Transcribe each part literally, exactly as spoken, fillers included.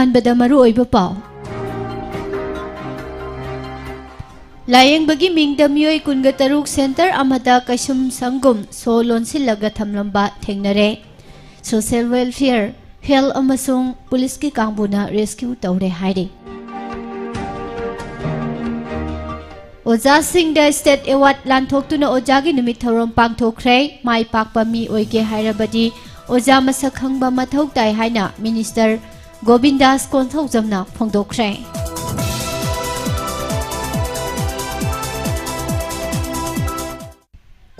ꯑꯍꯥꯟꯕꯗ ꯃꯔꯨꯑꯣꯏꯕ ꯄꯥꯎ꯫ ꯂꯥꯌꯦꯡꯕꯒꯤ ꯃꯤꯡꯗ ꯃꯤꯑꯣꯏ ꯀꯨꯟꯒ ꯇꯔꯨꯛ ꯁꯦꯟꯇꯔ ꯑꯃꯗ ꯀꯩꯁꯨꯝ ꯁꯪꯒꯨꯝ ꯁꯣ ꯂꯣꯟꯁꯤꯜꯂꯒ ꯊꯝꯂꯝꯕ ꯊꯦꯡꯅꯔꯦ꯫ ꯁꯣꯁꯤꯌꯦꯜ ꯋꯦꯜꯐꯤꯌꯔ, ꯍꯦꯜꯊ ꯑꯃꯁꯨꯡ ꯄꯨꯂꯤꯁꯀꯤ ꯀꯥꯡꯕꯨꯅ ꯔꯦꯁꯀ꯭ꯌꯨ ꯇꯧꯔꯦ ꯍꯥꯏꯔꯤ꯫ ꯑꯣꯖꯥꯁꯤꯡꯗ ꯁ꯭ꯇꯦꯠ ꯑꯦꯋꯥꯔꯗ ꯂꯥꯟꯊꯣꯛꯇꯨꯅ ꯑꯣꯖꯥꯒꯤ ꯅꯨꯃꯤꯠ ꯊꯧꯔꯝ ꯄꯥꯡꯊꯣꯛꯈ꯭ꯔꯦ꯫ ꯃꯥꯏ ꯄꯥꯛꯄ ꯃꯤ ꯑꯣꯏꯒꯦ ꯍꯥꯏꯔꯕꯗꯤ ꯑꯣꯖꯥ ꯃꯁꯛ ꯈꯪꯕ ꯃꯊꯧ ꯇꯥꯏ ꯍꯥꯏꯅ ꯃꯤꯅꯤꯁꯇꯔ ꯒꯣꯕꯤꯟꯗꯥꯁ ꯀꯣꯟꯊꯧꯖꯝꯅ ꯐꯣꯡꯗꯣꯛꯈ꯭ꯔꯦ꯫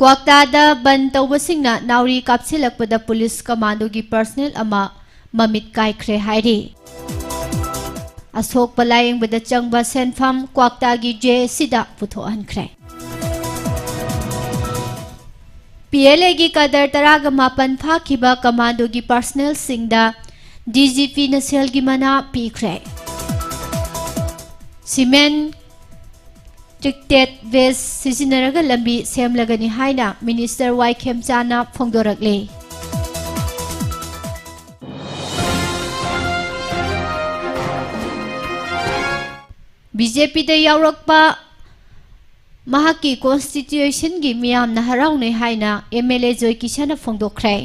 ꯀ꯭ꯋꯥꯛꯇꯥꯗ ꯕꯟ ꯇꯧꯕꯁꯤꯡꯅ ꯅꯥꯎꯔꯤ ꯀꯥꯞꯁꯤꯜꯂꯛꯄꯗ ꯄꯨꯂꯤꯁ ꯀꯃꯥꯟꯗꯣꯒꯤ ꯄꯔꯁꯅꯦꯜ ꯑꯃ ꯃꯃꯤꯠ ꯀꯥꯏꯈ꯭ꯔꯦ ꯍꯥꯏꯔꯤ꯫ ꯑꯁꯣꯛꯄ ꯂꯥꯌꯦꯡꯕꯗ ꯆꯪꯕ ꯁꯦꯟꯐꯝ ꯀ꯭ꯋꯥꯛꯇꯥꯒꯤ ꯖꯦ ꯑꯦꯁ ꯁꯤꯗ ꯄꯨꯊꯣꯛꯍꯟꯈ꯭ꯔꯦ꯫ ꯄꯤ ꯑꯦꯜ ꯑꯦꯒꯤ ꯀꯥꯗꯔ ꯇꯔꯥꯒ ꯃꯥꯄꯟ ꯐꯥꯈꯤꯕ ꯀꯃꯥꯟꯗꯣꯒꯤ ꯄꯔꯁꯅꯦꯜꯁꯤꯡꯗ ꯗꯤ ꯖꯤ ꯄꯤꯅ ꯁꯦꯜꯒꯤ ꯃꯅꯥ ꯄꯤꯈ꯭ꯔꯦ꯫ ꯁꯤꯃꯦꯟ ꯇ꯭ꯔꯤꯛꯇꯦꯠ ꯕꯦꯁ ꯁꯤꯖꯤꯟꯅꯔꯒ ꯂꯝꯕꯤ ꯁꯦꯝꯂꯒꯅꯤ ꯍꯥꯏꯅ ꯃꯤꯅꯤꯁꯇꯔ ꯋꯥꯏ ꯈꯦꯝꯆꯥꯅ ꯐꯣꯡꯗꯣꯔꯛꯂꯤ꯫ ꯕꯤ ꯖꯦ ꯄꯤꯗ ꯌꯥꯎꯔꯛꯄ ꯃꯍꯥꯛꯀꯤ ꯀꯣꯟꯁꯇꯤꯇ꯭ꯌꯨꯁꯟꯒꯤ ꯃꯤꯌꯥꯝꯅ ꯍꯔꯥꯎꯅꯩ ꯍꯥꯏꯅ ꯑꯦꯝ ꯑꯦꯜ ꯑꯦ ꯖꯣꯏ ꯀꯤꯁꯟꯅ ꯐꯣꯡꯗꯣꯛꯈ꯭ꯔꯦ꯫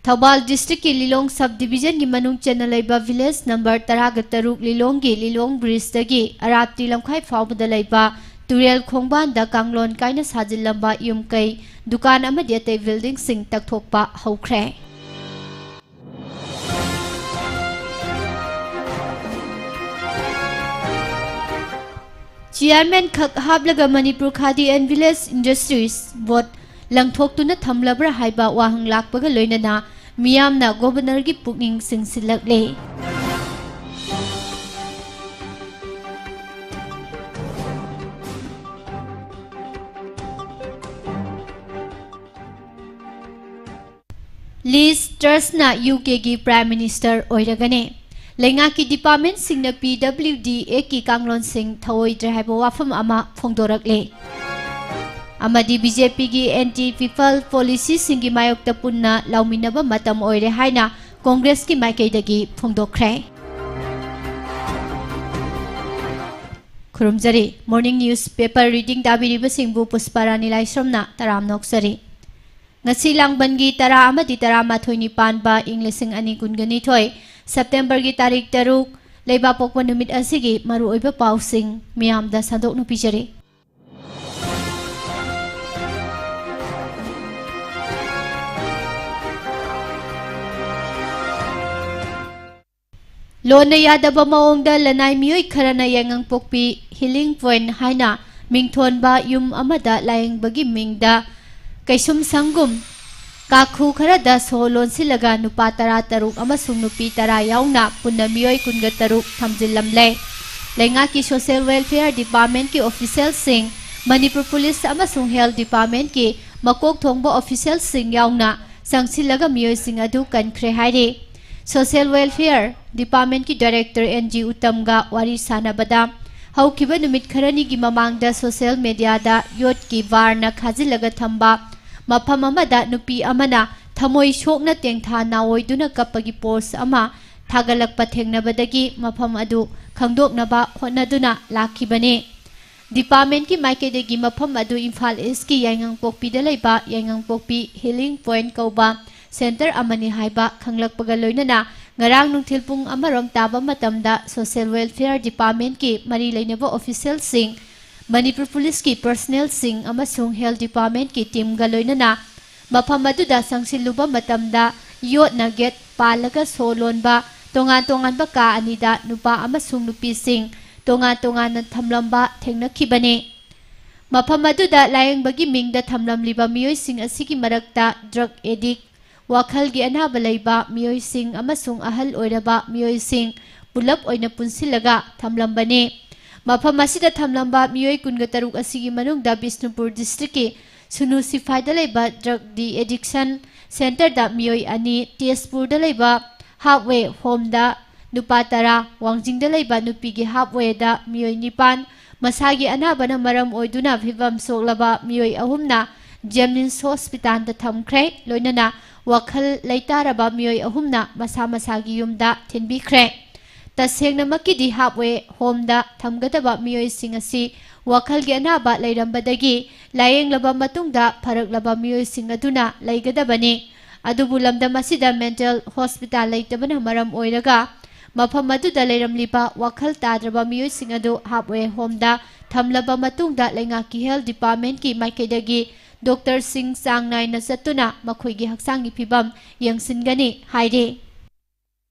ꯊꯧꯕꯥꯜ ꯗꯤꯁꯇ꯭ꯔꯤꯛꯀꯤ ꯂꯤꯂꯣꯡ ꯁꯕ ꯗꯤꯕꯤꯖꯟꯒꯤ ꯃꯅꯨꯡ ꯆꯟꯅ ꯂꯩꯕ ꯚꯤꯂꯦꯖ ꯅꯝꯕꯔ ꯇꯔꯥꯒ ꯇꯔꯨꯛ ꯂꯤꯂꯣꯡꯒꯤ ꯂꯤꯂꯣꯡ ꯕ꯭ꯔꯤꯖꯇꯒꯤ ꯑꯔꯥꯞꯇꯤ ꯂꯝꯈꯥꯏ ꯐꯥꯎꯕꯗ ꯂꯩꯕ ꯇꯨꯔꯦꯜ ꯈꯣꯡꯕꯥꯟꯗ ꯀꯥꯡꯂꯣꯟ ꯀꯥꯏꯅ ꯁꯥꯖꯤꯜꯂꯝꯕ ꯌꯨꯝ ꯀꯩ, ꯗꯨꯀꯥꯟ ꯑꯃꯗꯤ ꯑꯇꯩ ꯕꯤꯜꯗꯤꯡꯁꯤꯡ ꯇꯛꯊꯣꯛꯄ ꯍꯧꯈ꯭ꯔꯦ꯫ ꯆꯤꯌꯥꯔꯃꯦꯟ ꯈꯛ ꯍꯥꯞꯂꯒ ꯃꯅꯤꯄꯨꯔ ꯈꯥꯗꯤ ꯑꯦꯟ ꯚꯤꯂꯦꯖ ꯏꯟꯗꯁꯇ꯭ꯔꯤꯁ ꯕꯣꯔꯗ ꯂꯪꯊꯣꯛꯇꯨꯅ ꯊꯝꯂꯕ꯭ꯔꯥ ꯍꯥꯏꯕ ꯋꯥꯍꯪ ꯂꯥꯛꯄꯒ ꯂꯣꯏꯅꯅ ꯃꯤꯌꯥꯝꯅ ꯒꯣꯕꯔꯅꯔꯒꯤ ꯄꯨꯛꯅꯤꯡ ꯆꯤꯡꯁꯤꯜꯂꯛꯂꯦ꯫ ꯂꯤꯖ ꯇ꯭ꯔꯁꯅ ꯌꯨ ꯀꯦꯒꯤ ꯄ꯭ꯔꯥꯏꯝ ꯃꯤꯅꯤꯁꯇꯔ ꯑꯣꯏꯔꯒꯅꯤ꯫ ꯂꯩꯉꯥꯛꯀꯤ ꯗꯤꯄꯥꯔꯠꯃꯦꯟꯠꯁꯤꯡꯅ ꯄꯤ ꯗꯕ꯭ꯂꯤꯎ ꯗꯤ ꯑꯦꯛꯀꯤ ꯀꯥꯡꯂꯣꯟꯁꯤꯡ ꯊꯧꯑꯣꯏꯗ꯭ꯔꯦ ꯍꯥꯏꯕ ꯋꯥꯐꯝ ꯑꯃ ꯐꯣꯡꯗꯣꯔꯛꯂꯦ꯫ ꯑꯃꯗꯤ ꯕꯤ ꯖꯦ ꯄꯤꯒꯤ ꯑꯦꯟꯇꯤ ꯄꯤꯄꯜ ꯄꯣꯂꯤꯁꯤꯁꯤꯡꯒꯤ ꯃꯥꯌꯣꯛꯇ ꯄꯨꯟꯅ ꯂꯥꯎꯃꯤꯟꯅꯕ ꯃꯇꯝ ꯑꯣꯏꯔꯦ ꯍꯥꯏꯅ ꯀꯣꯡꯒ꯭ꯔꯦꯁꯀꯤ ꯃꯥꯏꯀꯩꯗꯒꯤ ꯐꯣꯡꯗꯣꯛꯈ꯭ꯔꯦ꯫ ꯈꯨꯔꯨꯝꯖꯔꯤ꯫ Morning News Paper Reading ꯇꯥꯕꯤꯔꯤꯕꯁꯤꯡꯕꯨ ꯄꯨꯁꯄꯥꯔꯥꯅꯤ ꯂꯥꯏꯁ꯭ꯔꯝꯅ ꯇꯔꯥꯝꯅ ꯑꯣꯛꯆꯔꯤ꯫ ꯉꯁꯤ ꯂꯥꯡꯕꯟꯒꯤ ꯇꯔꯥ ꯑꯃꯗꯤ ꯇꯔꯥꯃꯥꯊꯣꯏꯅꯤ ꯄꯥꯟꯕ ꯏꯪ ꯂꯤꯁꯤꯡ ꯑꯅꯤ ꯀꯨꯟꯒ ꯅꯤꯊꯣꯏ, ꯁꯦꯞꯇꯦꯝꯕꯔꯒꯤ ꯇꯥꯔꯤꯛ ꯇꯔꯨꯛ, ꯂꯩꯕꯥꯛꯄꯣꯛꯄ ꯅꯨꯃꯤꯠ ꯑꯁꯤꯒꯤ ꯃꯔꯨꯑꯣꯏꯕ ꯄꯥꯎꯁꯤꯡ ꯃꯤꯌꯥꯝꯗ ꯁꯟꯗꯣꯛꯅ ꯄꯤꯖꯔꯤ꯫ ꯂꯣꯟꯅ ꯌꯥꯗꯕ ꯃꯑꯣꯡꯗ ꯂꯅꯥꯏ ꯃꯤꯑꯣꯏ ꯈꯔꯅ ꯌꯥꯏꯉꯪꯄꯣꯛꯄꯤ Healing Point ꯍꯥꯏꯅ ꯃꯤꯡꯊꯣꯟꯕ ꯌꯨꯝ ꯑꯃꯗ ꯂꯥꯌꯦꯡꯕꯒꯤ ꯃꯤꯡꯗ ꯀꯩꯁꯨꯝꯁꯪꯒꯨꯝ ꯀꯥꯈꯨ ꯈꯔꯗ ꯁꯣ ꯂꯣꯟꯁꯤꯜꯂꯒ ꯅꯨꯄꯥ ꯇꯔꯥ ꯇꯔꯨꯛ ꯑꯃꯁꯨꯡ ꯅꯨꯄꯤ ꯇꯔꯥ ꯌꯥꯎꯅ ꯄꯨꯟꯅ ꯃꯤꯑꯣꯏ ꯀꯨꯟꯒ ꯇꯔꯨꯛ ꯊꯝꯖꯤꯜꯂꯝꯂꯦ꯫ ꯂꯩꯉꯥꯛꯀꯤ Social Welfare Department ꯀꯤ official ꯁꯤꯡ, ꯃꯅꯤꯄꯨꯔ ꯄꯨꯂꯤꯁ ꯑꯃꯁꯨꯡ Health Department ꯀꯤ ꯃꯀꯣꯛ ꯊꯣꯡꯕ official ꯁꯤꯡ ꯌꯥꯎꯅ ꯆꯪꯁꯤꯜꯂꯒ ꯃꯤꯑꯣꯏꯁꯤꯡ ꯑꯗꯨ ꯀꯟꯈ꯭ꯔꯦ ꯍꯥꯏꯔꯤ꯫ Social Welfare Department ꯀꯤ Director ꯑꯦꯟ ꯖꯤ ꯎꯇꯝꯒ ꯋꯥꯔꯤ ꯁꯥꯟꯅꯕꯗ, ꯍꯧꯈꯤꯕ ꯅꯨꯃꯤꯠ ꯈꯔꯅꯤꯒꯤ ꯃꯃꯥꯡꯗ social media ꯗ ꯌꯣꯠꯀꯤ ꯕꯥꯔꯅ ꯈꯥꯖꯤꯜꯂꯒ ꯊꯝꯕ ꯃꯐꯝ ꯑꯃꯗ ꯅꯨꯄꯤ ꯑꯃꯅ ꯊꯃꯣꯏ ꯁꯣꯛꯅ ꯇꯦꯡꯊꯥ ꯅꯥꯑꯣꯏꯗꯨꯅ ꯀꯞꯄꯒꯤ post ꯑꯃ ꯊꯥꯒꯠꯂꯛꯄ ꯊꯦꯡꯅꯕꯗꯒꯤ ꯃꯐꯝ ꯑꯗꯨ ꯈꯪꯗꯣꯛꯅꯕ ꯍꯣꯠꯅꯗꯨꯅ ꯂꯥꯛꯈꯤꯕꯅꯤ꯫ Department ꯀꯤ ꯃꯥꯏꯀꯩꯗꯒꯤ ꯃꯐꯝ ꯑꯗꯨ ꯏꯝꯐꯥꯜ East ꯀꯤ ꯌꯥꯏꯉꯪꯄꯣꯛꯄꯤꯗ ꯂꯩꯕ ꯌꯥꯏꯉꯪꯄꯣꯛꯄꯤ Healing Point ꯀꯧꯕ center ꯑꯃꯅꯤ ꯍꯥꯏꯕ ꯈꯪꯂꯛꯄꯒ ꯂꯣꯏꯅꯅ ꯉꯔꯥꯡ ꯅꯨꯡꯊꯤꯜ ꯄꯨꯡ ꯑꯃꯔꯣꯝ ꯇꯥꯕ ꯃꯇꯝꯗ Social Welfare Department ꯀꯤ ꯃꯔꯤ ꯂꯩꯅꯕ official ꯁꯤꯡ, ꯃꯅꯤꯄꯨꯔ ꯄꯨꯂꯤꯁꯀꯤ personnel ꯁꯤꯡ ꯑꯃꯁꯨꯡ Health Department ꯀꯤ team ꯒ ꯂꯣꯏꯅꯅ ꯃꯐꯝ ꯑꯗꯨꯗ ꯆꯪꯁꯤꯜꯂꯨꯕ ꯃꯇꯝꯗ ꯌꯣꯠꯅ gate ꯄꯥꯜꯂꯒ ꯁꯣ ꯂꯣꯟꯕ ꯇꯣꯉꯥꯟ ꯇꯣꯉꯥꯟꯕ ꯀꯥ ꯑꯅꯤꯗ ꯅꯨꯄꯥ ꯑꯃꯁꯨꯡ ꯅꯨꯄꯤꯁꯤꯡ ꯇꯣꯉꯥꯟ ꯇꯣꯉꯥꯟꯅ ꯊꯝꯂꯝꯕ ꯊꯦꯡꯅꯈꯤꯕꯅꯤ꯫ ꯃꯐꯝ ꯑꯗꯨꯗ ꯂꯥꯌꯦꯡꯕꯒꯤ ꯃꯤꯡꯗ ꯊꯝꯂꯝꯂꯤꯕ ꯃꯤꯑꯣꯏꯁꯤꯡ ꯑꯁꯤꯒꯤ ꯃꯔꯛꯇ drug addict, ꯋꯥꯈꯜꯒꯤ ꯑꯅꯥꯕ ꯂꯩꯕ ꯃꯤꯑꯣꯏꯁꯤꯡ ꯑꯃꯁꯨꯡ ꯑꯍꯜ ꯑꯣꯏꯔꯕ ꯃꯤꯑꯣꯏꯁꯤꯡ ꯄꯨꯂꯞ ꯑꯣꯏꯅ ꯄꯨꯟꯁꯤꯜꯂꯒ ꯊꯝꯂꯝꯕꯅꯤ꯫ ꯃꯐꯝ ꯑꯁꯤꯗ ꯊꯝꯂꯝꯕ ꯃꯤꯑꯣꯏ ꯀꯨꯟꯒ ꯇꯔꯨꯛ ꯑꯁꯤꯒꯤ ꯃꯅꯨꯡꯗ ꯕꯤꯁꯅꯨꯄꯨꯔ district ꯀꯤ ꯁꯨꯅꯨ ꯁꯤꯐꯥꯏꯗ ꯂꯩꯕ drug de-addiction center ꯗ ꯃꯤꯑꯣꯏ ꯑꯅꯤ, ꯇꯦꯖꯄꯨꯔꯗ ꯂꯩꯕ Halfway Home ꯗ ꯅꯨꯄꯥ ꯇꯔꯥ, ꯋꯥꯡꯖꯤꯡꯗ ꯂꯩꯕ ꯅꯨꯄꯤꯒꯤ Halfway ꯗ ꯃꯤꯑꯣꯏ ꯅꯤꯄꯥꯟ, ꯃꯁꯥꯒꯤ ꯑꯅꯥꯕꯅ ꯃꯔꯝ ꯑꯣꯏꯗꯨꯅ ꯐꯤꯕꯝ ꯁꯣꯛꯂꯕ ꯃꯤꯑꯣꯏ ꯑꯍꯨꯝꯅ ꯖꯦꯝꯅꯤꯝꯁ ꯍꯣꯁꯄꯤꯇꯥꯜꯗ ꯊꯝꯈ꯭ꯔꯦ꯫ ꯂꯣꯏꯅꯅ ꯋꯥꯈꯜ ꯂꯩꯇꯥꯔꯕ ꯃꯤꯑꯣꯏ ꯑꯍꯨꯝꯅ ꯃꯁꯥ ꯃꯁꯥꯒꯤ ꯌꯨꯝꯗ ꯊꯤꯟꯕꯤꯈ꯭ꯔꯦ꯫ ꯇꯁꯦꯡꯅꯃꯛꯀꯤꯗꯤ ꯍꯥꯞꯋꯦ ꯍꯣꯝꯗ ꯊꯝꯒꯗꯕ ꯃꯤꯑꯣꯏꯁꯤꯡ ꯑꯁꯤ ꯋꯥꯈꯜꯒꯤ ꯑꯅꯥꯕ ꯂꯩꯔꯝꯕꯗꯒꯤ ꯂꯥꯌꯦꯡꯂꯕ ꯃꯇꯨꯡꯗ ꯐꯔꯛꯂꯕ ꯃꯤꯑꯣꯏꯁꯤꯡ ꯑꯗꯨꯅ ꯂꯩꯒꯗꯕꯅꯤ꯫ ꯑꯗꯨꯕꯨ ꯂꯝꯗꯝ ꯑꯁꯤꯗ ꯃꯦꯟꯇꯦꯜ ꯍꯣꯁꯄꯤꯇꯥꯜ ꯂꯩꯇꯕꯅ ꯃꯔꯝ ꯑꯣꯏꯔꯒ ꯃꯐꯝ ꯑꯗꯨꯗ ꯂꯩꯔꯝꯂꯤꯕ ꯋꯥꯈꯜ ꯇꯥꯗ꯭ꯔꯕ ꯃꯤꯑꯣꯏꯁꯤꯡ ꯑꯗꯨ ꯍꯥꯞꯋꯦ ꯍꯣꯝꯗ ꯊꯝꯂꯕ ꯃꯇꯨꯡꯗ ꯂꯩꯉꯥꯛꯀꯤ ꯍꯦꯜꯊ ꯗꯤꯄꯥꯔꯠꯃꯦꯟꯠꯀꯤ ꯃꯥꯏꯀꯩꯗꯒꯤ ꯗꯣꯛꯇꯔꯁꯤꯡ ꯆꯥꯡ ꯅꯥꯏꯅ ꯆꯠꯇꯨꯅ ꯃꯈꯣꯏꯒꯤ ꯍꯛꯆꯥꯡꯒꯤ ꯐꯤꯕꯝ ꯌꯦꯡꯁꯤꯟꯒꯅꯤ ꯍꯥꯏꯔꯤ꯫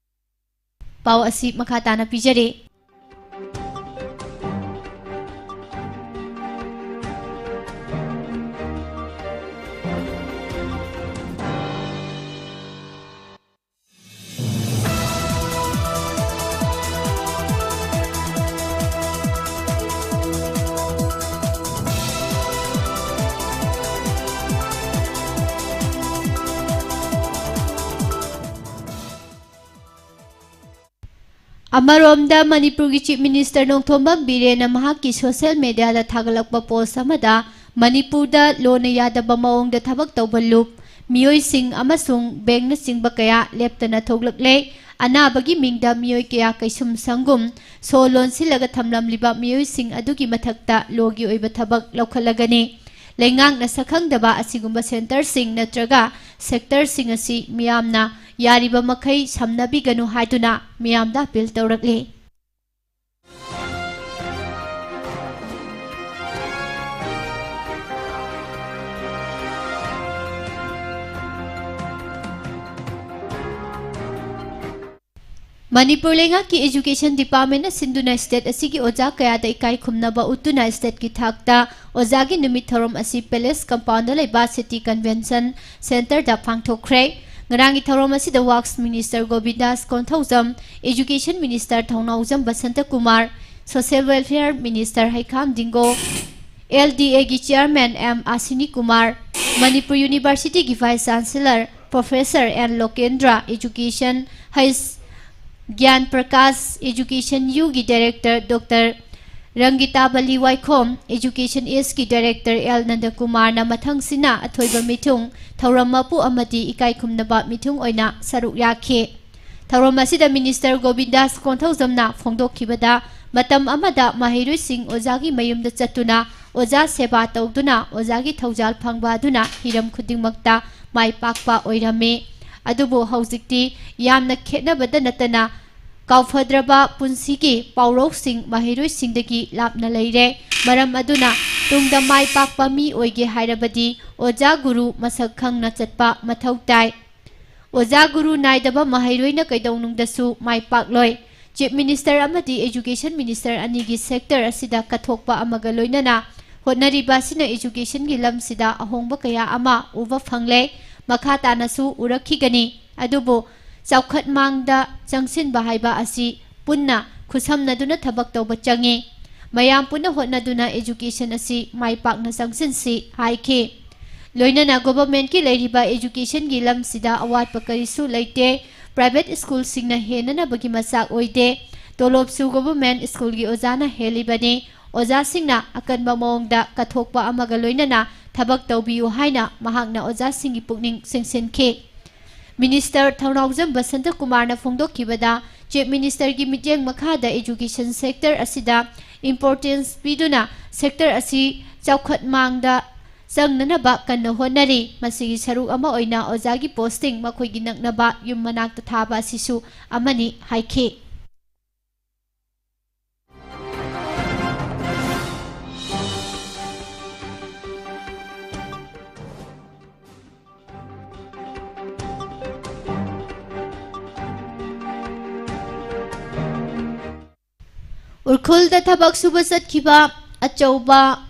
ꯄꯥꯎ ꯑꯁꯤ ꯃꯈꯥ ꯇꯥꯅ ꯄꯤꯖꯔꯤ꯫ ꯑꯃꯔꯣꯝꯗ, ꯃꯅꯤꯄꯨꯔꯒꯤ ꯆꯤꯐ ꯃꯤꯅꯤꯁꯇꯔ ꯅꯣꯡꯊꯣꯝꯕꯝ ꯕꯤꯔꯦꯟꯅ ꯃꯍꯥꯛꯀꯤ ꯁꯣꯁꯤꯌꯦꯜ ꯃꯦꯗꯤꯌꯥꯗ ꯊꯥꯒꯠꯂꯛꯄ ꯄꯣꯁ ꯑꯃꯗ, ꯃꯅꯤꯄꯨꯔꯗ ꯂꯣꯟꯅ ꯌꯥꯗꯕ ꯃꯑꯣꯡꯗ ꯊꯕꯛ ꯇꯧꯕ ꯂꯨꯞ, ꯃꯤꯑꯣꯏꯁꯤꯡ ꯑꯃꯁꯨꯡ ꯕꯦꯡꯛꯅꯆꯤꯡꯕ ꯀꯌꯥ ꯂꯦꯞꯇꯅ ꯊꯣꯛꯂꯛꯂꯦ꯫ ꯑꯅꯥꯕꯒꯤ ꯃꯤꯡꯗ ꯃꯤꯑꯣꯏ ꯀꯌꯥ ꯀꯩꯁꯨꯝ ꯁꯪꯒꯨꯝ ꯁꯣ ꯂꯣꯟꯁꯤꯜꯂꯒ ꯊꯝꯂꯝꯂꯤꯕ ꯃꯤꯑꯣꯏꯁꯤꯡ ꯑꯗꯨꯒꯤ ꯃꯊꯛꯇ ꯂꯣꯒꯤ ꯑꯣꯏꯕ ꯊꯕꯛ ꯂꯧꯈꯠꯂꯒꯅꯤ꯫ ꯂꯩꯉꯥꯛꯅ ꯁꯛꯈꯪꯗꯕ ꯑꯁꯤꯒꯨꯝꯕ ꯁꯦꯟꯇꯔꯁꯤꯡ ꯅꯠꯇ꯭ꯔꯒ ꯁꯦꯛꯇꯔꯁꯤꯡ ꯑꯁꯤ ꯃꯤꯌꯥꯝꯅ ꯌꯥꯔꯤꯕ ꯃꯈꯩ ꯁꯝꯅꯕꯤꯒꯅꯨ ꯍꯥꯏꯗꯨꯅ ꯃꯤꯌꯥꯝꯗ ꯑꯄꯤꯜ ꯇꯧꯔꯛꯂꯤ꯫ ꯃꯅꯤꯄꯨꯔ ꯂꯩꯉꯥꯛꯀꯤ ꯏꯖꯨꯀꯦꯁꯟ ꯗꯤꯄꯥꯔꯠꯃꯦꯟꯅ ꯁꯤꯟꯗꯨꯅ ꯁ꯭ꯇꯦꯠ ꯑꯁꯤꯒꯤ ꯑꯣꯖꯥ ꯀꯌꯥꯗ ꯏꯀꯥꯏ ꯈꯨꯝꯅꯕ ꯎꯠꯇꯨꯅ ꯁ꯭ꯇꯦꯠꯀꯤ ꯊꯥꯛꯇ ꯑꯣꯖꯥꯒꯤ ꯅꯨꯃꯤꯠ ꯊꯧꯔꯝ ꯑꯁꯤ ꯄꯦꯂꯦꯁ ꯀꯝꯄꯥꯎꯟꯗ ꯂꯩꯕ ꯁꯤꯇꯤ ꯀꯟꯚꯦꯟꯁꯟ ꯁꯦꯟꯇꯔꯗ ꯄꯥꯡꯊꯣꯛꯈ꯭ꯔꯦ꯫ ꯉꯔꯥꯡꯒꯤ ꯊꯧꯔꯝ ꯑꯁꯤꯗ works minister Govindas Konthoujam, education minister Thounaojam Basanta Kumar, social welfare minister Heikham Dingo, L D ꯑꯦꯒꯤ ꯆꯤꯌꯔꯃꯦꯟ ꯑꯦꯝ ꯑꯁꯤꯅꯤ ꯀꯨꯃꯥꯔ, ꯃꯅꯤꯄꯨꯔ ꯌꯨꯅꯤꯚꯔꯁꯤꯇꯤꯒꯤ vice chancellor professor N Lokendra, education ꯍꯩꯁ ꯒ꯭ꯌꯥꯟ ꯄ꯭ꯔꯀꯥꯁ, ꯏꯖꯨꯀꯦꯁꯟ ꯌꯨꯒꯤ director doctor Rangitabali Waikhom, Education Eastꯀꯤ Director ꯑꯦꯜ ꯅꯟꯗꯀꯨꯃꯥꯔꯅ ꯃꯊꯪꯁꯤꯅ ꯑꯊꯣꯏꯕ ꯃꯤꯊꯨꯡ, ꯊꯧꯔꯝ ꯃꯄꯨ ꯑꯃꯗꯤ ꯏꯀꯥꯏ ꯈꯨꯝꯅꯕ ꯃꯤꯊꯨꯡ ꯑꯣꯏꯅ ꯁꯔꯨꯛ ꯌꯥꯈꯤ꯫ ꯊꯧꯔꯝ ꯑꯁꯤꯗ Minister ꯒꯣꯕꯤꯟꯗꯥꯁ ꯀꯣꯟꯊꯧꯖꯝꯅ ꯐꯣꯡꯗꯣꯛꯈꯤꯕꯗ, ꯃꯇꯝ ꯑꯃꯗ ꯃꯍꯩꯔꯣꯏꯁꯤꯡ ꯑꯣꯖꯥꯒꯤ ꯃꯌꯨꯝꯗ ꯆꯠꯇꯨꯅ ꯑꯣꯖꯥ ꯁꯦꯕꯥ ꯇꯧꯗꯨꯅ ꯑꯣꯖꯥꯒꯤ ꯊꯧꯖꯥꯜ ꯐꯪꯕ ꯑꯗꯨꯅ ꯍꯤꯔꯝ ꯈꯨꯗꯤꯡꯃꯛꯇ ꯃꯥꯏ ꯄꯥꯛꯄ ꯑꯣꯏꯔꯝꯃꯤ꯫ ꯑꯗꯨꯕꯨ ꯍꯧꯖꯤꯛꯇꯤ ꯌꯥꯝꯅ ꯈꯦꯠꯅꯕꯗ ꯅꯠꯇꯅ ꯀꯥꯎꯐꯗ꯭ꯔꯕ ꯄꯨꯟꯁꯤꯒꯤ ꯄꯥꯎꯔꯧꯁꯤꯡ ꯃꯍꯩꯔꯣꯏꯁꯤꯡꯗꯒꯤ ꯂꯥꯞꯅ ꯂꯩꯔꯦ꯫ ꯃꯔꯝ ꯑꯗꯨꯅ ꯇꯨꯡꯗ ꯃꯥꯏ ꯄꯥꯛꯄ ꯃꯤ ꯑꯣꯏꯒꯦ ꯍꯥꯏꯔꯕꯗꯤ ꯑꯣꯖꯥ ꯒꯨꯔꯨ ꯃꯁꯛ ꯈꯪꯅ ꯆꯠꯄ ꯃꯊꯧ ꯇꯥꯏ꯫ ꯑꯣꯖꯥ ꯒꯨꯔꯨ ꯅꯥꯏꯗꯕ ꯃꯍꯩꯔꯣꯏꯅ ꯀꯩꯗꯧꯅꯨꯡꯗꯁꯨ ꯃꯥꯏ ꯄꯥꯛꯂꯣꯏ꯫ Chief Minister ꯑꯃꯗꯤ Education Minister ꯑꯅꯤꯒꯤ sector ꯑꯁꯤꯗ ꯀꯠꯊꯣꯛꯄ ꯑꯃꯒ ꯂꯣꯏꯅꯅ ꯍꯣꯠꯅꯔꯤꯕ ꯑꯁꯤꯅ educationꯒꯤ ꯂꯝꯁꯤꯗ ꯑꯍꯣꯡꯕ ꯀꯌꯥ ꯑꯃ ꯎꯕ ꯐꯪꯂꯦ, ꯃꯈꯥ ꯇꯥꯅꯁꯨ ꯎꯔꯛꯈꯤꯒꯅꯤ꯫ ꯑꯗꯨꯕꯨ ꯆꯥꯎꯈꯠ ꯃꯥꯡꯗ ꯆꯪꯁꯤꯟꯕ ꯍꯥꯏꯕ ꯑꯁꯤ ꯄꯨꯟꯅ ꯈꯨꯠꯁꯝꯅꯗꯨꯅ ꯊꯕꯛ ꯇꯧꯕ ꯆꯪꯏ꯫ ꯃꯌꯥꯝ ꯄꯨꯟꯅ ꯍꯣꯠꯅꯗꯨꯅ education ꯑꯁꯤ ꯃꯥꯏ ꯄꯥꯛꯅ ꯆꯪꯁꯤꯟꯁꯤ ꯍꯥꯏꯈꯤ꯫ ꯂꯣꯏꯅꯅ governmentꯀꯤ ꯂꯩꯔꯤꯕ educationꯒꯤ ꯂꯝꯁꯤꯗ ꯑꯋꯥꯠꯄ ꯀꯔꯤꯁꯨ ꯂꯩꯇꯦ꯫ Private schoolꯁꯤꯡꯅ ꯍꯦꯟꯅꯅꯕꯒꯤ ꯃꯆꯥꯛ ꯑꯣꯏꯗꯦ꯫ ꯇꯣꯂꯣꯞꯁꯨ government schoolꯒꯤ ꯑꯣꯖꯥꯅ ꯍꯦꯜꯂꯤꯕꯅꯤ꯫ ꯑꯣꯖꯥꯁꯤꯡꯅ ꯑꯀꯟꯕ ꯃꯑꯣꯡꯗ ꯀꯠꯊꯣꯛꯄ ꯑꯃꯒ ꯂꯣꯏꯅꯅ ꯊꯕꯛ ꯇꯧꯕꯤꯌꯨ ꯍꯥꯏꯅ ꯃꯍꯥꯛꯅ ꯑꯣꯖꯥꯁꯤꯡꯒꯤ ꯄꯨꯛꯅꯤꯡ ꯆꯤꯡꯁꯤꯟꯈꯤ꯫ Minister ꯊꯧꯅꯥꯎꯖꯝ ꯕꯁꯟꯇꯀꯨꯃꯥꯔꯅ ꯐꯣꯡꯗꯣꯛꯈꯤꯕꯗ, Chief Ministerꯒꯤ ꯃꯤꯠꯌꯦꯡ ꯃꯈꯥꯗ education sector ꯑꯁꯤꯗ importance ꯄꯤꯗꯨꯅ sector ꯑꯁꯤ ꯆꯥꯎꯈꯠ ꯃꯥꯡꯗ ꯆꯪꯅꯅꯕ ꯀꯟꯅ ꯍꯣꯠꯅꯔꯤ꯫ ꯃꯁꯤꯒꯤ ꯁꯔꯨꯛ ꯑꯃ ꯑꯣꯏꯅ ꯑꯣꯖꯥꯒꯤ posting ꯃꯈꯣꯏꯒꯤ ꯅꯛꯅꯕ ꯌꯨꯝ ꯃꯅꯥꯛꯇ ꯊꯥꯕ ꯑꯁꯤꯁꯨ ꯑꯃꯅꯤ ꯍꯥꯏꯈꯤ꯫ ꯎꯈ꯭ꯔꯨꯜꯗ ꯊꯕꯛ ꯁꯨꯕ ꯆꯠꯈꯤꯕ ꯑꯆꯧꯕ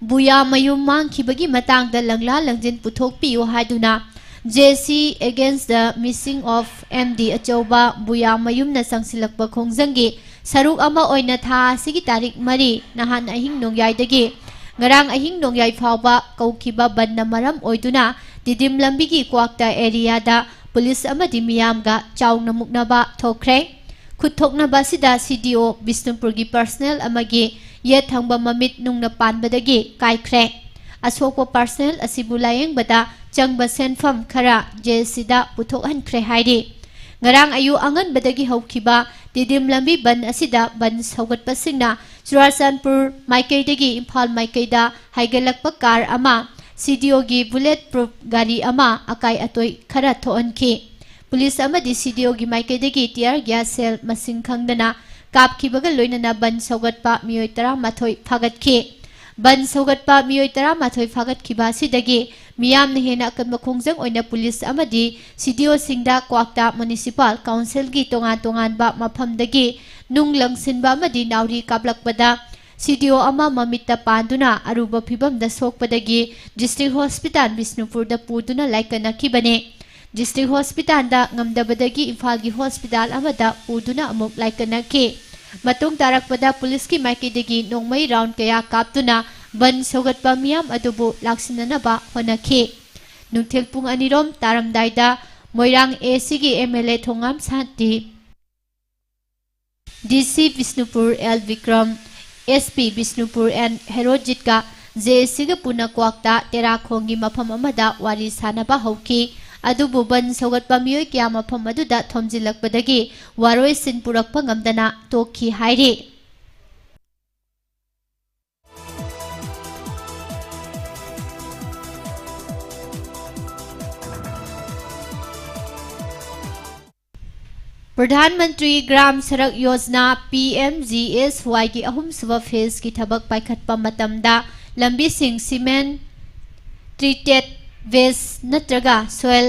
ꯕꯨꯌꯥ ꯃꯌꯨꯝ ꯃꯥꯡꯈꯤꯕꯒꯤ ꯃꯇꯥꯡꯗ ꯂꯪꯂꯥ ꯂꯪꯖꯤꯟ ꯄꯨꯊꯣꯛꯄꯤꯌꯨ ꯍꯥꯏꯗꯨꯅ J C Against the Missing of M D ꯑꯆꯧꯕ ꯕꯨꯌꯥ ꯃꯌꯨꯝꯅ ꯆꯪꯁꯤꯜꯂꯛꯄ ꯈꯣꯡꯖꯪꯒꯤ ꯁꯔꯨꯛ ꯑꯃ ꯑꯣꯏꯅ ꯊꯥ ꯑꯁꯤꯒꯤ ꯇꯥꯔꯤꯛ ꯃꯔꯤ, ꯅꯍꯥꯟ ꯑꯍꯤꯡ ꯅꯣꯡꯌꯥꯏꯗꯒꯤ ꯉꯔꯥꯡ ꯑꯍꯤꯡ ꯅꯣꯡꯌꯥꯏ ꯐꯥꯎꯕ ꯀꯧꯈꯤꯕ ꯕꯟꯗ ꯃꯔꯝ ꯑꯣꯏꯗꯨꯅ ꯇꯤꯗꯤꯝ ꯂꯝꯕꯤꯒꯤ ꯀ꯭ꯋꯥꯛꯇ areaꯗ ꯄꯨꯂꯤꯁ ꯑꯃꯗꯤ ꯃꯤꯌꯥꯝꯒ ꯆꯥꯎꯅ ꯃꯨꯛꯅꯕ ꯊꯣꯛꯈ꯭ꯔꯦ꯫ ꯈꯨꯠ ꯊꯣꯛꯅꯕ ꯑꯁꯤꯗ C D O ꯕꯤꯁꯅꯨꯄꯨꯔꯒꯤ personnel ꯑꯃꯒꯤ ꯌꯦꯠ ꯊꯪꯕ ꯃꯃꯤꯠ ꯅꯨꯡꯅ ꯄꯥꯟꯕꯗꯒꯤ ꯀꯥꯏꯈ꯭ꯔꯦ꯫ ꯑꯁꯣꯛꯄ ꯄꯥꯔꯁꯅꯦꯜ ꯑꯁꯤꯕꯨ ꯂꯥꯌꯦꯡꯕꯗ ꯆꯪꯕ ꯁꯦꯟꯐꯝ ꯈꯔ ꯖꯦ ꯑꯦꯁ ꯁꯤꯗ ꯄꯨꯊꯣꯛꯍꯟꯈ꯭ꯔꯦ ꯍꯥꯏꯔꯤ꯫ ꯉꯔꯥꯡ ꯑꯌꯨꯛ ꯑꯉꯟꯕꯗꯒꯤ ꯍꯧꯈꯤꯕ ꯇꯤꯗꯤꯝ ꯂꯝꯕꯤ ꯕꯟ ꯑꯁꯤꯗ ꯕꯟ ꯁꯧꯒꯠꯄꯁꯤꯡꯅ ꯆꯨꯔꯥꯆꯥꯟꯄꯨꯔ ꯃꯥꯏꯀꯩꯗꯒꯤ ꯏꯝꯐꯥꯜ ꯃꯥꯏꯀꯩꯗ ꯍꯥꯏꯒꯠꯂꯛꯄ ꯀꯥꯔ ꯑꯃ ꯁꯤ ꯗꯤ ꯑꯣꯒꯤ ꯕꯨꯂꯦꯠ ꯄ꯭ꯔꯨꯐ ꯒꯥꯔꯤ ꯑꯃ ꯑꯀꯥꯏ ꯑꯇꯣꯏ ꯈꯔ ꯊꯣꯛꯍꯟꯈꯤ꯫ ꯄꯨꯂꯤꯁ ꯑꯃꯗꯤ ꯁꯤ ꯗꯤ ꯑꯣꯒꯤ ꯃꯥꯏꯀꯩꯗꯒꯤ ꯇꯤꯌꯔ ꯒ꯭ꯌꯥꯁ ꯁꯦꯜ ꯃꯁꯤꯡ ꯈꯪꯗꯅ ꯀꯥꯞꯈꯤꯕꯒ ꯂꯣꯏꯅꯅ ꯕꯟ ꯁꯧꯒꯠꯄ ꯃꯤꯑꯣꯏ ꯇꯔꯥꯃꯥꯊꯣꯏ ꯐꯥꯒꯠꯈꯤ꯫ ꯕꯟ ꯁꯧꯒꯠꯄ ꯃꯤꯑꯣꯏ ꯇꯔꯥꯃꯥꯊꯣꯏ ꯐꯥꯒꯠꯈꯤꯕ ꯑꯁꯤꯗꯒꯤ ꯃꯤꯌꯥꯝꯅ ꯍꯦꯟꯅ ꯑꯀꯟꯕ ꯈꯣꯡꯖꯪ ꯑꯣꯏꯅ ꯄꯨꯂꯤꯁ ꯑꯃꯗꯤ ꯁꯤ ꯗꯤ ꯑꯣꯁꯤꯡꯗ ꯀ꯭ꯋꯥꯛꯇꯥ ꯃꯨꯅꯤꯁꯤꯄꯥꯜ ꯀꯥꯎꯟꯁꯤꯜꯒꯤ ꯇꯣꯉꯥꯟ ꯇꯣꯉꯥꯟꯕ ꯃꯐꯝꯗꯒꯤ ꯅꯨꯡ ꯂꯪꯁꯤꯟꯕ ꯑꯃꯗꯤ ꯅꯥꯎꯔꯤ ꯀꯥꯞꯂꯛꯄꯗ ꯁꯤ ꯗꯤ ꯑꯣ ꯑꯃ ꯃꯃꯤꯠꯇ ꯄꯥꯟꯗꯨꯅ ꯑꯔꯨꯕ ꯐꯤꯚꯝꯗ ꯁꯣꯛꯄꯗꯒꯤ ꯗꯤꯁꯇ꯭ꯔꯤꯛ ꯍꯣꯁꯄꯤꯇꯥꯜ ꯕꯤꯁꯅꯨꯄꯨꯔꯗ ꯄꯨꯗꯨꯅ ꯂꯥꯏꯀꯠꯅꯈꯤꯕꯅꯤ꯫ ꯗꯤꯁꯇ꯭ꯔꯤꯛ ꯍꯣꯁꯄꯤꯇꯥꯜꯗ ꯉꯝꯗꯕꯗꯒꯤ ꯏꯝꯐꯥꯜꯒꯤ ꯍꯣꯁꯄꯤꯇꯥꯜ ꯑꯃꯗ ꯄꯨꯗꯨꯅ ꯑꯃꯨꯛ ꯂꯥꯏꯀꯠꯅꯈꯤ꯫ ꯃꯇꯨꯡ ꯇꯥꯔꯛꯄꯗ ꯄꯨꯂꯤꯁꯀꯤ ꯃꯥꯏꯀꯩꯗꯒꯤ ꯅꯣꯡꯃꯩ ꯔꯥꯎꯟ ꯀꯌꯥ ꯀꯥꯞꯇꯨꯅ ꯕꯟ ꯁꯧꯒꯠꯄ ꯃꯤꯌꯥꯝ ꯑꯗꯨꯕꯨ ꯂꯥꯛꯁꯤꯟꯅꯅꯕ ꯍꯣꯠꯅꯈꯤ꯫ ꯅꯨꯡꯊꯤꯜ ꯄꯨꯡ ꯑꯅꯤꯔꯣꯝ ꯇꯥꯔꯝꯗꯥꯏꯗ ꯃꯣꯏꯔꯥꯡ ꯑꯦ ꯁꯤꯒꯤ M L A Thongam Shanti, D C Bishnupur L Bikram, S P Bishnupur N ꯍꯦꯔꯣꯖꯤꯠꯀ ꯖꯦ ꯑꯦꯁ ꯁꯤꯒ ꯄꯨꯟꯅ ꯀ꯭ꯋꯥꯛꯇ ꯇꯦꯔꯥꯈꯣꯡꯒꯤ ꯃꯐꯝ ꯑꯃꯗ ꯋꯥꯔꯤ ꯁꯥꯅꯕ ꯍꯧꯈꯤ꯫ ꯑꯗꯨꯕꯨ ꯕꯟ ꯁꯧꯒꯠꯄ ꯃꯤꯑꯣꯏ ꯀꯌꯥ ꯃꯐꯝ ꯑꯗꯨꯗ ꯊꯣꯝꯖꯤꯜꯂꯛꯄꯗꯒꯤ ꯋꯥꯔꯣꯏꯁꯤꯟ ꯄꯨꯔꯛꯄ ꯉꯝꯗꯅ ꯇꯣꯛꯈꯤ ꯍꯥꯏꯔꯤ꯫ Pradhan Mantri Gram Sadak Yojana, P M G S ꯋꯥꯏꯒꯤ ꯑꯍꯨꯝꯁꯨꯕ ꯐꯦꯖꯀꯤ ꯊꯕꯛ ꯄꯥꯏꯈꯠꯄ ꯃꯇꯝꯗ ꯂꯝꯕꯤꯁꯤꯡ ꯁꯤꯃꯦꯟ ꯇ꯭ꯔꯤꯇꯦꯠ ꯕꯦꯁ ꯅꯠꯇ꯭ꯔꯒ ꯁꯣꯏꯜ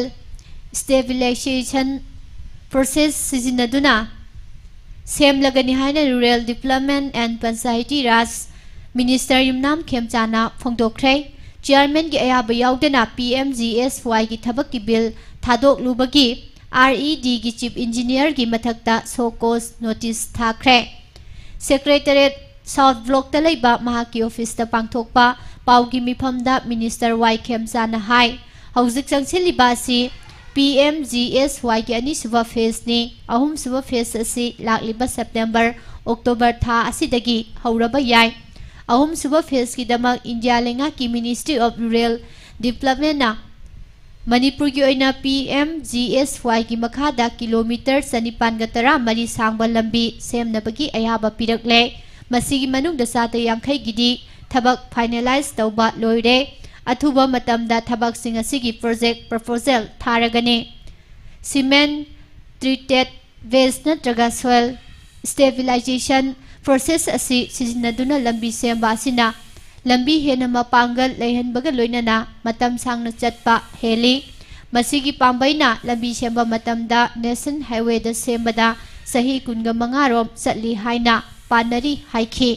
ꯁ꯭ꯇꯦꯕꯤꯂꯥꯏꯖꯦꯁꯟ ꯄ꯭ꯔꯣꯁꯦꯁ ꯁꯤꯖꯤꯟꯅꯗꯨꯅ ꯁꯦꯝꯂꯒꯅꯤ ꯍꯥꯏꯅ Rural Development and Panchayati Raj Minister ꯌꯨꯝꯅꯥꯝ ꯈꯦꯝꯆꯥꯅ ꯐꯣꯡꯗꯣꯛꯈ꯭ꯔꯦ꯫ ꯆꯤꯌꯥꯔꯃꯦꯟꯒꯤ ꯑꯌꯥꯕ ꯌꯥꯎꯗꯅ ꯄꯤ ꯑꯦꯝ ꯖꯤ ꯑꯦꯁ ꯋꯥꯏꯒꯤ ꯊꯕꯛꯀꯤ ꯕꯤꯜ ꯊꯥꯗꯣꯛꯂꯨꯕꯒꯤ ꯑꯥꯔ ꯏ ꯗꯤꯒꯤ ꯆꯤꯐ ꯏꯟꯖꯤꯅꯤꯌꯔꯒꯤ ꯃꯊꯛꯇ ꯁꯣ ꯀꯣꯖ ꯅꯣꯇꯤꯁ ꯊꯥꯈ꯭ꯔꯦ꯫ ꯁꯦꯀ꯭ꯔꯦꯇꯔꯦꯠ ꯁꯥꯎꯠ ꯕ꯭ꯂꯣꯛꯇ ꯂꯩꯕ ꯃꯍꯥꯛꯀꯤ ꯑꯣꯐꯤꯁꯇ ꯄꯥꯡꯊꯣꯛꯄ ꯄꯥꯎꯒꯤ ꯃꯤꯐꯝꯗ ꯃꯤꯅꯤꯁꯇꯔ ꯋꯥꯏ ꯈꯦꯝꯆꯥꯅ ꯍꯥꯏ, ꯍꯧꯖꯤꯛ ꯆꯪꯁꯤꯜꯂꯤꯕ ꯑꯁꯤ ꯄꯤ ꯑꯦꯝ ꯖꯤ ꯑꯦꯁ ꯋꯥꯏꯒꯤ ꯑꯅꯤꯁꯨꯕ ꯐꯦꯖꯅꯤ꯫ ꯑꯍꯨꯝꯁꯨꯕ ꯐꯦꯖ ꯑꯁꯤ ꯂꯥꯛꯂꯤꯕ ꯁꯦꯞꯇꯦꯝꯕꯔ ꯑꯣꯛꯇꯣꯕꯔ ꯊꯥ ꯑꯁꯤꯗꯒꯤ ꯍꯧꯔꯕ ꯌꯥꯏ꯫ ꯑꯍꯨꯝꯁꯨꯕ ꯐꯦꯖꯀꯤꯗꯃꯛ ꯏꯟꯗꯤꯌꯥ ꯂꯩꯉꯥꯛꯀꯤ Ministry of Rural Developmentꯅ ꯃꯅꯤꯄꯨꯔꯒꯤ ꯑꯣꯏꯅ P M G S Yꯒꯤ ꯃꯈꯥꯗ ꯀꯤꯂꯣꯃꯤꯇꯔ ꯆꯅꯤꯄꯥꯟꯒ ꯇꯔꯥꯃꯔꯤ ꯁꯥꯡꯕ ꯂꯝꯕꯤ ꯁꯦꯝꯅꯕꯒꯤ ꯑꯌꯥꯕ ꯄꯤꯔꯛꯂꯦ꯫ ꯃꯁꯤꯒꯤ ꯃꯅꯨꯡꯗ ꯆꯥꯗ ꯌꯥꯡꯈꯩꯒꯤꯗꯤ ꯊꯕꯛ finalize ꯇꯧꯕ ꯂꯣꯏꯔꯦ꯫ ꯑꯊꯨꯕ ꯃꯇꯝꯗ ꯊꯕꯛꯁꯤꯡ ꯑꯁꯤꯒꯤ project proposal ꯊꯥꯔꯒꯅꯤ꯫ Cement treated waste ꯅꯠꯇ꯭ꯔꯒ soil stabilization process ꯑꯁꯤ ꯁꯤꯖꯤꯟꯅꯗꯨꯅ ꯂꯝꯕꯤ ꯁꯦꯝꯕ ꯑꯁꯤꯅ ꯂꯝꯕꯤ ꯍꯦꯟꯅ ꯃꯄꯥꯡꯒꯜ ꯂꯩꯍꯟꯕꯒ ꯂꯣꯏꯅꯅ ꯃꯇꯝ ꯁꯥꯡꯅ ꯆꯠꯄ ꯍꯦꯜꯂꯤ꯫ ꯃꯁꯤꯒꯤ ꯄꯥꯝꯕꯩꯅ ꯂꯝꯕꯤ ꯁꯦꯝꯕ ꯃꯇꯝꯗ National Highwayꯗ ꯁꯦꯝꯕꯗ ꯆꯍꯤ ꯀꯨꯟꯒ ꯃꯉꯥ ꯔꯣꯝ ꯆꯠꯂꯤ ꯍꯥꯏꯅ ꯄꯥꯅꯔꯤ ꯍꯥꯏꯈꯤ꯫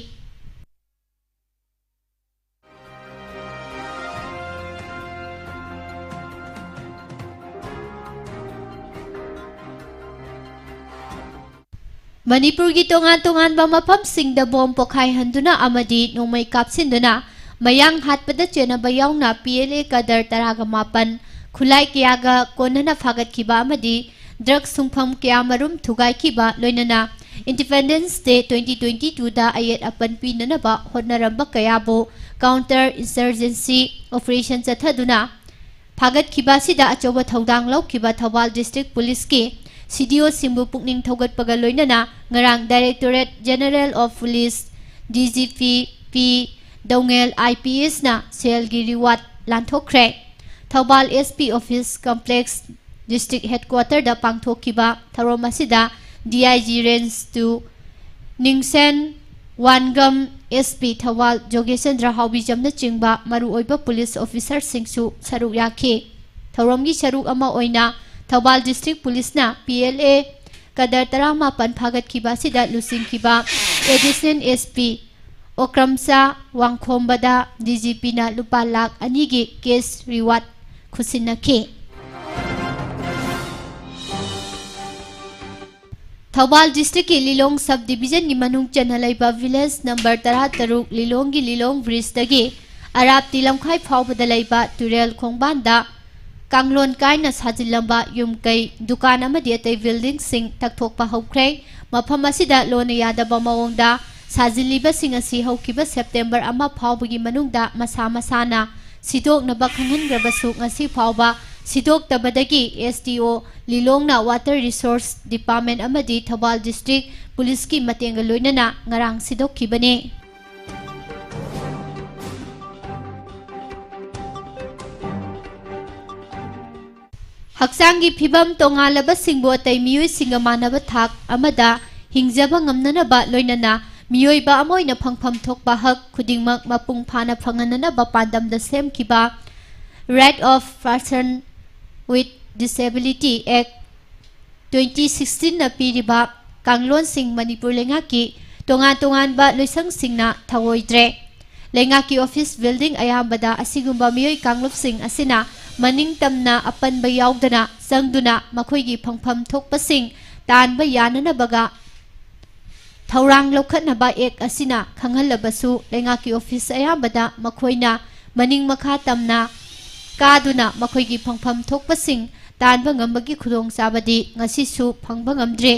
ꯃꯅꯤꯄꯨꯔꯒꯤ ꯇꯣꯉꯥꯟ ꯇꯣꯉꯥꯟꯕ ꯃꯐꯝꯁꯤꯡꯗ ꯕꯣꯝ ꯄꯣꯈꯥꯏꯍꯟꯗꯨꯅ ꯑꯃꯗꯤ ꯅꯣꯡꯃꯩ ꯀꯥꯞꯁꯤꯟꯗꯨꯅ ꯃꯌꯥꯡ ꯍꯥꯠꯄꯗ ꯆꯦꯟꯅꯕ ꯌꯥꯎꯅ P L A cadre ꯇꯔꯥꯒ ꯃꯥꯄꯟ ꯈꯨꯠꯂꯥꯏ ꯀꯌꯥꯒ ꯀꯣꯟꯅꯅ ꯐꯥꯒꯠꯈꯤꯕ ꯑꯃꯗꯤ drug ꯁꯨꯡꯐꯝ ꯀꯌꯥꯃꯔꯨꯝ ꯊꯨꯒꯥꯏꯈꯤꯕ, ꯂꯣꯏꯅꯅ Independence Day twenty twenty twoꯗ ꯑꯌꯦꯠ ꯑꯄꯟ ꯄꯤꯅꯅꯕ ꯍꯣꯠꯅꯔꯝꯕ ꯀꯌꯥꯕꯨ counter insurgency operation ꯆꯠꯊꯗꯨꯅ ꯐꯥꯒꯠꯈꯤꯕ ꯑꯁꯤꯗ ꯑꯆꯧꯕ ꯊꯧꯗꯥꯡ ꯂꯧꯈꯤꯕ ꯊꯧꯕꯥꯜ District Policeꯀꯤ C D Oꯁꯤꯡꯕꯨ ꯄꯨꯛꯅꯤꯡ ꯊꯧꯒꯠꯄꯒ ꯂꯣꯏꯅꯅ ꯉꯔꯥꯡ Directorate General of Police, D G P P ꯗꯧꯉꯦꯜ I P Sꯅ ꯁꯦꯜꯒꯤ reward ꯂꯥꯟꯊꯣꯛꯈ꯭ꯔꯦ꯫ Thoubal S P Office Complex District Headquarterꯗ ꯄꯥꯡꯊꯣꯛꯈꯤꯕ ꯊꯧꯔꯝ ꯑꯁꯤꯗ D I G Range two ꯅꯤꯡꯁꯦꯟ ꯋꯥꯟꯒꯝ, S P Thoubal ꯖꯣꯒꯦꯁꯆꯟꯗ꯭ꯔ ꯍꯥꯎꯕꯤꯖꯝꯅꯆꯤꯡꯕ ꯃꯔꯨꯑꯣꯏꯕ police officerꯁꯤꯡꯁꯨ ꯁꯔꯨꯛ ꯌꯥꯈꯤ꯫ ꯊꯧꯔꯝꯒꯤ ꯁꯔꯨꯛ ꯑꯃ ꯑꯣꯏꯅ Thoubal District Policeꯅ P L A cadre ꯇꯔꯥꯃꯥꯄꯟ ꯐꯥꯒꯠꯈꯤꯕ ꯑꯁꯤꯗ ꯂꯨꯆꯤꯡꯈꯤꯕ Additional S P ꯑꯣꯀ꯭ꯔꯝꯆꯥ ꯋꯥꯡꯈꯣꯝꯕꯗ D G Pꯅ ꯂꯨꯄꯥ ꯂꯥꯈ ꯑꯅꯤꯒꯤ cash reward ꯈꯨꯠꯁꯤꯟꯅꯈꯤ꯫ ꯊꯧꯕꯥꯜ Districtꯀꯤ ꯂꯤꯂꯣꯡ Sub Divisionꯒꯤ ꯃꯅꯨꯡ ꯆꯟꯅ ꯂꯩꯕ Village number ꯇꯔꯥꯇꯔꯨꯛ ꯂꯤꯂꯣꯡꯒꯤ ꯂꯤꯂꯣꯡ Bridgeꯇꯒꯤ ꯑꯔꯥꯞꯇꯤ ꯂꯝꯈꯥꯏ ꯐꯥꯎꯕꯗ ꯂꯩꯕ ꯇꯨꯔꯦꯜ ꯈꯣꯡꯕꯥꯟꯗ ꯀꯥꯡꯂꯣꯟ ꯀꯥꯏꯅ ꯁꯥꯖꯤꯜꯂꯝꯕ ꯌꯨꯝ ꯀꯩ, ꯗꯨꯀꯥꯟ ꯑꯃꯗꯤ ꯑꯇꯩ buildingꯁꯤꯡ ꯇꯛꯊꯣꯛꯄ ꯍꯧꯈ꯭ꯔꯦ꯫ ꯃꯐꯝ ꯑꯁꯤꯗ ꯂꯣꯟꯅ ꯌꯥꯗꯕ ꯃꯑꯣꯡꯗ ꯁꯥꯖꯤꯜꯂꯤꯕꯁꯤꯡ ꯑꯁꯤ ꯍꯧꯈꯤꯕ ꯁꯦꯞꯇꯦꯝꯕꯔ ꯑꯃ ꯐꯥꯎꯕꯒꯤ ꯃꯅꯨꯡꯗ ꯃꯁꯥ ꯃꯁꯥꯅ ꯁꯤꯗꯣꯛꯅꯕ ꯈꯪꯍꯟꯈ꯭ꯔꯕꯁꯨ, ꯉꯁꯤ ꯐꯥꯎꯕ ꯁꯤꯗꯣꯛꯇꯕꯗꯒꯤ ꯑꯦꯁ ꯗꯤ ꯑꯣ ꯂꯤꯂꯣꯡꯅ Water Resource Department ꯑꯃꯗꯤ ꯊꯧꯕꯥꯜ District Police ꯀꯤ ꯃꯇꯦꯡꯒ ꯂꯣꯏꯅꯅ ꯉꯔꯥꯡ ꯁꯤꯗꯣꯛꯈꯤꯕꯅꯤ꯫ ꯍꯛꯆꯥꯡꯒꯤ ꯐꯤꯕꯝ ꯇꯣꯉꯥꯜꯂꯕꯁꯤꯡꯕꯨ ꯑꯇꯩ ꯃꯤꯑꯣꯏꯁꯤꯡꯒ ꯃꯥꯟꯅꯕ ꯊꯥꯛ ꯑꯃꯗ ꯍꯤꯡꯖꯕ ꯉꯝꯅꯅꯕ, ꯂꯣꯏꯅꯅ ꯃꯤꯑꯣꯏꯕ ꯑꯃ ꯑꯣꯏꯅ ꯐꯪꯐꯝ ꯊꯣꯛꯄ ꯍꯛ ꯈꯨꯗꯤꯡꯃꯛ ꯃꯄꯨꯡ ꯐꯥꯅ ꯐꯪꯍꯟꯅꯅꯕ ꯄꯥꯟꯗꯝꯗ ꯁꯦꯝꯈꯤꯕ Right of Person with Disability Act twenty sixteen ꯅ ꯄꯤꯔꯤꯕ ꯀꯥꯡꯂꯣꯟꯁꯤꯡ ꯃꯅꯤꯄꯨꯔ ꯂꯩꯉꯥꯛꯀꯤ ꯇꯣꯉꯥꯟ ꯇꯣꯉꯥꯟꯕ ꯂꯣꯏꯁꯪꯁꯤꯡꯅ ꯊꯧꯑꯣꯏꯗ꯭ꯔꯦ꯫ ꯂꯩꯉꯥꯛꯀꯤ office building ꯑꯌꯥꯝꯕꯗ ꯑꯁꯤꯒꯨꯝꯕ ꯃꯤꯑꯣꯏ ꯀꯥꯡꯂꯨꯞꯁꯤꯡ ꯑꯁꯤꯅ ꯃꯅꯤꯡ ꯇꯝꯅ ꯑꯄꯟꯕ ꯌꯥꯎꯗꯅ ꯆꯪꯗꯨꯅ ꯃꯈꯣꯏꯒꯤ ꯐꯪꯐꯝ ꯊꯣꯛꯄꯁꯤꯡ ꯇꯥꯟꯕ ꯌꯥꯅꯅꯕꯒ ꯊꯧꯔꯥꯡ ꯂꯧꯈꯠꯅꯕ act ꯑꯁꯤꯅ ꯈꯪꯍꯜꯂꯕꯁꯨ, ꯂꯩꯉꯥꯛꯀꯤ office ꯑꯌꯥꯝꯕꯗ ꯃꯈꯣꯏꯅ ꯃꯅꯤꯡ ꯃꯈꯥ ꯇꯝꯅ ꯀꯥꯗꯨꯅ ꯃꯈꯣꯏꯒꯤ ꯐꯪꯐꯝ ꯊꯣꯛꯄꯁꯤꯡ ꯇꯥꯟꯕ ꯉꯝꯕꯒꯤ ꯈꯨꯗꯣꯡꯆꯥꯕꯗꯤ ꯉꯁꯤꯁꯨ ꯐꯪꯕ ꯉꯝꯗ꯭ꯔꯤ꯫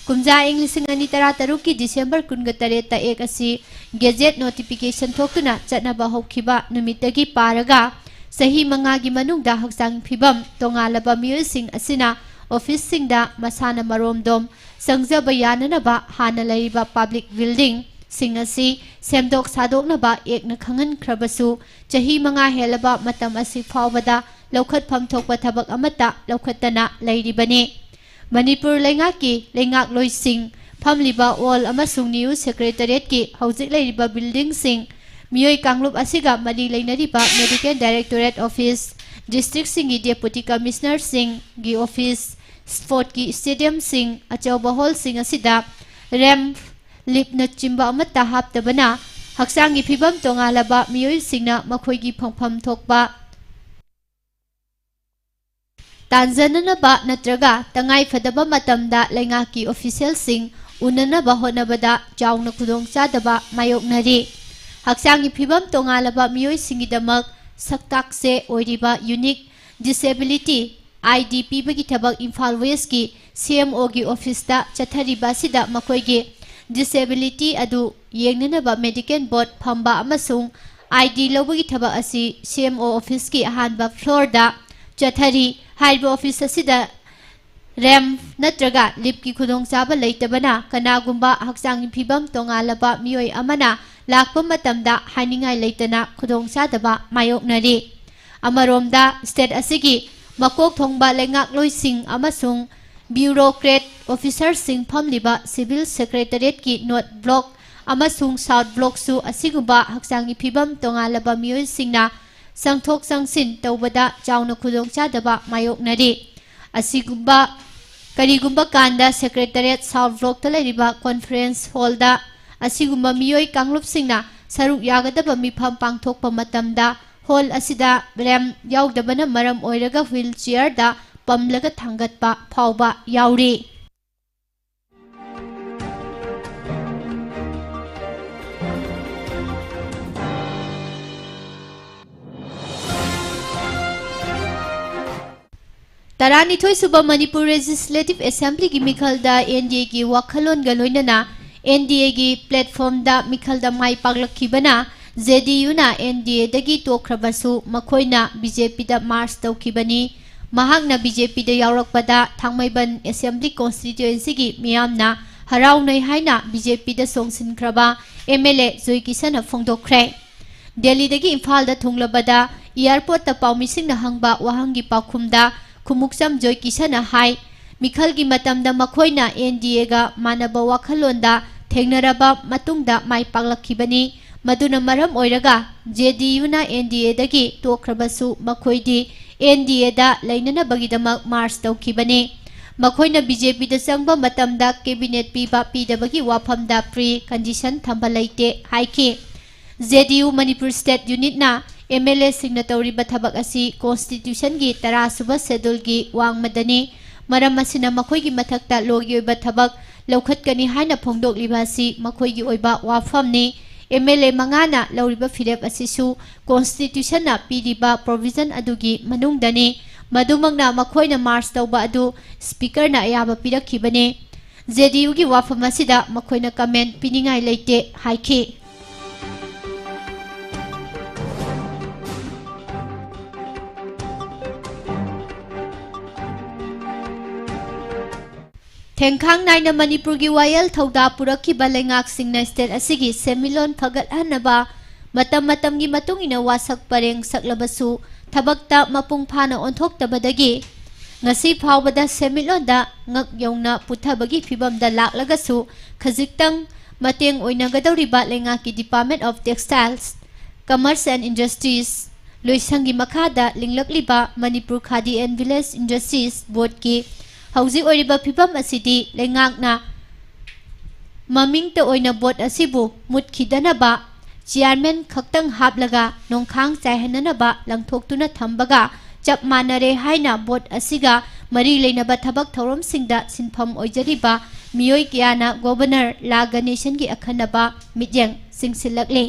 ꯀꯨꯝꯖꯥ ꯏꯪ ꯂꯤꯁꯤꯡ ꯑꯅꯤ ꯇꯔꯥ ꯇꯔꯨꯛꯀꯤ December ꯀꯨꯟꯒ ꯇꯔꯦꯠꯇ act ꯑꯁꯤ gazette notification ꯊꯣꯛꯇꯨꯅ ꯆꯠꯅꯕ ꯍꯧꯈꯤꯕ ꯅꯨꯃꯤꯠꯇꯒꯤ ꯄꯥꯔꯒ, ꯆꯍꯤ ꯃꯉꯥꯒꯤ ꯃꯅꯨꯡꯗ ꯍꯛꯆꯥꯡ ꯐꯤꯕꯝ ꯇꯣꯉꯥꯜꯂꯕ ꯃꯤꯑꯣꯏꯁꯤꯡ ꯑꯁꯤꯅ office ꯁꯤꯡꯗ ꯃꯁꯥꯅ ꯃꯔꯣꯝꯗꯣꯝ ꯆꯪꯖꯕ ꯌꯥꯅꯅꯕ ꯍꯥꯟꯅ ꯂꯩꯔꯤꯕ public building ꯁꯤꯡ ꯑꯁꯤ ꯁꯦꯝꯗꯣꯛ ꯁꯥꯗꯣꯛꯅꯕ act ꯅ ꯈꯪꯍꯟꯈ꯭ꯔꯕꯁꯨ, ꯆꯍꯤ ꯃꯉꯥ ꯍꯦꯜꯂꯕ ꯃꯇꯝ ꯑꯁꯤ ꯐꯥꯎꯕꯗ ꯂꯧꯈꯠꯐꯝ ꯊꯣꯛꯄ ꯊꯕꯛ ꯑꯃꯠꯇ ꯂꯧꯈꯠꯇꯅ ꯂꯩꯔꯤꯕꯅꯤ꯫ ꯃꯅꯤꯄꯨꯔ ꯂꯩꯉꯥꯛꯀꯤ ꯂꯩꯉꯥꯛꯂꯣꯏꯁꯤꯡ ꯐꯝꯂꯤꯕ Old ꯑꯃꯁꯨꯡ New Secretariat ꯀꯤ ꯍꯧꯖꯤꯛ ꯂꯩꯔꯤꯕ building ꯁꯤꯡ, ꯃꯤꯑꯣꯏ ꯀꯥꯡꯂꯨꯞ ꯑꯁꯤꯒ ꯃꯔꯤ ꯂꯩꯅꯔꯤꯕ Medical Directorate Office, district ꯁꯤꯡꯒꯤ Deputy Commissioner ꯁꯤꯡꯒꯤ office, sport ꯀꯤ stadium ꯁꯤꯡ, ꯑꯆꯧꯕ hall ꯁꯤꯡ ꯑꯁꯤꯗ ramp, lift ꯅꯆꯤꯡꯕ ꯑꯃꯠꯇ ꯍꯥꯞꯇꯕꯅ, ꯍꯛꯆꯥꯡꯒꯤ ꯐꯤꯕꯝ ꯇꯣꯉꯥꯜꯂꯕ ꯃꯤꯑꯣꯏꯁꯤꯡꯅ ꯃꯈꯣꯏꯒꯤ ꯐꯪꯐꯝ ꯊꯣꯛꯄ ꯇꯥꯟꯖꯅꯅꯕ ꯅꯠꯇ꯭ꯔꯒ ꯇꯉꯥꯏ ꯐꯗꯕ ꯃꯇꯝꯗ ꯂꯩꯉꯥꯛꯀꯤ official ꯁꯤꯡ ꯎꯅꯅꯕ ꯍꯣꯠꯅꯕꯗ ꯆꯥꯎꯅ ꯈꯨꯗꯣꯡꯆꯥꯗꯕ ꯃꯥꯌꯣꯛꯅꯔꯤ꯫ ꯍꯛꯆꯥꯡꯒꯤ ꯐꯤꯕꯝ ꯇꯣꯉꯥꯜꯂꯕ ꯃꯤꯑꯣꯏꯁꯤꯡꯒꯤꯗꯃꯛ ꯁꯛꯇꯥꯛꯁꯦ ꯑꯣꯏꯔꯤꯕ Unique Disability ID ꯄꯤꯕꯒꯤ ꯊꯕꯛ ꯏꯝꯐꯥꯜ ꯋꯦꯁꯀꯤ CMOꯒꯤ ꯑꯣꯐꯤꯁꯇ ꯆꯠꯊꯔꯤꯕ ꯑꯁꯤꯗ ꯃꯈꯣꯏꯒꯤ disability ꯑꯗꯨ ꯌꯦꯡꯅꯅꯕ medical board ꯐꯝꯕ ꯑꯃꯁꯨꯡ ID ꯂꯧꯕꯒꯤ ꯊꯕꯛ ꯑꯁꯤ CMO ꯑꯣꯐꯤꯁꯀꯤ ꯑꯍꯥꯟꯕ floorꯗ ꯆꯠꯊꯔꯤ꯫ ꯍꯥꯏꯔꯤꯕ ꯑꯣꯐꯤꯁ ꯑꯁꯤꯗ ramp ꯅꯠꯇ꯭ꯔꯒ liftꯀꯤ ꯈꯨꯗꯣꯡꯆꯥꯕ ꯂꯩꯇꯕꯅ ꯀꯅꯥꯒꯨꯝꯕ ꯍꯛꯆꯥꯡꯒꯤ ꯐꯤꯕꯝ ꯇꯣꯉꯥꯜꯂꯕ ꯃꯤꯑꯣꯏ ꯑꯃꯅ ꯂꯥꯛꯄ ꯃꯇꯝꯗ ꯍꯥꯏꯅꯤꯡꯉꯥꯏ ꯂꯩꯇꯅ ꯈꯨꯗꯣꯡꯆꯥꯗꯕ ꯃꯥꯌꯣꯛꯅꯔꯤ꯫ ꯑꯃꯔꯣꯝꯗ, state ꯑꯁꯤꯒꯤ ꯃꯀꯣꯛ ꯊꯣꯡꯕ ꯂꯩꯉꯥꯛꯂꯣꯏꯁꯤꯡ ꯑꯃꯁꯨꯡ bureaucrat officerꯁꯤꯡ ꯐꯝꯂꯤꯕ civil secretariatꯀꯤ north block ꯑꯃꯁꯨꯡ south blockꯁꯨ ꯑꯁꯤꯒꯨꯝꯕ ꯍꯛꯆꯥꯡꯒꯤ ꯐꯤꯕꯝ ꯇꯣꯉꯥꯜꯂꯕ ꯃꯤꯑꯣꯏꯁꯤꯡꯅ ꯆꯪꯊꯣꯛ ꯆꯪꯁꯤꯟ ꯇꯧꯕꯗ ꯆꯥꯎꯅ ꯈꯨꯗꯣꯡꯆꯥꯗꯕ ꯃꯥꯌꯣꯛꯅꯔꯤ꯫ ꯑꯁꯤꯒꯨꯝꯕ ꯀꯔꯤꯒꯨꯝꯕ ꯀꯥꯟꯗ secretariat south blockꯇ ꯂꯩꯔꯤꯕ conference hallꯗ ꯑꯁꯤꯒꯨꯝꯕ ꯃꯤꯑꯣꯏ ꯀꯥꯡꯂꯨꯞꯁꯤꯡꯅ ꯁꯔꯨꯛ ꯌꯥꯒꯗꯕ ꯃꯤꯐꯝ ꯄꯥꯡꯊꯣꯛꯄ ꯃꯇꯝꯗ hall ꯑꯁꯤꯗ ramp ꯌꯥꯎꯗꯕꯅ ꯃꯔꯝ ꯑꯣꯏꯔꯒ wheelchairꯗ ꯄꯝꯂꯒ ꯊꯥꯡꯒꯠꯄ ꯐꯥꯎꯕ ꯌꯥꯎꯔꯤ꯫ ꯇꯔꯥꯅꯤꯊꯣꯏ ꯁꯨꯕ ꯃꯅꯤꯄꯨꯔ Legislative Assemblyꯒꯤ ꯃꯤꯈꯜꯗ NDAꯒꯤ ꯋꯥꯈꯜꯂꯣꯟꯒ ꯂꯣꯏꯅꯅ NDAꯒꯤ platformꯗ ꯃꯤꯈꯜꯗ ꯃꯥꯏ ꯄꯥꯛꯂꯛꯈꯤꯕꯅ JDUꯅ NDAꯗꯒꯤ ꯇꯣꯛꯈ꯭ꯔꯕꯁꯨ ꯃꯈꯣꯏꯅ BJPꯗ merge ꯇꯧꯈꯤꯕꯅꯤ꯫ ꯃꯍꯥꯛꯅ BJPꯗ ꯌꯥꯎꯔꯛꯄꯗ ꯊꯥꯡꯃꯩꯕꯟ Assembly Constituencyꯒꯤ ꯃꯤꯌꯥꯝꯅ ꯍꯔꯥꯎꯅꯩ ꯍꯥꯏꯅ BJPꯗ ꯆꯣꯡꯁꯤꯟꯈ꯭ꯔꯕ MLA ꯖꯣꯏꯀꯤꯁꯟꯅ ꯐꯣꯡꯗꯣꯛꯈ꯭ꯔꯦ꯫ ꯗꯦꯜꯂꯤꯗꯒꯤ ꯏꯝꯐꯥꯜꯗ ꯊꯨꯡꯂꯕꯗ airportꯇ ꯄꯥꯎꯃꯤꯁꯤꯡꯅ ꯍꯪꯕ ꯋꯥꯍꯪꯒꯤ ꯄꯥꯎꯈꯨꯝꯗ ꯈꯨꯃꯨꯛꯆꯝ ꯖꯣꯏꯀꯤꯁꯟꯅ ꯍꯥꯏ, ꯃꯤꯈꯜꯒꯤ ꯃꯇꯝꯗ ꯃꯈꯣꯏꯅ NDAꯒ ꯃꯥꯟꯅꯕ ꯋꯥꯈꯜꯂꯣꯟꯗ ꯊꯦꯡꯅꯔꯕ ꯃꯇꯨꯡꯗ ꯃꯥꯏ ꯄꯥꯛꯂꯛꯈꯤꯕꯅꯤ꯫ ꯃꯗꯨꯅ ꯃꯔꯝ ꯑꯣꯏꯔꯒ JDUꯅ NDAꯗꯒꯤ ꯇꯣꯛꯈ꯭ꯔꯕꯁꯨ ꯃꯈꯣꯏꯗꯤ NDAꯗ ꯂꯩꯅꯅꯕꯒꯤꯗꯃꯛ merge ꯇꯧꯈꯤꯕꯅꯤ꯫ ꯃꯈꯣꯏꯅ BJPꯗ ꯆꯪꯕ ꯃꯇꯝꯗ cabinet ꯄꯤꯕ ꯄꯤꯗꯕꯒꯤ ꯋꯥꯐꯝꯗ pre condition ꯊꯝꯕ ꯂꯩꯇꯦ ꯍꯥꯏꯈꯤ꯫ JDU ꯃꯅꯤꯄꯨꯔ State Unitꯅ MLAꯁꯤꯡꯅ ꯇꯧꯔꯤꯕ ꯊꯕꯛ ꯑꯁꯤ Constitutionꯒꯤ ꯇꯔꯥ ꯁꯨꯕ scheduleꯒꯤ ꯋꯥꯡꯃꯗꯅꯤ꯫ ꯃꯔꯝ ꯑꯁꯤꯅ ꯃꯈꯣꯏꯒꯤ ꯃꯊꯛꯇ lawꯒꯤ ꯑꯣꯏꯕ ꯊꯕꯛ ꯂꯧꯈꯠꯀꯅꯤ ꯍꯥꯏꯅ ꯐꯣꯡꯗꯣꯛꯂꯤꯕ ꯑꯁꯤ ꯃꯈꯣꯏꯒꯤ ꯑꯣꯏꯕ ꯋꯥꯐꯝꯅꯤ꯫ MLA ꯃꯉꯥꯅ ꯂꯧꯔꯤꯕ ꯐꯤꯔꯦꯞ ꯑꯁꯤꯁꯨ Constitutionꯅ ꯄꯤꯔꯤꯕ provision ꯑꯗꯨꯒꯤ ꯃꯅꯨꯡꯗꯅꯤ꯫ ꯃꯗꯨꯃꯛꯅ ꯃꯈꯣꯏꯅ ꯃꯥꯔꯆ ꯇꯧꯕ ꯑꯗꯨ ꯁ꯭ꯄꯤꯀꯔꯅ ꯑꯌꯥꯕ ꯄꯤꯔꯛꯈꯤꯕꯅꯤ꯫ ꯖꯦ ꯗꯤ ꯌꯨꯒꯤ ꯋꯥꯐꯝ ꯑꯁꯤꯗ ꯃꯈꯣꯏꯅ ꯀꯃꯦꯟ ꯄꯤꯅꯤꯡꯉꯥꯏ ꯂꯩꯇꯦ ꯍꯥꯏꯈꯤ꯫ ꯊꯦꯡꯈꯥꯡ ꯅꯥꯏꯅ ꯃꯅꯤꯄꯨꯔꯒꯤ ꯋꯥꯌꯦꯜ ꯊꯧꯗꯥ ꯄꯨꯔꯛꯈꯤꯕ ꯂꯩꯉꯥꯛꯁꯤꯡꯅ ꯁ꯭ꯇꯦꯠ ꯑꯁꯤꯒꯤ ꯁꯦꯟꯃꯤꯠꯂꯣꯟ ꯐꯒꯠꯍꯟꯅꯕ ꯃꯇꯝ ꯃꯇꯝꯒꯤ ꯃꯇꯨꯡ ꯏꯟꯅ ꯋꯥꯁꯛ ꯄꯔꯦꯡ ꯁꯛꯂꯕꯁꯨ ꯊꯕꯛꯇ ꯃꯄꯨꯡ ꯐꯥꯅ ꯑꯣꯟꯊꯣꯛꯇꯕꯗꯒꯤ ꯉꯁꯤ ꯐꯥꯎꯕꯗ ꯁꯦꯟꯃꯤꯠꯂꯣꯟꯗ ꯉꯛ ꯌꯧꯅ ꯄꯨꯊꯕꯒꯤ ꯐꯤꯚꯝꯗ ꯂꯥꯛꯂꯒꯁꯨ ꯈꯖꯤꯛꯇꯪ ꯃꯇꯦꯡ ꯑꯣꯏꯅꯒꯗꯧꯔꯤꯕ ꯂꯩꯉꯥꯛꯀꯤ Department of Textiles, Commerce and Industries ꯂꯣꯏꯁꯪꯒꯤ ꯃꯈꯥꯗ ꯂꯤꯡꯂꯛꯂꯤꯕ ꯃꯅꯤꯄꯨꯔ ꯈꯥꯗꯤ and Village Industries Boardꯀꯤ ꯍꯧꯖꯤꯛ ꯑꯣꯏꯔꯤꯕ ꯐꯤꯚꯝ ꯑꯁꯤꯗꯤ ꯂꯩꯉꯥꯛꯅ ꯃꯃꯤꯡꯇ ꯑꯣꯏꯅ ꯕꯣꯔꯗ ꯑꯁꯤꯕꯨ ꯃꯨꯠꯈꯤꯗꯅꯕ ꯆꯤꯌꯥꯔꯃꯦꯟ ꯈꯛꯇꯪ ꯍꯥꯞꯂꯒ ꯅꯣꯡꯈꯥꯡ ꯆꯥꯏꯍꯟꯅꯅꯕ ꯂꯪꯊꯣꯛꯇꯨꯅ ꯊꯝꯕꯒ ꯆꯞ ꯃꯥꯟꯅꯔꯦ ꯍꯥꯏꯅ ꯕꯣꯔꯗ ꯑꯁꯤꯒ ꯃꯔꯤ ꯂꯩꯅꯕ ꯊꯕꯛ ꯊꯧꯔꯝꯁꯤꯡꯗ ꯁꯤꯟꯐꯝ ꯑꯣꯏꯖꯔꯤꯕ ꯃꯤꯑꯣꯏ ꯀꯌꯥꯅ ꯒꯣꯕꯔꯅꯔ ꯂꯥ ꯒꯅꯦꯁꯟꯒꯤ ꯑꯈꯟꯅꯕ ꯃꯤꯠꯌꯦꯡ ꯆꯤꯡꯁꯤꯜꯂꯛꯂꯤ꯫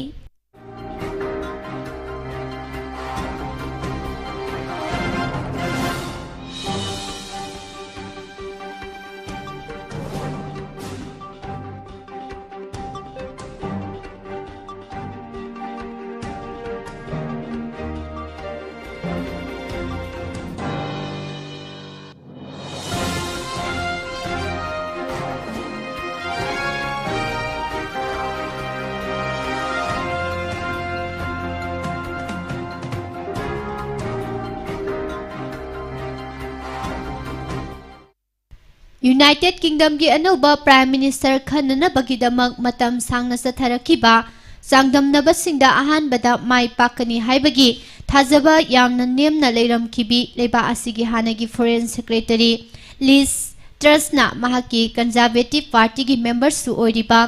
ꯌꯨꯅꯥꯏꯇꯦꯗ ꯀꯤꯡꯗꯝꯒꯤ ꯑꯅꯧꯕ ꯄ꯭ꯔꯥꯏꯝ ꯃꯤꯅꯤꯁꯇꯔ ꯈꯟꯅꯅꯕꯒꯤꯗꯃꯛ ꯃꯇꯝ ꯁꯥꯡꯅ ꯆꯠꯊꯔꯛꯈꯤꯕ ꯆꯥꯡꯗꯝꯅꯕꯁꯤꯡꯗ ꯑꯍꯥꯟꯕꯗ ꯃꯥꯏ ꯄꯥꯛꯀꯅꯤ ꯍꯥꯏꯕꯒꯤ ꯊꯥꯖꯕ ꯌꯥꯝꯅ ꯅꯦꯝꯅ ꯂꯩꯔꯝꯈꯤꯕꯤ ꯂꯩꯕꯥꯛ ꯑꯁꯤꯒꯤ ꯍꯥꯟꯅꯒꯤ ꯐꯣꯔꯦꯟ ꯁꯦꯀ꯭ꯔꯦꯇꯔꯤ ꯂꯤꯁ ꯇ꯭ꯔꯁꯅ ꯃꯍꯥꯛꯀꯤ ꯀꯟꯖꯥꯔꯕꯦꯇꯤꯕ ꯄꯥꯔꯇꯤꯒꯤ ꯃꯦꯝꯕꯔꯁꯨ ꯑꯣꯏꯔꯤꯕ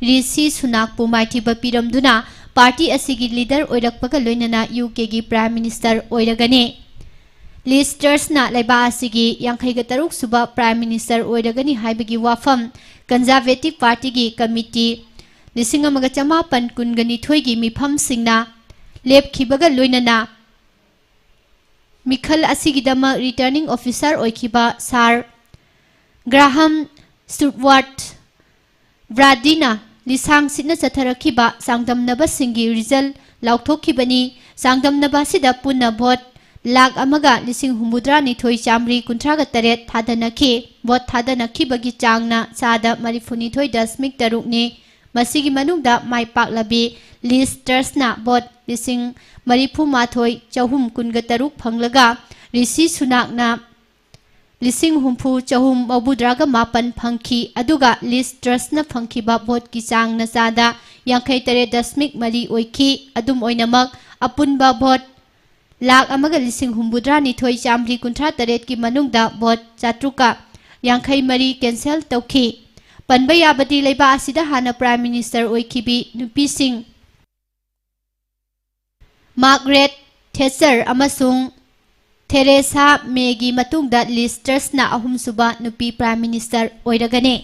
ꯔꯤꯁꯤ ꯁꯨꯅꯥꯛꯄꯨ ꯃꯥꯏꯊꯤꯕ ꯄꯤꯔꯝꯗꯨꯅ ꯄꯥꯔꯇꯤ ꯑꯁꯤꯒꯤ ꯂꯤꯗꯔ ꯑꯣꯏꯔꯛꯄꯒ ꯂꯣꯏꯅꯅ ꯌꯨ ꯀꯦꯒꯤ ꯄ꯭ꯔꯥꯏꯝ ꯃꯤꯅꯤꯁꯇꯔ ꯑꯣꯏꯔꯒꯅꯤ꯫ ꯂꯤꯁ ꯇ꯭ꯔꯁꯅ ꯂꯩꯕꯥꯛ ꯑꯁꯤꯒꯤ ꯌꯥꯡꯈꯩꯒ ꯇꯔꯨꯛ ꯁꯨꯕ ꯄ꯭ꯔꯥꯏꯝ ꯃꯤꯅꯤꯁꯇꯔ ꯑꯣꯏꯔꯒꯅꯤ ꯍꯥꯏꯕꯒꯤ ꯋꯥꯐꯝ ꯀꯟꯖꯥꯔꯕꯦꯇꯤꯕ ꯄꯥꯔꯇꯤꯒꯤ ꯀꯃꯤꯇꯤ ꯂꯤꯁꯤꯡ ꯑꯃꯒ ꯆꯃꯥꯄꯟ ꯀꯨꯟꯒ ꯅꯤꯊꯣꯏꯒꯤ ꯃꯤꯐꯝꯁꯤꯡꯅ ꯂꯦꯞꯈꯤꯕꯒ ꯂꯣꯏꯅꯅ ꯃꯤꯈꯜ ꯑꯁꯤꯒꯤꯗꯃꯛ returning officer ꯑꯣꯏꯈꯤꯕ ꯁꯥꯔ ꯒ꯭ꯔꯥꯍꯝ ꯁ꯭ꯇꯨꯋꯥꯔꯠ ꯕ꯭ꯔꯥꯗꯤꯅ ꯂꯤꯁꯥꯡ ꯁꯤꯠꯅ ꯆꯠꯊꯔꯛꯈꯤꯕ ꯆꯥꯡꯗꯝꯅꯕꯁꯤꯡꯒꯤ result ꯂꯥꯎꯊꯣꯛꯈꯤꯕꯅꯤ꯫ ꯆꯥꯡꯗꯝꯅꯕ ꯑꯁꯤꯗ ꯄꯨꯟꯅ vote ꯂꯥꯈ ꯑꯃꯒ ꯂꯤꯁꯤꯡ ꯍꯨꯝꯐꯨꯇꯔꯥꯅꯤꯊꯣꯏ ꯆꯥꯃꯔꯤ ꯀꯨꯟꯊ꯭ꯔꯥꯒ ꯇꯔꯦꯠ ꯊꯥꯗꯅꯈꯤ꯫ Vote ꯊꯥꯗꯅꯈꯤꯕꯒꯤ ꯆꯥꯡꯅ ꯆꯥꯗ ꯃꯔꯤꯐꯨꯅꯤꯊꯣꯏ ꯗꯁꯃꯤꯛ ꯇꯔꯨꯛꯅꯤ꯫ ꯃꯁꯤꯒꯤ ꯃꯅꯨꯡꯗ ꯃꯥꯏ ꯄꯥꯛꯂꯕꯤ ꯂꯤꯁ ꯇ꯭ꯔꯁꯅ vote ꯂꯤꯁꯤꯡ ꯃꯔꯤꯐꯨꯃꯥꯊꯣꯏ ꯆꯍꯨꯝ ꯀꯨꯟꯒ ꯇꯔꯨꯛ ꯐꯪꯂꯒ, ꯔꯤꯁꯤ ꯁꯨꯅꯥꯛꯅ ꯂꯤꯁꯤꯡ ꯍꯨꯝꯐꯨ ꯆꯍꯨꯝ ꯃꯧꯗ꯭ꯔꯥꯒ ꯃꯥꯄꯟ ꯐꯪꯈꯤ꯫ ꯑꯗꯨꯒ ꯂꯤꯁ ꯇ꯭ꯔꯁꯅ ꯐꯪꯈꯤꯕ voteꯀꯤ ꯆꯥꯡꯅ ꯆꯥꯗ ꯌꯥꯡꯈꯩ ꯇꯔꯦꯠ ꯗꯁꯃꯤꯛ ꯃꯔꯤ ꯑꯣꯏꯈꯤ꯫ ꯑꯗꯨꯝ ꯑꯣꯏꯅꯃꯛ, ꯑꯄꯨꯟꯕ vote ꯂꯥꯈ ꯑꯃꯒ ꯂꯤꯁꯤꯡ ꯍꯨꯝꯐꯨꯇꯔꯥꯅꯤꯊꯣꯏ ꯆꯥꯃꯔꯤ ꯀꯨꯟꯊ꯭ꯔꯥ ꯇꯔꯦꯠꯀꯤ ꯃꯅꯨꯡꯗ vote ꯆꯥꯇ꯭ꯔꯨꯛꯀ ꯌꯥꯡꯈꯩ ꯃꯔꯤ cancel ꯇꯧꯈꯤ꯫ ꯄꯟꯕ ꯌꯥꯕꯗꯤ, ꯂꯩꯕꯥꯛ ꯑꯁꯤꯗ ꯍꯥꯟꯅ Prime Minister ꯑꯣꯏꯈꯤꯕꯤ ꯅꯨꯄꯤꯁꯤꯡ ꯃꯥꯔꯒꯔꯦꯠ ꯊꯦꯆꯔ ꯑꯃꯁꯨꯡ ꯊꯦꯔꯦꯁꯥ ꯃꯦꯒꯤ ꯃꯇꯨꯡꯗ ꯂꯤꯁ ꯇ꯭ꯔꯁꯅ ꯑꯍꯨꯝꯁꯨꯕ ꯅꯨꯄꯤ Prime Minister ꯑꯣꯏꯔꯒꯅꯤ꯫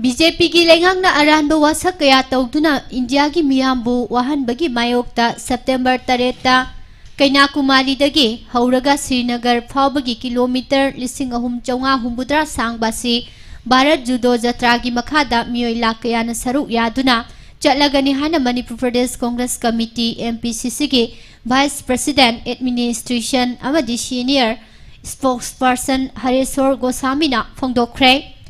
BJPꯒꯤ ꯂꯩꯉꯥꯛꯅ ꯑꯔꯥꯟꯕ ꯋꯥꯁꯛ ꯀꯌꯥ ꯇꯧꯗꯨꯅ ꯏꯟꯗꯤꯌꯥꯒꯤ ꯃꯤꯌꯥꯝꯕꯨ ꯋꯥꯍꯟꯕꯒꯤ ꯃꯥꯌꯣꯛꯇ September ꯇꯔꯦꯠꯇ ꯀꯩꯅꯥꯀꯨꯃꯥꯔꯤꯗꯒꯤ ꯍꯧꯔꯒ ꯁ꯭ꯔꯤꯅꯒꯔ ꯐꯥꯎꯕꯒꯤ kilometre ꯂꯤꯁꯤꯡ ꯑꯍꯨꯝ ꯆꯥꯝꯃꯉꯥ ꯍꯨꯝꯐꯨꯇꯔꯥ ꯁꯥꯡꯕ ꯑꯁꯤ ꯚꯥꯔꯠ ꯖꯨꯗꯣ ꯖꯇ꯭ꯔꯥꯒꯤ ꯃꯈꯥꯗ ꯃꯤꯑꯣꯏ ꯂꯥꯈ ꯀꯌꯥꯅ ꯁꯔꯨꯛ ꯌꯥꯗꯨꯅ ꯆꯠꯂꯒꯅꯤ ꯍꯥꯏꯅ ꯃꯅꯤꯄꯨꯔ ꯄ꯭ꯔꯗꯦꯁ ꯀꯣꯡꯒ꯭ꯔꯦꯁ ꯀꯃꯤꯇꯤ, MPCCꯒꯤ Vice President, Administration ꯑꯃꯗꯤ Senior Spokesperson ꯍꯔꯦꯁꯣꯔ ꯒꯣꯁꯥꯃꯤꯅ ꯐꯣꯡꯗꯣꯛꯈ꯭ꯔꯦ꯫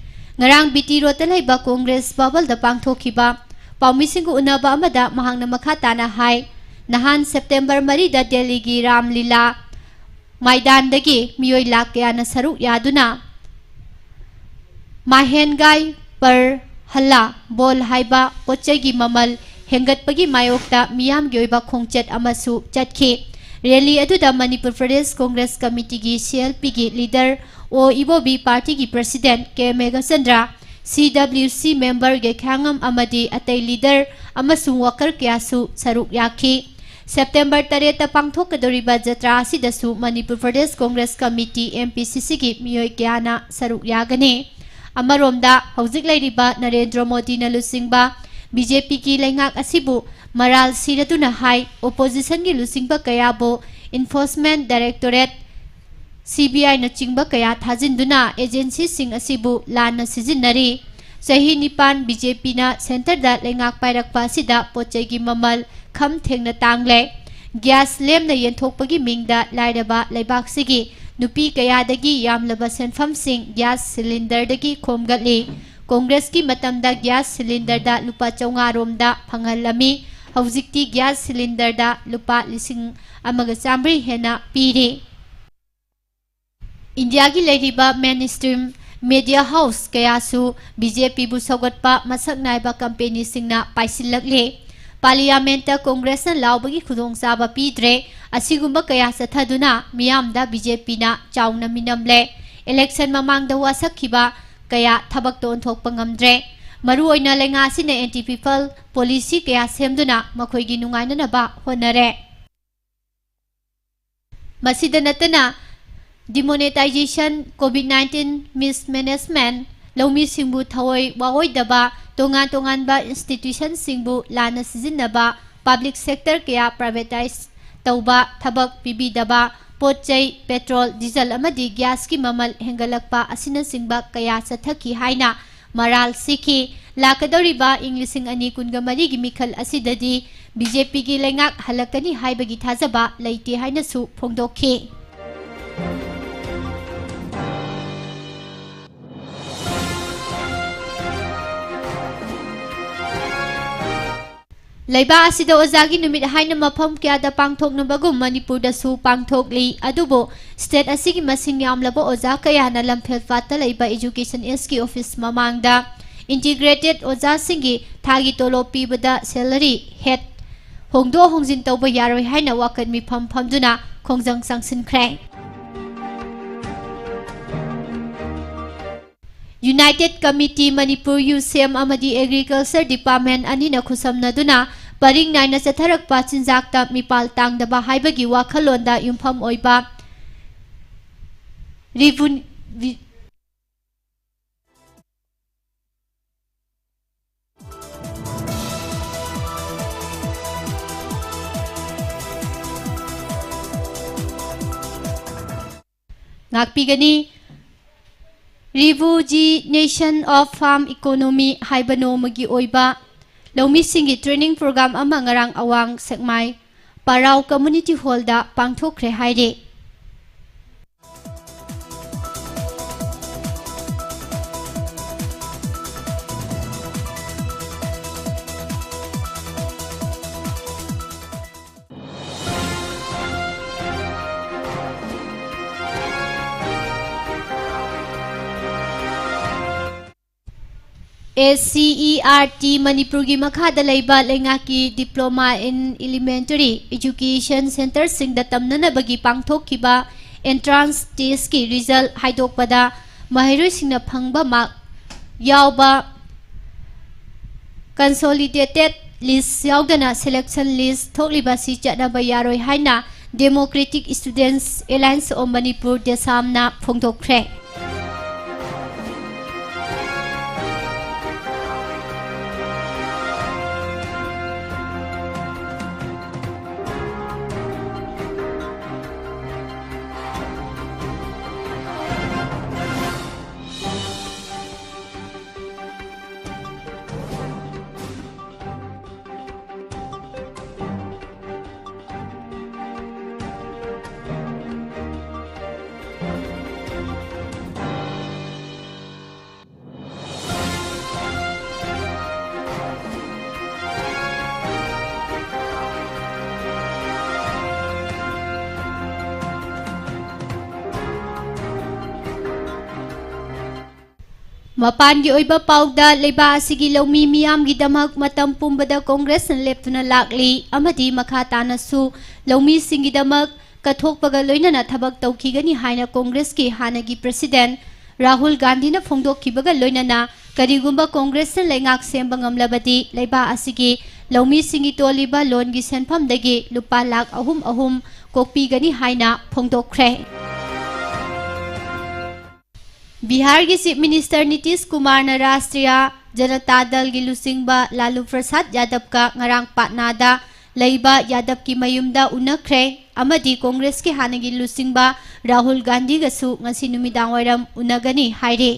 ꯉꯔꯥꯡ BT Roadꯇ ꯂꯩꯕ ꯀꯣꯡꯒ꯭ꯔꯦꯁ ꯚꯕꯜꯗ ꯄꯥꯡꯊꯣꯛꯈꯤꯕ ꯄꯥꯎꯃꯤꯁꯤꯡꯒ ꯎꯅꯕ ꯑꯃꯗ ꯃꯍꯥꯛꯅ ꯃꯈꯥ ꯇꯥꯅ ꯍꯥꯏ, ꯅꯍꯥꯟ September ꯃꯔꯤꯗ ꯗꯦꯜꯂꯤꯒꯤ ꯔꯥꯝ ꯂꯤꯂꯥ ꯃꯥꯏꯗꯥꯟꯗꯒꯤ ꯃꯤꯑꯣꯏ ꯂꯥꯈ ꯀꯌꯥꯅ ꯁꯔꯨꯛ ꯌꯥꯗꯨꯅ ꯃꯍꯦꯟꯒꯥꯏ ꯄꯔ ꯍꯜꯂꯥ ꯕꯣꯜ ꯍꯥꯏꯕ ꯄꯣꯠꯆꯩꯒꯤ ꯃꯃꯜ ꯍꯦꯟꯒꯠꯄꯒꯤ ꯃꯥꯌꯣꯛꯇ ꯃꯤꯌꯥꯝꯒꯤ ꯑꯣꯏꯕ ꯈꯣꯡꯆꯠ ꯑꯃꯁꯨ ꯆꯠꯈꯤ꯫ Rally ꯑꯗꯨꯗ ꯃꯅꯤꯄꯨꯔ ꯄ꯭ꯔꯗꯦꯁ ꯀꯣꯡꯒ꯭ꯔꯦꯁ ꯀꯃꯤꯇꯤꯒꯤ, CLPꯒꯤ leader ꯑꯣ ꯏꯕꯣꯕꯤ, partyꯒꯤ president ꯀꯦ Meghachandra, C W C member ꯒꯦꯈ꯭ꯌꯥꯉꯝ ꯑꯃꯗꯤ ꯑꯇꯩ leader ꯑꯃꯁꯨꯡ worker ꯀꯌꯥꯁꯨ ꯁꯔꯨꯛ ꯌꯥꯈꯤ꯫ September ꯇꯔꯦꯠꯇ ꯄꯥꯡꯊꯣꯛꯀꯗꯧꯔꯤꯕ ꯖꯇ꯭ꯔꯥ ꯑꯁꯤꯗꯁꯨ Manipur Pradesh Congress committee, M P C C ꯒꯤ ꯃꯤꯑꯣꯏ ꯀꯌꯥꯅ ꯁꯔꯨꯛ ꯌꯥꯒꯅꯤ꯫ ꯑꯃꯔꯣꯝꯗ, ꯍꯧꯖꯤꯛ ꯂꯩꯔꯤꯕ ꯅꯔꯦꯟꯗ꯭ꯔ ꯃꯣꯗꯤꯅ ꯂꯨꯆꯤꯡꯕ B J P ꯒꯤ ꯂꯩꯉꯥꯛ ꯑꯁꯤꯕꯨ ꯃꯔꯥꯜ ꯁꯤꯔꯗꯨꯅ ꯍꯥꯏ, opposition ꯒꯤ ꯂꯨꯆꯤꯡꯕ ꯀꯌꯥꯕꯨ Enforcement Directorate, C B I ꯅꯆꯤꯡꯕ ꯀꯌꯥ ꯊꯥꯖꯤꯟꯗꯨꯅ agency ꯁꯤꯡ ꯑꯁꯤꯕꯨ ꯂꯥꯟꯅ ꯁꯤꯖꯤꯟꯅꯔꯤ꯫ ꯆꯍꯤ ꯅꯤꯄꯥꯟ B J P ꯅ centre ꯗ ꯂꯩꯉꯥꯛ ꯄꯥꯏꯔꯛꯄ ꯑꯁꯤꯗ ꯄꯣꯠ ꯆꯩꯒꯤ ꯃꯃꯜ ꯈꯝ ꯊꯦꯡꯅ ꯇꯥꯡꯂꯦ꯫ Gas ꯂꯦꯝꯅ ꯌꯦꯟꯊꯣꯛꯄꯒꯤ ꯃꯤꯡꯗ ꯂꯥꯏꯔꯕ ꯂꯩꯕꯥꯛꯁꯤꯒꯤ ꯅꯨꯄꯤ ꯀꯌꯥꯗꯒꯤ ꯌꯥꯝꯂꯕ ꯁꯦꯟꯐꯝꯁꯤꯡ gas cylinder ꯗꯒꯤ ꯈꯣꯝꯒꯠꯂꯤ꯫ ꯀꯣꯡꯒ꯭ꯔꯦꯁꯀꯤ ꯃꯇꯝꯗ gas cylinder ꯗ ꯂꯨꯄꯥ ꯆꯥꯝꯃꯉꯥ ꯔꯣꯝꯗ ꯐꯪꯍꯜꯂꯝꯃꯤ꯫ ꯍꯧꯖꯤꯛꯇꯤ gas cylinder ꯗ ꯂꯨꯄꯥ ꯂꯤꯁꯤꯡ ꯑꯃꯒ ꯆꯥꯝꯃꯔꯤ ꯍꯦꯟꯅ ꯄꯤꯔꯤ꯫ ꯏꯟꯗꯤꯌꯥꯒꯤ ꯂꯩꯔꯤꯕ mainstream media house ꯀꯌꯥꯁꯨ B J P ꯕꯨ ꯁꯧꯒꯠꯄ ꯃꯁꯛ ꯅꯥꯏꯕ company ꯁꯤꯡꯅ ꯄꯥꯏꯁꯤꯜꯂꯛꯂꯦ꯫ Parliament ꯇ ꯀꯣꯡꯒ꯭ꯔꯦꯁꯅ ꯂꯥꯎꯕꯒꯤ ꯈꯨꯗꯣꯡꯆꯥꯕ ꯄꯤꯗ꯭ꯔꯦ꯫ ꯑꯁꯤꯒꯨꯝꯕ ꯀꯌꯥ ꯆꯠꯊꯗꯨꯅ ꯃꯤꯌꯥꯝꯗ B J P ꯅ ꯆꯥꯎꯅ ꯃꯤꯅꯝꯂꯦ꯫ Election ꯃꯃꯥꯡꯗ ꯋꯥꯁꯛꯈꯤꯕ ꯀꯌꯥ ꯊꯕꯛꯇ ꯑꯣꯟꯊꯣꯛꯄ ꯉꯝꯗ꯭ꯔꯦ꯫ ꯃꯔꯨꯑꯣꯏꯅ ꯂꯩꯉꯥꯛ ꯑꯁꯤꯅ anti people policy ꯀꯌꯥ ꯁꯦꯝꯗꯨꯅ ꯃꯈꯣꯏꯒꯤ ꯅꯨꯡꯉꯥꯏꯅꯅꯕ ꯍꯣꯠꯅꯔꯦ꯫ ꯃꯁꯤꯗ ꯅꯠꯇꯅ, demonetization, COVID nineteen mismanagement, ꯂꯧꯃꯤꯁꯤꯡꯕꯨ ꯊꯑꯣꯏ ꯋꯥꯑꯣꯏꯗꯕ, ꯇꯣꯉꯥꯟ ꯇꯣꯉꯥꯟꯕ institution ꯁꯤꯡꯕꯨ ꯂꯥꯟꯅ ꯁꯤꯖꯤꯟꯅꯕ, public sector ꯀꯌꯥ privatize ꯇꯧꯕ, ꯊꯕꯛ ꯄꯤꯕꯤꯗꯕ, ꯄꯣꯠ ꯆꯩ, petrol, diesel ꯑꯃꯗꯤ gas ꯀꯤ ꯃꯃꯜ ꯍꯦꯟꯒꯠꯂꯛꯄ ꯑꯁꯤꯅꯆꯤꯡꯕ ꯀꯌꯥ ꯆꯠꯊꯈꯤ ꯍꯥꯏꯅ ꯃꯔꯥꯜ ꯁꯤꯈꯤ꯫ ꯂꯥꯛꯀꯗꯧꯔꯤꯕ ꯏꯪ ꯂꯤꯁꯤꯡ ꯑꯅꯤ ꯀꯨꯟꯒ ꯃꯔꯤꯒꯤ ꯃꯤꯈꯜ ꯑꯁꯤꯗꯗꯤ B J P ꯒꯤ ꯂꯩꯉꯥꯛ ꯍꯜꯂꯛꯀꯅꯤ ꯍꯥꯏꯕꯒꯤ ꯊꯥꯖꯕ ꯂꯩꯇꯦ ꯍꯥꯏꯅꯁꯨ ꯐꯣꯡꯗꯣꯛꯈꯤ꯫ ꯂꯩꯕꯥꯛ ꯑꯁꯤꯗ ꯑꯣꯖꯥꯒꯤ ꯅꯨꯃꯤꯠ ꯍꯥꯏꯅ ꯃꯐꯝ ꯀꯌꯥꯗ ꯄꯥꯡꯊꯣꯛꯅꯕꯒꯨꯝ ꯃꯅꯤꯄꯨꯔꯗꯁꯨ ꯄꯥꯡꯊꯣꯛꯂꯤ꯫ ꯑꯗꯨꯕꯨ state ꯑꯁꯤꯒꯤ ꯃꯁꯤꯡ ꯌꯥꯝꯂꯕ ꯑꯣꯖꯥ ꯀꯌꯥꯅ ꯂꯝꯐꯦꯜꯄꯥꯠꯇ ꯂꯩꯕ Education S ꯀꯤ office ꯃꯃꯥꯡꯗ integrated ꯑꯣꯖꯥꯁꯤꯡꯒꯤ ꯊꯥꯒꯤ ꯇꯣꯂꯣꯞ ꯄꯤꯕꯗ salary head ꯍꯣꯡꯗꯣꯛ ꯍꯣꯡꯖꯤꯟ ꯇꯧꯕ ꯌꯥꯔꯣꯏ ꯍꯥꯏꯅ ꯋꯥꯀꯠ ꯃꯤꯐꯝ ꯐꯝꯗꯨꯅ ꯈꯣꯡꯖꯪ ꯆꯪꯁꯤꯟꯈ꯭ꯔꯦ꯫ United Committee Manipur, ꯌꯨꯁꯦꯝ ꯑꯃꯗꯤ Agriculture Department ꯑꯅꯤꯅ ꯈꯨꯠꯁꯝꯅꯗꯨꯅ ꯄꯔꯤꯡ ꯅꯥꯏꯅ ꯆꯠꯊꯔꯛꯄ ꯆꯤꯟꯖꯥꯛꯇ ꯃꯤꯄꯥꯜ ꯇꯥꯡꯗꯕ ꯍꯥꯏꯕꯒꯤ ꯋꯥꯈꯜꯂꯣꯟꯗ ꯌꯨꯝꯐꯝ ꯑꯣꯏꯕ ꯔꯤꯚꯨ-, ꯔꯤ-, ꯉꯥꯛꯄꯤꯒꯅꯤ꯫ Rejuvenation of Farm Economy ꯍꯥꯏꯕ ꯅꯣꯡꯃꯒꯤ ꯑꯣꯏꯕ ꯂꯧꯃꯤꯁꯤꯡꯒꯤ training program ꯑꯃ ꯉꯔꯥꯡ ꯑꯋꯥꯡ ꯁꯦꯛꯃꯥꯏ ꯄꯔꯥꯎ Community Hallꯗ ꯄꯥꯡꯊꯣꯛꯈ꯭ꯔꯦ ꯍꯥꯏꯔꯤ꯫ ACERT ꯃꯅꯤꯄꯨꯔꯒꯤ ꯃꯈꯥꯗ ꯂꯩꯕ ꯂꯩꯉꯥꯛꯀꯤ Diploma in Elementary Education Centreꯁꯤꯡꯗ ꯇꯝꯅꯅꯕꯒꯤ ꯄꯥꯡꯊꯣꯛꯈꯤꯕ entrance testꯀꯤ result ꯍꯥꯏꯗꯣꯛꯄꯗ ꯃꯍꯩꯔꯣꯏꯁꯤꯡꯅ ꯐꯪꯕ mark ꯌꯥꯎꯕ consolidated list ꯌꯥꯎꯗꯅ selection list ꯊꯣꯛꯂꯤꯕ ꯑꯁꯤ ꯆꯠꯅꯕ ꯌꯥꯔꯣꯏ ꯍꯥꯏꯅ Democratic Students Alliance of Manipur, DESAMꯅ ꯐꯣꯡꯗꯣꯛꯈ꯭ꯔꯦ꯫ ꯃꯄꯥꯟꯒꯤ ꯑꯣꯏꯕ ꯄꯥꯎꯗ, ꯂꯩꯕꯥꯛ ꯑꯁꯤꯒꯤ ꯂꯧꯃꯤ ꯃꯤꯌꯥꯝꯒꯤꯗꯃꯛ ꯃꯇꯝ ꯄꯨꯝꯕꯗ ꯀꯣꯡꯒ꯭ꯔꯦꯁꯅ ꯂꯦꯞꯇꯨꯅ ꯂꯥꯛꯂꯤ ꯑꯃꯗꯤ ꯃꯈꯥ ꯇꯥꯅꯁꯨ ꯂꯧꯃꯤꯁꯤꯡꯒꯤꯗꯃꯛ ꯀꯠꯊꯣꯛꯄꯒ ꯂꯣꯏꯅꯅ ꯊꯕꯛ ꯇꯧꯈꯤꯒꯅꯤ ꯍꯥꯏꯅ ꯀꯣꯡꯒ꯭ꯔꯦꯁꯀꯤ ꯍꯥꯟꯅꯒꯤ president ꯔꯥꯍꯨꯜ ꯒꯥꯟꯙꯤꯅ ꯐꯣꯡꯗꯣꯛꯈꯤꯕꯒ ꯂꯣꯏꯅꯅ ꯀꯔꯤꯒꯨꯝꯕ ꯀꯣꯡꯒ꯭ꯔꯦꯁꯅ ꯂꯩꯉꯥꯛ ꯁꯦꯝꯕ ꯉꯝꯂꯕꯗꯤ ꯂꯩꯕꯥꯛ ꯑꯁꯤꯒꯤ ꯂꯧꯃꯤꯁꯤꯡꯒꯤ ꯇꯣꯜꯂꯤꯕ ꯂꯣꯟꯒꯤ ꯁꯦꯟꯐꯝꯗꯒꯤ ꯂꯨꯄꯥ ꯂꯥꯈ ꯑꯍꯨꯝ ꯑꯍꯨꯝ ꯀꯣꯛꯄꯤꯒꯅꯤ ꯍꯥꯏꯅ ꯐꯣꯡꯗꯣꯛꯈ꯭ꯔꯦ꯫ ꯕꯤꯍꯥꯔꯒꯤ ꯆꯤꯐ ꯃꯤꯅꯤꯁꯇꯔ ꯅꯤꯇꯤꯁ ꯀꯨꯃꯥꯔꯅ ꯔꯥꯁꯇ꯭ꯔꯤꯌꯥ ꯖꯅꯇꯥ ꯗꯜꯒꯤ ꯂꯨꯆꯤꯡꯕ ꯂꯥꯂꯨ ꯄ꯭ꯔꯁꯥꯗ ꯌꯥꯗꯕꯀ ꯉꯔꯥꯡ ꯄꯥꯠꯅꯥꯗ ꯂꯩꯕ ꯌꯥꯗꯕꯀꯤ ꯃꯌꯨꯝꯗ ꯎꯅꯈ꯭ꯔꯦ ꯑꯃꯗꯤ ꯀꯣꯡꯒ꯭ꯔꯦꯁꯀꯤ ꯍꯥꯟꯅꯒꯤ ꯂꯨꯆꯤꯡꯕ ꯔꯥꯍꯨꯜ ꯒꯥꯟꯙꯤꯒꯁꯨ ꯉꯁꯤ ꯅꯨꯃꯤꯗꯥꯡꯋꯥꯏꯔꯝ ꯎꯅꯒꯅꯤ ꯍꯥꯏꯔꯤ꯫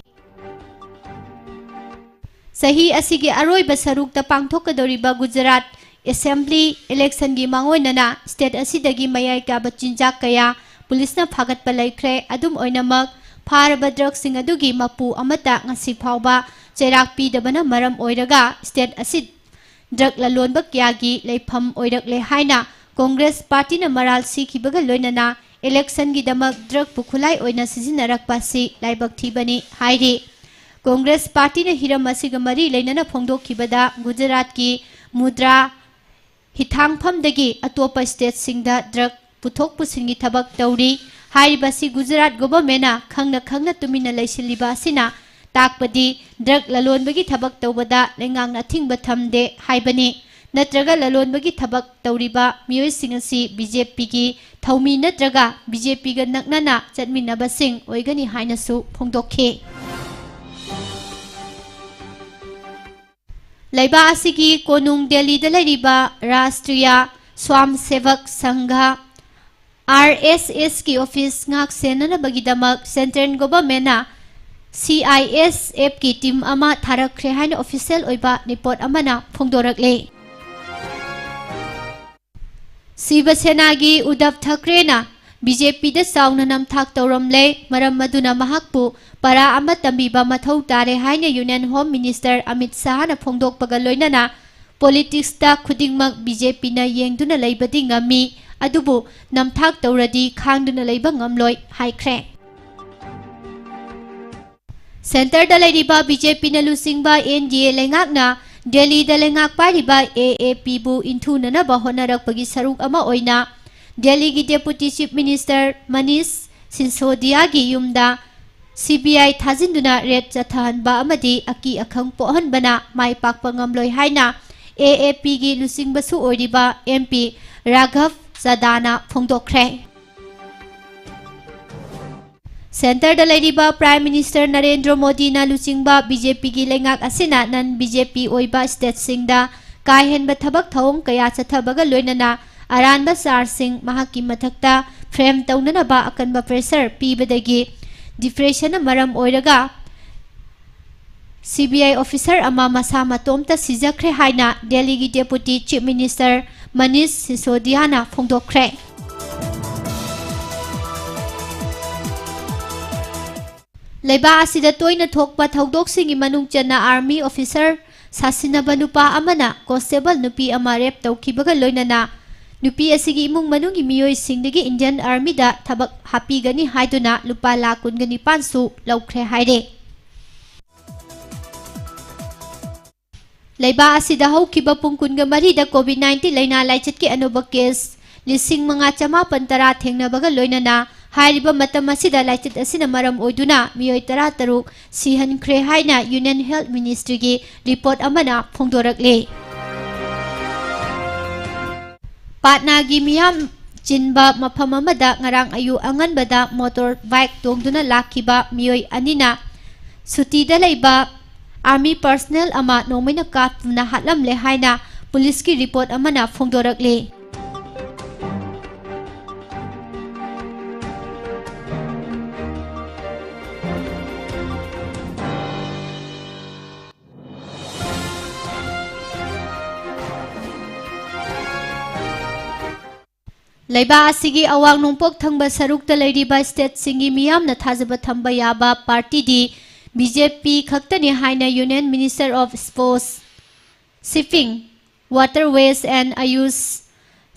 ꯆꯍꯤ ꯑꯁꯤꯒꯤ ꯑꯔꯣꯏꯕ ꯁꯔꯨꯛꯇ ꯄꯥꯡꯊꯣꯛꯀꯗꯧꯔꯤꯕ ꯒꯨꯖꯔꯥꯠ ꯑꯦꯁꯦꯝꯕ꯭ꯂꯤ ꯏꯂꯦꯛꯁꯟꯒꯤ ꯃꯥꯡꯑꯣꯏꯅꯅ ꯁ꯭ꯇꯦꯠ ꯑꯁꯤꯗꯒꯤ ꯃꯌꯥꯏ ꯀꯥꯕ ꯆꯤꯟꯖꯥꯛ ꯀꯌꯥ ꯄꯨꯂꯤꯁꯅ ꯐꯥꯒꯠꯄ ꯂꯩꯈ꯭ꯔꯦ꯫ ꯑꯗꯨꯝ ꯑꯣꯏꯅꯃꯛ, ꯐꯥꯔꯕ ꯗ꯭ꯔꯒꯁꯤꯡ ꯑꯗꯨꯒꯤ ꯃꯄꯨ ꯑꯃꯠꯇ ꯉꯁꯤ ꯐꯥꯎꯕ ꯆꯩꯔꯥꯛ ꯄꯤꯗꯕꯅ ꯃꯔꯝ ꯑꯣꯏꯔꯒ ꯁ꯭ꯇꯦꯠ ꯑꯁꯤ ꯗ꯭ꯔꯒ ꯂꯂꯣꯟꯕ ꯀꯌꯥꯒꯤ ꯂꯩꯐꯝ ꯑꯣꯏꯔꯛꯂꯦ ꯍꯥꯏꯅ ꯀꯣꯡꯒ꯭ꯔꯦꯁ ꯄꯥꯔꯇꯤꯅ ꯃꯔꯥꯜ ꯁꯤꯈꯤꯕꯒ ꯂꯣꯏꯅꯅ ꯏꯂꯦꯛꯁꯟꯒꯤꯗꯃꯛ ꯗ꯭ꯔꯒꯄꯨ ꯈꯨꯠꯂꯥꯏ ꯑꯣꯏꯅ ꯁꯤꯖꯤꯟꯅꯔꯛꯄ ꯑꯁꯤ ꯂꯥꯏꯕꯛ ꯊꯤꯕꯅꯤ ꯍꯥꯏꯔꯤ꯫ ꯀꯣꯡꯒ꯭ꯔꯦꯁ ꯄꯥꯔꯇꯤꯅ ꯍꯤꯔꯝ ꯑꯁꯤꯒ ꯃꯔꯤ ꯂꯩꯅꯅ ꯐꯣꯡꯗꯣꯛꯈꯤꯕꯗ ꯒꯨꯖꯔꯥꯠꯀꯤ ꯃꯨꯗ꯭ꯔꯥ ꯍꯤꯊꯥꯡꯐꯝꯗꯒꯤ ꯑꯇꯣꯞꯄ ꯁ꯭ꯇꯦꯠꯁꯤꯡꯗ ꯗ꯭ꯔꯒ ꯄꯨꯊꯣꯛ ꯄꯨꯁꯤꯟꯒꯤ ꯊꯕꯛ ꯇꯧꯔꯤ꯫ ꯍꯥꯏꯔꯤꯕ ꯑꯁꯤ ꯒꯨꯖꯔꯥꯠ ꯒꯣꯚꯔꯟꯃꯦꯟꯠꯅ ꯈꯪꯅ ꯈꯪꯅ ꯇꯨꯃꯤꯟꯅ ꯂꯩꯁꯤꯜꯂꯤꯕ ꯑꯁꯤꯅ ꯇꯥꯛꯄꯗꯤ ꯗ꯭ꯔꯒ ꯂꯂꯣꯟꯕꯒꯤ ꯊꯕꯛ ꯇꯧꯕꯗ ꯂꯩꯉꯥꯛꯅ ꯑꯊꯤꯡꯕ ꯊꯝꯗꯦ ꯍꯥꯏꯕꯅꯤ꯫ ꯅꯠꯇ꯭ꯔꯒ ꯂꯂꯣꯟꯕꯒꯤ ꯊꯕꯛ ꯇꯧꯔꯤꯕ ꯃꯤꯑꯣꯏꯁꯤꯡ ꯑꯁꯤ ꯕꯤ ꯖꯦ ꯄꯤꯒꯤ ꯊꯧꯃꯤ ꯅꯠꯇ꯭ꯔꯒ ꯕꯤ ꯖꯦ ꯄꯤꯒ ꯅꯛꯅꯅ ꯆꯠꯃꯤꯟꯅꯕꯁꯤꯡ ꯑꯣꯏꯒꯅꯤ ꯍꯥꯏꯅꯁꯨ ꯐꯣꯡꯗꯣꯛꯈꯤ꯫ ꯂꯩꯕꯥꯛ ꯑꯁꯤꯒꯤ ꯀꯣꯅꯨꯡ ꯗꯦꯜꯂꯤꯗ ꯂꯩꯔꯤꯕ ꯔꯥꯁꯇ꯭ꯔꯤꯌꯥ ꯁ꯭ꯋꯥꯝ ꯁꯦꯚꯛ ꯁꯪꯘ, ꯑꯥꯔ ꯑꯦꯁ ꯑꯦꯁꯀꯤ ꯑꯣꯐꯤꯁ ꯉꯥꯛ ꯁꯦꯟꯅꯅꯕꯒꯤꯗꯃꯛ central ꯒꯣꯚꯔꯟꯃꯦꯟꯠꯅ C I S ꯑꯦꯐꯀꯤ team ꯑꯃ ꯊꯥꯔꯛꯈ꯭ꯔꯦ ꯍꯥꯏꯅ ꯑꯣꯐꯤꯁꯤꯌꯦꯜ ꯑꯣꯏꯕ ꯔꯤꯄꯣꯔꯠ ꯑꯃꯅ ꯐꯣꯡꯗꯣꯔꯛꯂꯦ꯫ ꯁꯤꯕ ꯁꯦꯅꯥꯒꯤ ꯎꯗꯕ ꯊꯥꯀ꯭ꯔꯦꯅ ꯕꯤ ꯖꯦ ꯄꯤꯗ ꯆꯥꯎꯅ ꯅꯝꯊꯥꯛ ꯇꯧꯔꯝꯂꯦ꯫ ꯃꯔꯝ ꯑꯗꯨꯅ ꯃꯍꯥꯛꯄꯨ ꯄꯔꯥ ꯑꯃ ꯇꯝꯕꯤꯕ ꯃꯊꯧ ꯇꯥꯔꯦ ꯍꯥꯏꯅ ꯌꯨꯅꯤꯌꯟ ꯍꯣꯝ ꯃꯤꯅꯤꯁꯇꯔ ꯑꯃꯤꯠ ꯁꯥꯍꯅ ꯐꯣꯡꯗꯣꯛꯄꯒ ꯂꯣꯏꯅꯅ ꯄꯣꯂꯤꯇꯤꯛꯁꯇ ꯈꯨꯗꯤꯡꯃꯛ ꯕꯤ ꯖꯦ ꯄꯤꯅ ꯌꯦꯡꯗꯨꯅ ꯂꯩꯕꯗꯤ ꯉꯝꯃꯤ, ꯑꯗꯨꯕꯨ ꯅꯝꯊꯥꯛ ꯇꯧꯔꯗꯤ ꯈꯥꯡꯗꯨꯅ ꯂꯩꯕ ꯉꯝꯂꯣꯏ ꯍꯥꯏꯈ꯭ꯔꯦ꯫ ꯁꯦꯟꯇꯔꯗ ꯂꯩꯔꯤꯕ ꯕꯤ ꯖꯦ ꯄꯤꯅ ꯂꯨꯆꯤꯡꯕ ꯑꯦꯟ ꯗꯤ ꯑꯦ ꯂꯩꯉꯥꯛꯅ ꯗꯦꯜꯂꯤꯗ ꯂꯩꯉꯥꯛ ꯄꯥꯏꯔꯤꯕ ꯑꯦ ꯑꯦ ꯄꯤꯕꯨ ꯏꯟꯊꯨꯅꯅꯕ ꯍꯣꯠꯅꯔꯛꯄꯒꯤ ꯁꯔꯨꯛ ꯑꯃ ꯑꯣꯏꯅ ꯗꯦꯜꯂꯤꯒꯤ ꯗꯦꯄꯨꯇꯤ ꯆꯤꯐ ꯃꯤꯅꯤꯁꯇꯔ ꯃꯅꯤꯁ ꯁꯤꯟꯁꯣꯗꯤꯌꯥꯒꯤ ꯌꯨꯝꯗ ꯁꯤ ꯕꯤ ꯑꯥꯏ ꯊꯥꯖꯤꯟꯗꯨꯅ ꯔꯦꯠ ꯆꯠꯊꯍꯟꯕ ꯑꯃꯗꯤ ꯑꯀꯤ ꯑꯈꯪ ꯄꯣꯛꯍꯟꯕꯅ ꯃꯥꯏ ꯄꯥꯛꯄ ꯉꯝꯂꯣꯏ ꯍꯥꯏꯅ ꯑꯦ ꯑꯦ ꯄꯤꯒꯤ ꯂꯨꯆꯤꯡꯕꯁꯨ ꯑꯣꯏꯔꯤꯕ ꯑꯦꯝ ꯄꯤ ꯔꯥꯘꯕ ꯆꯗꯥꯅ ꯐꯣꯡꯗꯣꯛꯈ꯭ꯔꯦ꯫ ꯁꯦꯟꯇꯔꯗ ꯂꯩꯔꯤꯕ ꯄ꯭ꯔꯥꯏꯝ ꯃꯤꯅꯤꯁꯇꯔ ꯅꯔꯦꯟꯗ꯭ꯔ ꯃꯣꯗꯤꯅ ꯂꯨꯆꯤꯡꯕ ꯕꯤ ꯖꯦ ꯄꯤꯒꯤ ꯂꯩꯉꯥꯛ ꯑꯁꯤꯅ ꯅꯟ ꯕꯤ ꯖꯦ ꯄꯤ ꯑꯣꯏꯕ ꯁ꯭ꯇꯦꯠꯁꯤꯡꯗ ꯀꯥ ꯍꯦꯟꯕ ꯊꯕꯛ ꯊꯧꯑꯣꯡ ꯀꯌꯥ ꯆꯠꯊꯕꯒ ꯂꯣꯏꯅꯅ ꯑꯔꯥꯟꯕ ꯆꯥꯔꯖꯁꯤꯡ ꯃꯍꯥꯛꯀꯤ ꯃꯊꯛꯇ ꯐ꯭ꯔꯦꯝ ꯇꯧꯅꯅꯕ ꯑꯀꯟꯕ ꯄ꯭ꯔꯦꯁꯔ ꯄꯤꯕꯗꯒꯤ ꯗꯤꯄ꯭ꯔꯦꯁꯟꯅ ꯃꯔꯝ ꯑꯣꯏꯔꯒ ꯁꯤ ꯕꯤ ꯑꯥꯏ ꯑꯣꯐꯤꯁꯔ ꯑꯃ ꯃꯁꯥ ꯃꯇꯣꯝꯇ ꯁꯤꯖꯈ꯭ꯔꯦ ꯍꯥꯏꯅ ꯗꯦꯜꯂꯤꯒꯤ ꯗꯦꯄꯨꯇꯤ ꯆꯤꯐ ꯃꯤꯅꯤꯁꯇꯔ ꯃꯅꯤꯁ ꯁꯤꯁꯣꯗꯤꯌꯥꯅ ꯐꯣꯡꯗꯣꯛꯈ꯭ꯔꯦ꯫ ꯂꯩꯕꯥꯛ ꯑꯁꯤꯗ ꯇꯣꯏꯅ ꯊꯣꯛꯄ ꯊꯧꯗꯣꯛꯁꯤꯡꯒꯤ ꯃꯅꯨꯡ ꯆꯟꯅ ꯑꯥꯔꯃꯤ ꯑꯣꯐꯤꯁꯔ ꯁꯥꯁꯤꯟꯅꯕ ꯅꯨꯄꯥ ꯑꯃꯅ ꯀꯣꯟꯁꯇꯦꯕꯜ ꯅꯨꯄꯤ ꯑꯃ ꯔꯦꯞ ꯇꯧꯈꯤꯕꯒ ꯂꯣꯏꯅꯅ ꯅꯨꯄꯤ ꯑꯁꯤꯒꯤ ꯏꯃꯨꯡ ꯃꯅꯨꯡꯒꯤ ꯃꯤꯑꯣꯏꯁꯤꯡꯗꯒꯤ ꯏꯟꯗꯤꯌꯟ ꯑꯥꯔꯃꯤꯗ ꯊꯕꯛ ꯍꯥꯞꯄꯤꯒꯅꯤ ꯍꯥꯏꯗꯨꯅ ꯂꯨꯄꯥ ꯂꯥꯈ ꯀꯨꯟꯒ ꯅꯤꯄꯥꯟꯁꯨ ꯂꯧꯈ꯭ꯔꯦ ꯍꯥꯏꯔꯦ꯫ ꯂꯩꯕꯥꯛ ꯑꯁꯤꯗ ꯍꯧꯈꯤꯕ ꯄꯨꯡ ꯀꯨꯟꯒ ꯃꯔꯤꯗ ꯀꯣꯚꯤꯗ ꯅꯥꯏꯟꯇꯤꯟ ꯂꯥꯏꯅꯥ ꯂꯥꯏꯆꯠꯀꯤ ꯑꯅꯧꯕ ꯀꯦꯁ ꯂꯤꯁꯤꯡ ꯃꯉꯥ ꯆꯃꯥꯄꯟ ꯇꯔꯥ ꯊꯦꯡꯅꯕꯒ ꯂꯣꯏꯅꯅ ꯍꯥꯏꯔꯤꯕ ꯃꯇꯝ ꯑꯁꯤꯗ ꯂꯥꯏꯆꯠ ꯑꯁꯤꯅ ꯃꯔꯝ ꯑꯣꯏꯗꯨꯅ ꯃꯤꯑꯣꯏ ꯇꯔꯥꯇꯔꯨꯛ ꯁꯤꯍꯟꯈ꯭ꯔꯦ ꯍꯥꯏꯅ ꯌꯨꯅꯤꯌꯟ ꯍꯦꯜꯊ ꯃꯤꯅꯤꯁꯇ꯭ꯔꯤꯒꯤ ꯔꯤꯄꯣꯔꯠ ꯑꯃꯅ ꯐꯣꯡꯗꯣꯔꯛꯂꯤ꯫ ꯄꯥꯠꯅꯥꯒꯤ ꯃꯤꯌꯥꯝ ꯆꯤꯟꯕ ꯃꯐꯝ ꯑꯃꯗ ꯉꯔꯥꯡ ꯑꯌꯨꯛ ꯑꯉꯟꯕꯗ ꯃꯣꯇꯣꯔ ꯕꯥꯏꯛ ꯇꯣꯡꯗꯨꯅ ꯂꯥꯛꯈꯤꯕ ꯃꯤꯑꯣꯏ ꯑꯅꯤꯅ ꯁꯨꯇꯤꯗ ꯂꯩꯕ ꯑꯥꯔꯃꯤ ꯄꯔꯁꯅꯦꯜ ꯑꯃ ꯅꯣꯡꯃꯩꯅ ꯀꯥꯞꯇꯨꯅ ꯍꯥꯠꯂꯝꯂꯦ ꯍꯥꯏꯅ ꯄꯨꯂꯤꯁꯀꯤ ꯔꯤꯄꯣꯔꯠ ꯑꯃꯅ ꯐꯣꯡꯗꯣꯔꯛꯂꯤ꯫ ꯂꯩꯕꯥꯛ ꯑꯁꯤꯒꯤ ꯑꯋꯥꯡ ꯅꯣꯡꯄꯣꯛ ꯊꯪꯕ ꯁꯔꯨꯛꯇ ꯂꯩꯔꯤꯕ ꯁ꯭ꯇꯦꯠꯁꯤꯡꯒꯤ ꯃꯤꯌꯥꯝꯅ ꯊꯥꯖꯕ ꯊꯝꯕ ꯌꯥꯕ ꯄꯥꯔꯇꯤꯗꯤ ꯕꯤ ꯖꯦ ꯄꯤ ꯈꯛꯇꯅꯤ ꯍꯥꯏꯅ Union Minister of Sports, Shipping, Waterways and Ayush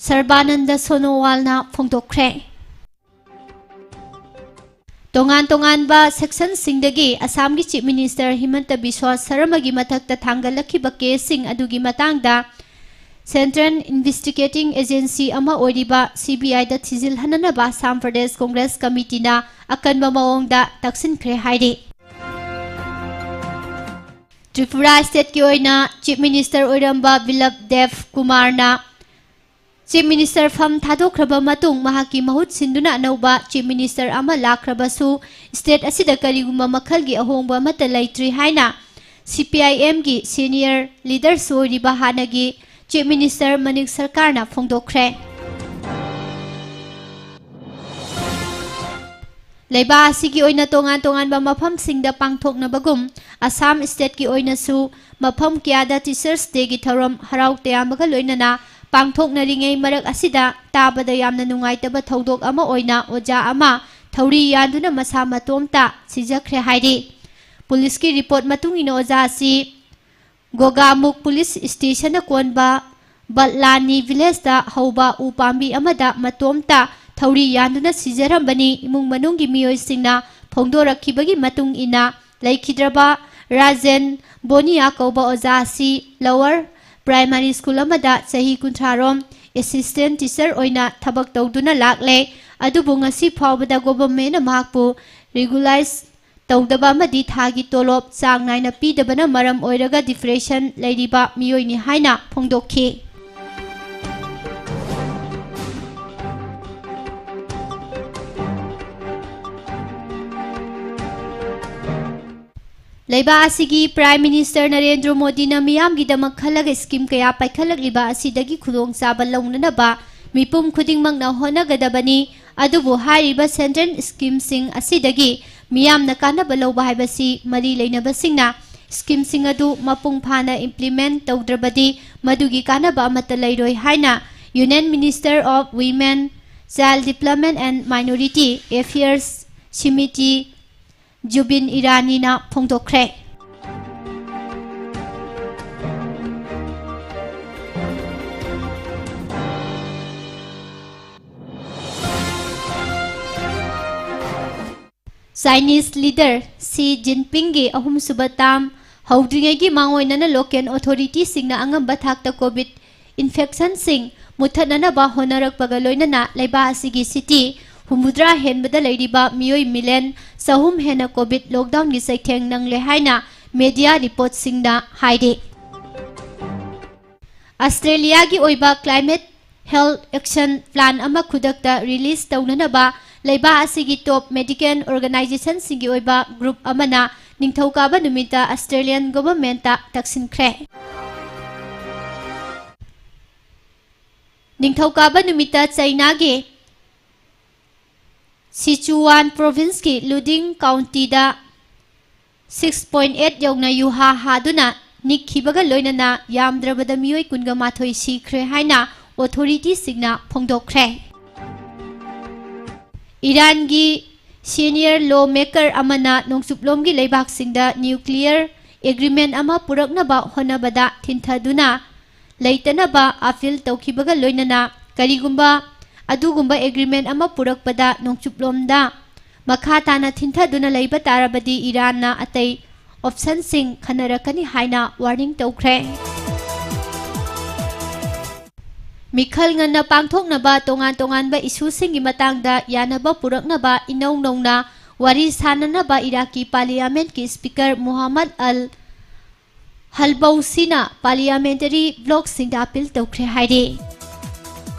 ꯁꯔꯕꯥꯅꯟꯗ ꯁꯣꯅꯣꯋꯥꯜꯅ ꯐꯣꯡꯗꯣꯛꯈ꯭ꯔꯦ꯫ ꯇꯣꯉꯥꯟ ꯇꯣꯉꯥꯟꯕ ꯁꯦꯛꯁꯟꯁꯤꯡꯗꯒꯤ ꯑꯁꯥꯝꯒꯤ ꯆꯤꯐ ꯃꯤꯅꯤꯁꯇꯔ ꯍꯤꯃꯟꯇ ꯕꯤꯁ꯭ꯋꯥ ꯁꯔꯃꯒꯤ ꯃꯊꯛꯇ ꯊꯥꯡꯒꯠꯂꯛꯈꯤꯕ ꯀꯦꯁꯁꯤꯡ ꯑꯗꯨꯒꯤ ꯃꯇꯥꯡꯗ Central Investigating Agency ꯑꯃ ꯑꯣꯏꯔꯤꯕ CBIꯗ ꯊꯤꯖꯤꯜꯍꯟꯅꯅꯕ ꯑꯁꯥꯝ ꯄ꯭ꯔꯗꯦꯁ ꯀꯣꯡꯒ꯭ꯔꯦꯁ ꯀꯃꯤꯇꯤꯅ ꯑꯀꯟꯕ ꯃꯑꯣꯡꯗ ꯇꯛꯁꯤꯟꯈ꯭ꯔꯦ ꯍꯥꯏꯔꯤ꯫ ꯇ꯭ꯔꯤꯄꯨꯔꯥ stateꯀꯤ ꯑꯣꯏꯅ Chief Minister ꯑꯣꯏꯔꯝꯕ ꯕꯤꯄ꯭ꯂꯕ ꯗꯦꯕ ꯀꯨꯃꯥꯔꯅ Chief Minister ꯐꯝ ꯊꯥꯗꯣꯛꯈ꯭ꯔꯕ ꯃꯇꯨꯡ ꯃꯍꯥꯛꯀꯤ ꯃꯍꯨꯠ ꯁꯤꯟꯗꯨꯅ ꯑꯅꯧꯕ Chief Minister ꯑꯃ ꯂꯥꯛꯈ꯭ꯔꯕꯁꯨ, state ꯑꯁꯤꯗ ꯀꯔꯤꯒꯨꯝꯕ ꯃꯈꯜꯒꯤ ꯑꯍꯣꯡꯕ ꯑꯃꯠꯇ ꯂꯩꯇ꯭ꯔꯤ ꯍꯥꯏꯅ CPIMꯒꯤ senior leaders ꯑꯣꯏꯔꯤꯕ ꯍꯥꯟꯅꯒꯤ Chief Minister ꯃꯅꯤꯛ ꯁꯔꯀꯥꯔꯅ ꯐꯣꯡꯗꯣꯛꯈ꯭ꯔꯦ꯫ ꯂꯩꯕꯥꯛ ꯑꯁꯤꯒꯤ ꯑꯣꯏꯅ ꯇꯣꯉꯥꯟ ꯇꯣꯉꯥꯟꯕ ꯃꯐꯝꯁꯤꯡꯗ ꯄꯥꯡꯊꯣꯛꯅꯕꯒꯨꯝ, ꯑꯁꯥꯝ stateꯀꯤ ꯑꯣꯏꯅꯁꯨ ꯃꯐꯝ ꯀꯌꯥꯗ Teachers Dayꯒꯤ ꯊꯧꯔꯝ ꯍꯔꯥꯎ ꯇꯌꯥꯝꯕꯒ ꯂꯣꯏꯅꯅ ꯄꯥꯡꯊꯣꯛꯅꯔꯤꯉꯩ ꯃꯔꯛ ꯑꯁꯤꯗ, ꯇꯥꯕꯗ ꯌꯥꯝꯅ ꯅꯨꯡꯉꯥꯏꯇꯕ ꯊꯧꯗꯣꯛ ꯑꯃ ꯑꯣꯏꯅ ꯑꯣꯖꯥ ꯑꯃ ꯊꯧꯔꯤ ꯌꯥꯟꯗꯨꯅ ꯃꯁꯥ ꯃꯇꯣꯝꯇ ꯁꯤꯖꯈ꯭ꯔꯦ ꯍꯥꯏꯔꯤ꯫ ꯄꯨꯂꯤꯁꯀꯤ report ꯃꯇꯨꯡ ꯏꯟꯅ, ꯑꯣꯖꯥ ꯑꯁꯤ ꯒꯣꯒꯥꯃꯨꯛ ꯄꯨꯂꯤꯁ stationꯅ ꯀꯣꯟꯕ ꯕꯠꯂꯥꯅꯤ villageꯇ ꯍꯧꯕ ꯎ ꯄꯥꯝꯕꯤ ꯑꯃꯗ ꯃꯇꯣꯝꯇ ꯊꯧꯔꯤ ꯌꯥꯟꯗꯨꯅ ꯁꯤꯖꯔꯝꯕꯅꯤ꯫ ꯏꯃꯨꯡ ꯃꯅꯨꯡꯒꯤ ꯃꯤꯑꯣꯏꯁꯤꯡꯅ ꯐꯣꯡꯗꯣꯔꯛꯈꯤꯕꯒꯤ ꯃꯇꯨꯡ ꯏꯟꯅ, ꯂꯩꯈꯤꯗ꯭ꯔꯕ ꯔꯥꯖꯦꯟ ꯕꯣꯅꯤꯌꯥ ꯀꯧꯕ ꯑꯣꯖꯥ ꯑꯁꯤ Lower Primary School ꯑꯃꯗ ꯆꯍꯤ ꯀꯨꯟꯊ꯭ꯔꯥ ꯔꯣꯝ assistant teacher ꯑꯣꯏꯅ ꯊꯕꯛ ꯇꯧꯗꯨꯅ ꯂꯥꯛꯂꯦ꯫ ꯑꯗꯨꯕꯨ ꯉꯁꯤ ꯐꯥꯎꯕꯗ governmentꯅ ꯃꯍꯥꯛꯄꯨ regularize ꯇꯧꯗꯕ ꯑꯃꯗꯤ ꯊꯥꯒꯤ ꯇꯣꯂꯣꯞ ꯆꯥꯡ ꯅꯥꯏꯅ ꯄꯤꯗꯕꯅ ꯃꯔꯝ ꯑꯣꯏꯔꯒ depression ꯂꯩꯔꯤꯕ ꯃꯤꯑꯣꯏꯅꯤ ꯍꯥꯏꯅ ꯐꯣꯡꯗꯣꯛꯈꯤ꯫ ꯂꯩꯕꯥꯛ ꯑꯁꯤꯒꯤ Prime Minister ꯅꯔꯦꯟꯗ꯭ꯔ ꯃꯣꯗꯤꯅ ꯃꯤꯌꯥꯝꯒꯤꯗꯃꯛ ꯈꯜꯂꯒ scheme ꯀꯌꯥ ꯄꯥꯏꯈꯠꯂꯛꯂꯤꯕ ꯑꯁꯤꯗꯒꯤ ꯈꯨꯗꯣꯡꯆꯥꯕ ꯂꯧꯅꯅꯕ ꯃꯤꯄꯨꯝ ꯈꯨꯗꯤꯡꯃꯛꯅ ꯍꯣꯠꯅꯒꯗꯕꯅꯤ꯫ ꯑꯗꯨꯕꯨ ꯍꯥꯏꯔꯤꯕ central schemeꯁꯤꯡ ꯑꯁꯤꯗꯒꯤ ꯃꯤꯌꯥꯝꯅ ꯀꯥꯟꯅꯕ ꯂꯧꯕ ꯍꯥꯏꯕꯁꯤ ꯃꯔꯤ ꯂꯩꯅꯕꯁꯤꯡꯅ schemeꯁꯤꯡ ꯑꯗꯨ ꯃꯄꯨꯡ ꯐꯥꯅ implement ꯇꯧꯗ꯭ꯔꯕꯗꯤ ꯃꯗꯨꯒꯤ ꯀꯥꯟꯅꯕ ꯑꯃꯠꯇ ꯂꯩꯔꯣꯏ ꯍꯥꯏꯅ Union Minister of Women, Child Development and Minority Affairs Shrimati ꯖꯨꯕꯤꯟ ꯏꯔꯥꯅꯤꯅ ꯐꯣꯡꯗꯣꯛꯈ꯭ꯔꯦ꯫ Chinese leader ꯁꯤ ꯖꯤꯟꯄꯤꯡꯒꯤ ꯑꯍꯨꯝꯁꯨꯕ term ꯍꯧꯗ꯭ꯔꯤꯉꯩꯒꯤ ꯃꯥꯡꯑꯣꯏꯅꯅ local authorityꯁꯤꯡꯅ ꯑꯉꯝꯕ ꯊꯥꯛꯇ COVID ꯏꯟꯐꯦꯛꯁꯟꯁꯤꯡ ꯃꯨꯠꯊꯠꯅꯅꯕ ꯍꯣꯠꯅꯔꯛꯄꯒ ꯂꯣꯏꯅꯅ ꯂꯩꯕꯥꯛ ꯑꯁꯤꯒꯤ ꯁꯤꯇꯤ ꯍꯨꯝꯐꯨꯇꯔꯥ ꯍꯦꯟꯕꯗ ꯂꯩꯔꯤꯕ ꯃꯤꯑꯣꯏ ꯃꯤꯂꯤꯌꯟ ꯆꯍꯨꯝ ꯍꯦꯟꯅ ꯀꯣꯚꯤꯗ ꯂꯣꯛꯗꯥꯎꯟꯒꯤ ꯆꯩꯊꯦꯡ ꯅꯪꯂꯦ ꯍꯥꯏꯅ ꯃꯦꯗꯤꯌꯥ ꯔꯤꯄꯣꯔꯠꯁꯤꯡꯅ ꯍꯥꯏꯔꯤ꯫ ꯑꯁꯇ꯭ꯔꯦꯂꯤꯌꯥꯒꯤ ꯑꯣꯏꯕ ꯀ꯭ꯂꯥꯏꯃꯦꯠ ꯍꯦꯜꯊ ꯑꯦꯛꯁꯟ ꯄ꯭ꯂꯥꯟ ꯑꯃ ꯈꯨꯗꯛꯇ ꯔꯤꯂꯤꯖ ꯇꯧꯅꯅꯕ ꯂꯩꯕꯥꯛ ꯑꯁꯤꯒꯤ ꯇꯣꯞ ꯃꯦꯗꯤꯀꯦꯜ ꯑꯣꯔꯒꯅꯥꯏꯖꯦꯁꯟꯁꯤꯡꯒꯤ ꯑꯣꯏꯕ ꯒ꯭ꯔꯨꯞ ꯑꯃꯅ ꯅꯤꯡꯊꯧꯀꯥꯕ ꯅꯨꯃꯤꯠꯇ ꯑꯁꯇ꯭ꯔꯦꯂꯤꯌꯟ ꯒꯣꯚꯔꯟꯃꯦꯟꯠꯇ ꯇꯛꯁꯤꯟꯈ꯭ꯔꯦ꯫ ꯅꯤꯡꯊꯧꯀꯥꯕ ꯅꯨꯃꯤꯠꯇ ꯆꯩꯅꯥꯒꯤ ꯁꯤꯆꯨꯋꯥꯟ ꯄ꯭ꯔꯣꯚꯤꯟꯁꯀꯤ ꯂꯨꯗꯤꯡ ꯀꯥꯎꯟꯇꯤꯗ ꯁꯤꯛꯁ ꯄꯣꯏꯟꯠ ꯑꯩꯠ ꯌꯧꯅ ꯌꯨꯍꯥ ꯍꯥꯗꯨꯅ ꯅꯤꯛꯈꯤꯕꯒ ꯂꯣꯏꯅꯅ ꯌꯥꯝꯗ꯭ꯔꯕꯗ ꯃꯤꯑꯣꯏ ꯀꯨꯟꯒ ꯃꯥꯊꯣꯏ ꯁꯤꯈ꯭ꯔꯦ ꯍꯥꯏꯅ ꯑꯣꯊꯣꯔꯤꯇꯤꯁꯤꯡꯅ ꯐꯣꯡꯗꯣꯛꯈ꯭ꯔꯦ꯫ ꯏꯔꯥꯟꯒꯤ ꯁꯤꯅꯤꯌꯔ ꯂꯣ ꯃꯦꯀꯔ ꯑꯃꯅ ꯅꯣꯡꯆꯨꯞꯂꯣꯝꯒꯤ ꯂꯩꯕꯥꯛꯁꯤꯡꯗ ꯅ꯭ꯌꯨꯀ꯭ꯂꯤꯌꯔ ꯑꯦꯒ꯭ꯔꯤꯃꯦꯟꯠ ꯑꯃ ꯄꯨꯔꯛꯅꯕ ꯍꯣꯠꯅꯕꯗ ꯊꯤꯟꯊꯗꯨꯅ ꯂꯩꯇꯅꯕ ꯑꯄꯤꯜ ꯇꯧꯈꯤꯕꯒ ꯂꯣꯏꯅꯅ ꯀꯔꯤꯒꯨꯝꯕ ꯑꯗꯨꯒꯨꯝꯕ ꯑꯦꯒ꯭ꯔꯤꯃꯦꯟꯠ ꯑꯃ ꯄꯨꯔꯛꯄꯗ ꯅꯣꯡꯆꯨꯞꯂꯣꯝꯗ ꯃꯈꯥ ꯇꯥꯅ ꯊꯤꯟꯊꯗꯨꯅ ꯂꯩꯕ ꯇꯥꯔꯕꯗꯤ ꯏꯔꯥꯟꯅ ꯑꯇꯩ ꯑꯣꯞꯁꯟꯁꯤꯡ ꯈꯟꯅꯔꯛꯀꯅꯤ ꯍꯥꯏꯅ ꯋꯥꯔꯅꯤꯡ ꯇꯧꯈ꯭ꯔꯦ꯫ ꯃꯤꯈꯜ ꯉꯟꯅ ꯄꯥꯡꯊꯣꯛꯅꯕ ꯇꯣꯉꯥꯟ ꯇꯣꯉꯥꯟꯕ ꯏꯁꯨꯁꯤꯡꯒꯤ ꯃꯇꯥꯡꯗ ꯌꯥꯅꯕ ꯄꯨꯔꯛꯅꯕ ꯏꯅꯧ ꯅꯧꯅ ꯋꯥꯔꯤ ꯁꯥꯅꯅꯕ ꯏꯔꯥꯛꯀꯤ ꯄꯥꯔꯂꯤꯌꯥꯃꯦꯟꯠꯀꯤ ꯁ꯭ꯄꯤꯀꯔ ꯃꯨꯍꯝꯃꯗ ꯑꯜ ꯍꯜꯕꯧꯁꯤꯅ ꯄꯥꯔꯂꯤꯌꯥꯃꯦꯟꯇꯔꯤ ꯕ꯭ꯂꯣꯛꯁꯤꯡꯗ ꯑꯄꯤꯜ ꯇꯧꯈ꯭ꯔꯦ ꯍꯥꯏꯔꯤ꯫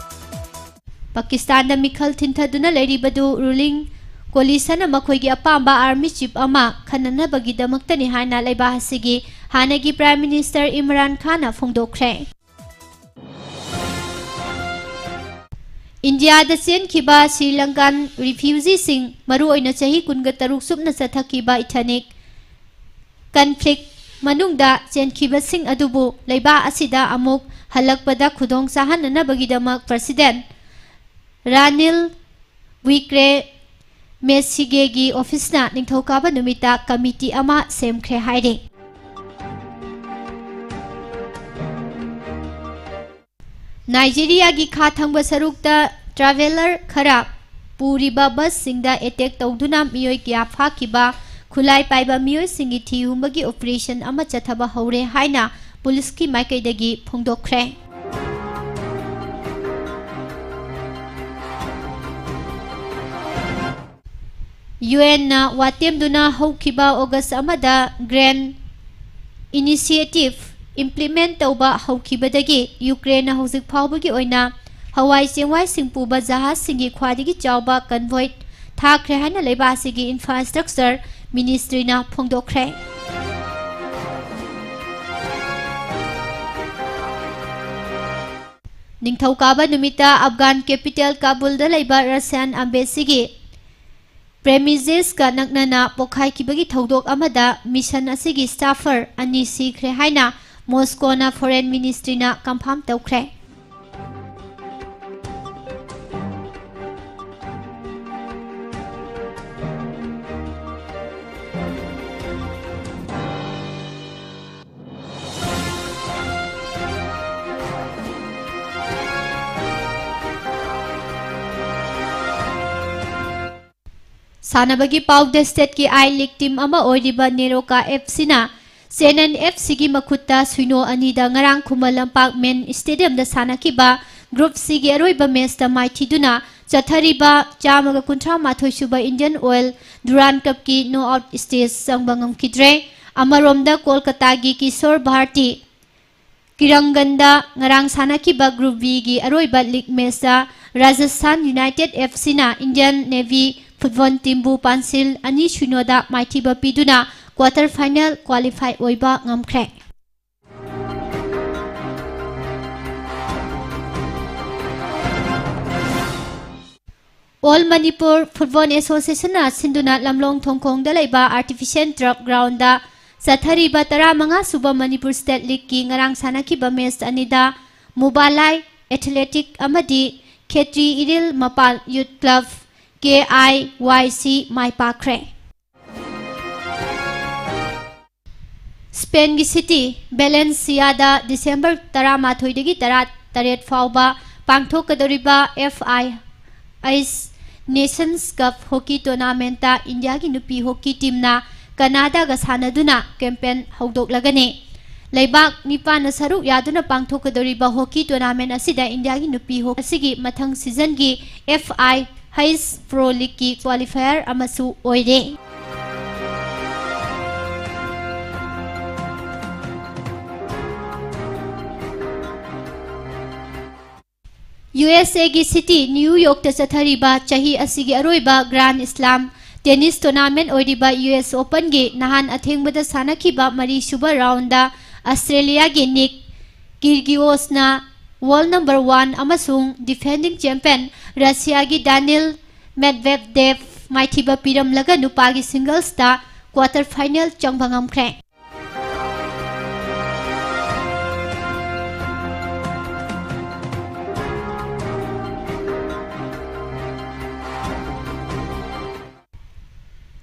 ꯄꯥꯀꯤꯁꯇꯥꯟꯗ ꯃꯤꯈꯜ ꯊꯤꯟꯊꯗꯨꯅ ꯂꯩꯔꯤꯕꯗꯨ ꯔꯨꯂꯤꯡ ꯀꯣꯂꯤꯁꯟꯅ ꯃꯈꯣꯏꯒꯤ ꯑꯄꯥꯝꯕ ꯑꯥꯔꯃꯤ ꯆꯤꯐ ꯑꯃ ꯈꯟꯅꯅꯕꯒꯤꯗꯃꯛꯇꯅꯤ ꯍꯥꯏꯅ ꯂꯩꯕꯥꯛ ꯑꯁꯤꯒꯤ ꯍꯥꯟꯅꯒꯤ ꯄ꯭ꯔꯥꯏꯝ ꯃꯤꯅꯤꯁꯇꯔ ꯏꯝꯔꯥꯟ ꯈꯥꯟꯅ ꯐꯣꯡꯗꯣꯛꯈ꯭ꯔꯦ꯫ ꯏꯟꯗꯤꯌꯥꯗ ꯆꯦꯟꯈꯤꯕ ꯁ꯭ꯔꯤ ꯂꯪꯀꯥꯟ ꯔꯤꯐ꯭ꯌꯨꯖꯤꯁꯤꯡ, ꯃꯔꯨꯑꯣꯏꯅ ꯆꯍꯤ ꯀꯨꯟꯒ ꯇꯔꯨꯛ ꯆꯨꯞꯅ ꯆꯠꯊꯈꯤꯕ ꯏꯊꯅꯤꯛ ꯀꯟꯐ꯭ꯂꯤꯛ ꯃꯅꯨꯡꯗ ꯆꯦꯟꯈꯤꯕꯁꯤꯡ ꯑꯗꯨꯕꯨ ꯂꯩꯕꯥꯛ ꯑꯁꯤꯗ ꯑꯃꯨꯛ ꯍꯜꯂꯛꯄꯗ ꯈꯨꯗꯣꯡ ꯆꯥꯍꯟꯅꯅꯕꯒꯤꯗꯃꯛ ꯄ꯭ꯔꯁꯤꯗꯦꯟꯠ ꯔꯥꯅꯤꯜ ꯋꯤꯀ꯭ꯔꯦ ꯃꯦꯁꯤꯒꯦꯒꯤ ꯑꯣꯐꯤꯁꯅ ꯅꯤꯡꯊꯧꯀꯥꯕ ꯅꯨꯃꯤꯠꯇ ꯀꯃꯤꯇꯤ ꯑꯃ ꯁꯦꯝꯈ꯭ꯔꯦ ꯍꯥꯏꯔꯤ꯫ ꯅꯥꯏꯖꯦꯔꯤꯌꯥꯒꯤ ꯈꯥ ꯊꯪꯕ ꯁꯔꯨꯛꯇ ꯇ꯭ꯔꯥꯚꯦꯂꯔ ꯈꯔ ꯄꯨꯔꯤꯕ ꯕꯁꯁꯤꯡꯗ ꯑꯦꯇꯦꯛ ꯇꯧꯗꯨꯅ ꯃꯤꯑꯣꯏ ꯀꯌꯥ ꯐꯥꯈꯤꯕ ꯈꯨꯠꯂꯥꯏ ꯄꯥꯏꯕ ꯃꯤꯑꯣꯏꯁꯤꯡꯒꯤ ꯊꯤ ꯍꯨꯝꯕꯒꯤ ꯑꯣꯄꯔꯦꯁꯟ ꯑꯃ ꯆꯠꯊꯕ ꯍꯧꯔꯦ ꯍꯥꯏꯅ ꯄꯨꯂꯤꯁꯀꯤ ꯃꯥꯏꯀꯩꯗꯒꯤ ꯐꯣꯡꯗꯣꯛꯈ꯭ꯔꯦ꯫ ꯌꯨ ꯑꯦꯟꯅ ꯋꯥꯇꯦꯝꯗꯨꯅ ꯍꯧꯈꯤꯕ ꯑꯣꯒꯁ ꯑꯃꯗ ꯒ꯭ꯔꯦꯟ ꯏꯅꯤꯁꯤꯌꯦꯇꯤꯚ ꯏꯝꯄ꯭ꯂꯤꯃꯦꯟꯠ ꯇꯧꯕ ꯍꯧꯈꯤꯕꯗꯒꯤ ꯌꯨꯀ꯭ꯔꯦꯟꯅ ꯍꯧꯖꯤꯛ ꯐꯥꯎꯕꯒꯤ ꯑꯣꯏꯅ ꯍꯋꯥꯏ ꯆꯦꯡꯋꯥꯏꯁꯤꯡ ꯄꯨꯕ ꯖꯍꯥꯖꯁꯤꯡꯒꯤ ꯈ꯭ꯋꯥꯏꯗꯒꯤ ꯆꯥꯎꯕ ꯀꯟꯚꯣꯏ ꯊꯥꯈ꯭ꯔꯦ ꯍꯥꯏꯅ ꯂꯩꯕꯥꯛ ꯑꯁꯤꯒꯤ ꯏꯟꯐ꯭ꯔꯥꯁ꯭ꯇ꯭ꯔꯛꯆꯔ ꯃꯤꯅꯤꯁꯇ꯭ꯔꯤꯅ ꯐꯣꯡꯗꯣꯛꯈ꯭ꯔꯦ꯫ ꯅꯤꯡꯊꯧꯀꯥꯕ ꯅꯨꯃꯤꯠꯇ ꯑꯐꯒꯥꯟ ꯀꯦꯄꯤꯇꯦꯜ ꯀꯥꯕꯨꯜꯗ ꯂꯩꯕ ꯔꯁꯤꯌꯥꯟ ꯑꯦꯝꯕꯦꯁꯤꯒꯤ ꯄ꯭ꯔꯦꯃꯤꯖꯦꯁꯀ ꯅꯛꯅꯅ ꯄꯣꯈꯥꯏꯈꯤꯕꯒꯤ ꯊꯧꯗꯣꯛ ꯑꯃꯗ ꯃꯤꯁꯟ ꯑꯁꯤꯒꯤ ꯁ꯭ꯇꯥꯐꯔ ꯑꯅꯤ ꯁꯤꯈ꯭ꯔꯦ ꯍꯥꯏꯅ ꯃꯣꯁꯀꯣꯅ ꯐꯣꯔꯦꯟ ꯃꯤꯅꯤꯁꯇ꯭ꯔꯤꯅ ꯀꯟꯐꯥꯔꯝ ꯇꯧꯈ꯭ꯔꯦ꯫ ꯁꯥꯟꯅꯕꯒꯤ ꯄꯥꯎꯗ, ꯁ꯭ꯇꯦꯠꯀꯤ ꯑꯥꯏ ꯂꯤꯒ ꯇꯤꯝ ꯑꯃ ꯑꯣꯏꯔꯤꯕ ꯅꯦꯔꯣꯀꯥ ꯑꯦꯐ ꯁꯤꯅ ꯆꯦꯟꯅꯟ ꯑꯦꯐ ꯁꯤꯒꯤ ꯃꯈꯨꯠꯇ ꯁꯤꯅꯣ ꯑꯅꯤꯗ ꯉꯔꯥꯡ ꯈꯨꯃꯟ ꯂꯝꯄꯥꯛ ꯃꯦꯟ ꯁ꯭ꯇꯦꯗꯤꯌꯝꯗ ꯁꯥꯟꯅꯈꯤꯕ ꯒ꯭ꯔꯨꯞ ꯁꯤꯒꯤ ꯑꯔꯣꯏꯕ ꯃꯦꯆꯇ ꯃꯥꯏꯊꯤꯗꯨꯅ ꯆꯠꯊꯔꯤꯕ ꯆꯥꯝꯃꯒ ꯀꯨꯟꯊ꯭ꯔꯥ ꯃꯥꯊꯣꯏ ꯁꯨꯕ ꯏꯟꯗꯤꯌꯟ ꯑꯣꯏꯜ ꯗꯨꯔꯥꯟ ꯀꯞꯀꯤ ꯅꯣꯛ ꯑꯥꯎꯠ ꯁ꯭ꯇꯦꯖ ꯆꯪꯕ ꯉꯝꯈꯤꯗ꯭ꯔꯦ꯫ ꯑꯃꯔꯣꯝꯗ ꯀꯣꯜꯀꯇꯥꯒꯤ ꯀꯤꯁꯣꯔ ꯚꯥꯔꯇꯤ ꯀꯤꯔꯪꯒꯟꯗ ꯉꯔꯥꯡ ꯁꯥꯟꯅꯈꯤꯕ ꯒ꯭ꯔꯨꯞ ꯕꯤꯒꯤ ꯑꯔꯣꯏꯕ ꯂꯤꯒ ꯃꯦꯆꯇ ꯔꯥꯖꯁꯊꯥꯟ ꯌꯨꯅꯥꯏꯇꯦꯗ ꯑꯦꯐ ꯁꯤꯅ ꯏꯟꯗꯤꯌꯟ ꯅꯦꯚꯤ ꯐꯨꯠꯕꯣꯜ ꯇꯤꯝꯕꯨ ꯄꯥꯟꯁꯤꯜ ꯑꯅꯤ ꯁꯤꯅꯣꯗ ꯃꯥꯏꯊꯤꯕ ꯄꯤꯗꯨꯅ ꯀ꯭ꯋꯥꯇꯔ ꯐꯥꯏꯅꯦꯜ ꯀ꯭ꯋꯥꯂꯤꯐꯥꯏ ꯑꯣꯏꯕ ꯉꯝꯈ꯭ꯔꯦ꯫ ꯑꯣꯜ ꯃꯅꯤꯄꯨꯔ ꯐꯨꯠꯕꯣꯜ ꯑꯦꯁꯣꯁꯤꯌꯦꯁꯟꯅ ꯁꯤꯟꯗꯨꯅ ꯂꯝꯂꯣꯡ ꯊꯣꯡꯈꯣꯡꯗ ꯂꯩꯕ ꯑꯥꯔꯇꯤꯐꯤꯁꯤꯌꯦꯜ ꯇꯔꯐ ꯒ꯭ꯔꯥꯎꯟꯗ ꯆꯠꯊꯔꯤꯕ ꯇꯔꯥꯃꯉꯥ ꯁꯨꯕ ꯃꯅꯤꯄꯨꯔ ꯁ꯭ꯇꯦꯠ ꯂꯤꯒꯀꯤ ꯉꯔꯥꯡ ꯁꯥꯟꯅꯈꯤꯕ ꯃꯦꯆ ꯑꯅꯤꯗ ꯃꯨꯕꯥꯂꯥꯏ ꯑꯦꯊꯂꯦꯇꯤꯛ ꯑꯃꯗꯤ ꯈꯦꯇ꯭ꯔꯤ ꯏꯔꯤꯜ ꯃꯄꯥꯜ ꯌꯨꯠ ꯀ꯭ꯂꯕ, ꯀꯦ ꯑꯥꯏ ꯋꯥꯏ ꯁꯤ, ꯃꯥꯏ ꯄꯥꯛꯈ꯭ꯔꯦ꯫ ꯁ꯭ꯄꯦꯟꯒꯤ ꯁꯤꯇꯤ ꯕꯦꯂꯦꯟꯁꯤꯌꯥꯗ ꯗꯤꯁꯦꯝꯕꯔ ꯇꯔꯥꯃꯥꯊꯣꯏꯗꯒꯤ ꯇꯔꯥꯇꯔꯦꯠ ꯐꯥꯎꯕ ꯄꯥꯡꯊꯣꯛꯀꯗꯧꯔꯤꯕ ꯑꯦꯐ ꯑꯥꯏ ꯑꯩꯆ ꯅꯦꯁꯟꯁ ꯀꯞ ꯍꯣꯀꯤ ꯇꯣꯔꯅꯥꯃꯦꯟꯠꯇ ꯏꯟꯗꯤꯌꯥꯒꯤ ꯅꯨꯄꯤ ꯍꯣꯀꯤ ꯇꯤꯝꯅ ꯀꯅꯥꯗꯥꯒ ꯁꯥꯟꯅꯗꯨꯅ ꯀꯦꯝꯄꯦꯟ ꯍꯧꯗꯣꯛꯂꯒꯅꯤ꯫ ꯂꯩꯕꯥꯛ ꯅꯤꯄꯥꯟꯅ ꯁꯔꯨꯛ ꯌꯥꯗꯨꯅ ꯄꯥꯡꯊꯣꯛꯀꯗꯧꯔꯤꯕ ꯍꯣꯀꯤ ꯇꯣꯔꯅꯥꯃꯦꯟꯠ ꯑꯁꯤꯗ ꯏꯟꯗꯤꯌꯥꯒꯤ ꯅꯨꯄꯤ ꯍꯣꯀꯤ ꯑꯁꯤꯒꯤ ꯃꯊꯪ ꯁꯤꯖꯟꯒꯤ ꯑꯦꯐ ꯑꯥꯏ ꯍꯩꯁ ꯄ꯭ꯔꯣ ꯂꯤꯒꯀꯤ ꯀ꯭ꯋꯥꯂꯤꯐꯥꯌꯔ ꯑꯃꯁꯨ ꯑꯣꯏꯔꯦ꯫ ꯌꯨ ꯑꯦꯁ ꯑꯦꯒꯤ ꯁꯤꯇꯤ ꯅ꯭ꯌꯨ ꯌꯣꯔꯛꯇ ꯆꯠꯊꯔꯤꯕ ꯆꯍꯤ ꯑꯁꯤꯒꯤ ꯑꯔꯣꯏꯕ ꯒ꯭ꯔꯥꯟ ꯁ꯭ꯂꯥꯝ ꯇꯦꯅꯤꯁ ꯇꯣꯔꯅꯥꯃꯦꯟ ꯑꯣꯏꯔꯤꯕ ꯌꯨ ꯑꯦꯁ ꯑꯣꯄꯟꯒꯤ ꯅꯍꯥꯟ ꯑꯊꯦꯡꯕꯗ ꯁꯥꯟꯅꯈꯤꯕ ꯃꯔꯤꯁꯨꯕ ꯔꯥꯎꯟꯗ ꯑꯁꯇ꯭ꯔꯦꯂꯤꯌꯥꯒꯤ ꯅꯤꯛ ꯀꯤꯔꯒꯤꯑꯣꯁꯅ ꯋꯥꯔꯜ ꯅꯝꯕꯔ ꯋꯥꯟ ꯑꯃꯁꯨꯡ ꯗꯤꯐꯦꯟꯗꯤꯡ ꯆꯦꯝꯄꯤꯌꯟ ꯔꯁꯤꯌꯥꯒꯤ ꯗꯥꯅꯤꯜ ꯃꯦꯗꯚꯦꯗꯦꯚ ꯃꯥꯏꯊꯤꯕ ꯄꯤꯔꯝꯂꯒ ꯅꯨꯄꯥꯒꯤ ꯁꯤꯡꯒꯜꯁꯇ ꯀ꯭ꯋꯥꯇꯔ ꯐꯥꯏꯅꯦꯜ ꯆꯪꯕ ꯉꯝꯈ꯭ꯔꯦ꯫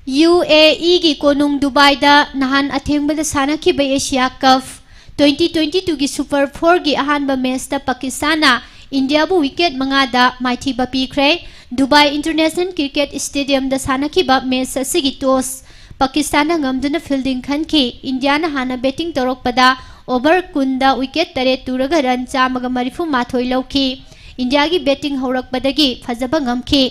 ꯌꯨ ꯑꯦ ꯏꯒꯤ ꯀꯣꯅꯨꯡ ꯗꯨꯕꯥꯏꯗ ꯅꯍꯥꯟ ꯑꯊꯦꯡꯕꯗ ꯁꯥꯟꯅꯈꯤꯕ ꯑꯦꯁꯤꯌꯥ ꯀꯞ ꯇ꯭ꯋꯦꯟꯇꯤ ꯇ꯭ꯋꯦꯟꯇꯤ ꯇꯨꯒꯤ ꯁꯨꯄꯔ ꯐꯣꯔꯒꯤ ꯑꯍꯥꯟꯕ ꯃꯦꯆꯇ ꯄꯥꯀꯤꯁꯇꯥꯟꯅ ꯏꯟꯗꯤꯌꯥꯕꯨ ꯋꯤꯀꯦꯠ ꯃꯉꯥꯗ ꯃꯥꯏꯊꯤꯕ ꯄꯤꯈ꯭ꯔꯦ꯫ ꯗꯨꯕꯥꯏ ꯏꯟꯇꯔꯅꯦꯁꯅꯦꯜ ꯀ꯭ꯔꯤꯀꯦꯠ ꯁ꯭ꯇꯦꯗꯤꯌꯝꯗ ꯁꯥꯟꯅꯈꯤꯕ ꯃꯦꯆ ꯑꯁꯤꯒꯤ ꯇꯣꯁ ꯄꯥꯀꯤꯁꯇꯥꯟꯅ ꯉꯝꯗꯨꯅ ꯐꯤꯜꯗꯤꯡ ꯈꯟꯈꯤ꯫ ꯏꯟꯗꯤꯌꯥꯅ ꯍꯥꯟꯅ ꯕꯦꯇꯤꯡ ꯇꯧꯔꯛꯄꯗ ꯑꯣꯚꯔ ꯀꯨꯟꯗ ꯋꯤꯀꯦꯠ ꯇꯔꯦꯠ ꯇꯨꯔꯒ ꯔꯟ ꯆꯥꯝꯃꯒ ꯃꯔꯤꯐꯨ ꯃꯥꯊꯣꯏ ꯂꯧꯈꯤ꯫ ꯏꯟꯗꯤꯌꯥꯒꯤ ꯕꯦꯇꯤꯡ ꯍꯧꯔꯛꯄꯗꯒꯤ ꯐꯖꯕ ꯉꯝꯈꯤ꯫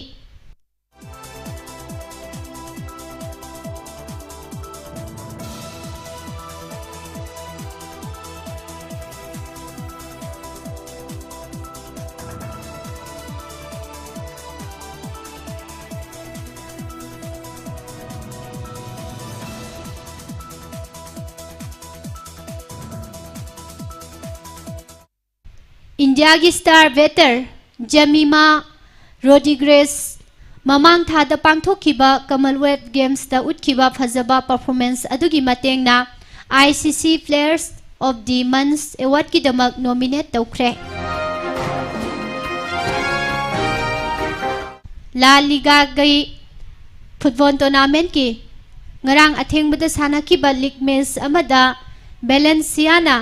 ꯏꯟꯗꯤꯌꯥꯒꯤ ꯁ꯭ꯇꯥꯔ ꯕꯦꯇꯔ ꯖꯦꯃꯤꯃꯥ ꯔꯣꯗ꯭ꯔꯤꯒꯦꯁ ꯃꯃꯥꯡ ꯊꯥꯗ ꯄꯥꯡꯊꯣꯛꯈꯤꯕ ꯀꯃꯟꯋꯦꯜꯊ ꯒꯦꯝꯁꯇ ꯎꯠꯈꯤꯕ ꯐꯖꯕ ꯄꯔꯐꯣꯔꯃꯦꯟꯁ ꯑꯗꯨꯒꯤ ꯃꯇꯦꯡꯅ ꯑꯥꯏ ꯁꯤ ꯁꯤ Players of the Month ꯑꯦꯋꯥꯔꯗꯀꯤꯗꯃꯛ ꯅꯣꯃꯤꯅꯦꯠ ꯇꯧꯈ꯭ꯔꯦ꯫ ꯂꯥ ꯂꯤꯒꯥꯒꯤ ꯐꯨꯠꯕꯣꯜ ꯇꯣꯔꯅꯥꯃꯦꯟꯠꯀꯤ ꯉꯔꯥꯡ ꯑꯊꯦꯡꯕꯗ ꯁꯥꯟꯅꯈꯤꯕ ꯂꯤꯒ ꯃꯦꯆ ꯑꯃꯗ ꯚꯦꯂꯦꯟꯁꯤꯌꯥꯅ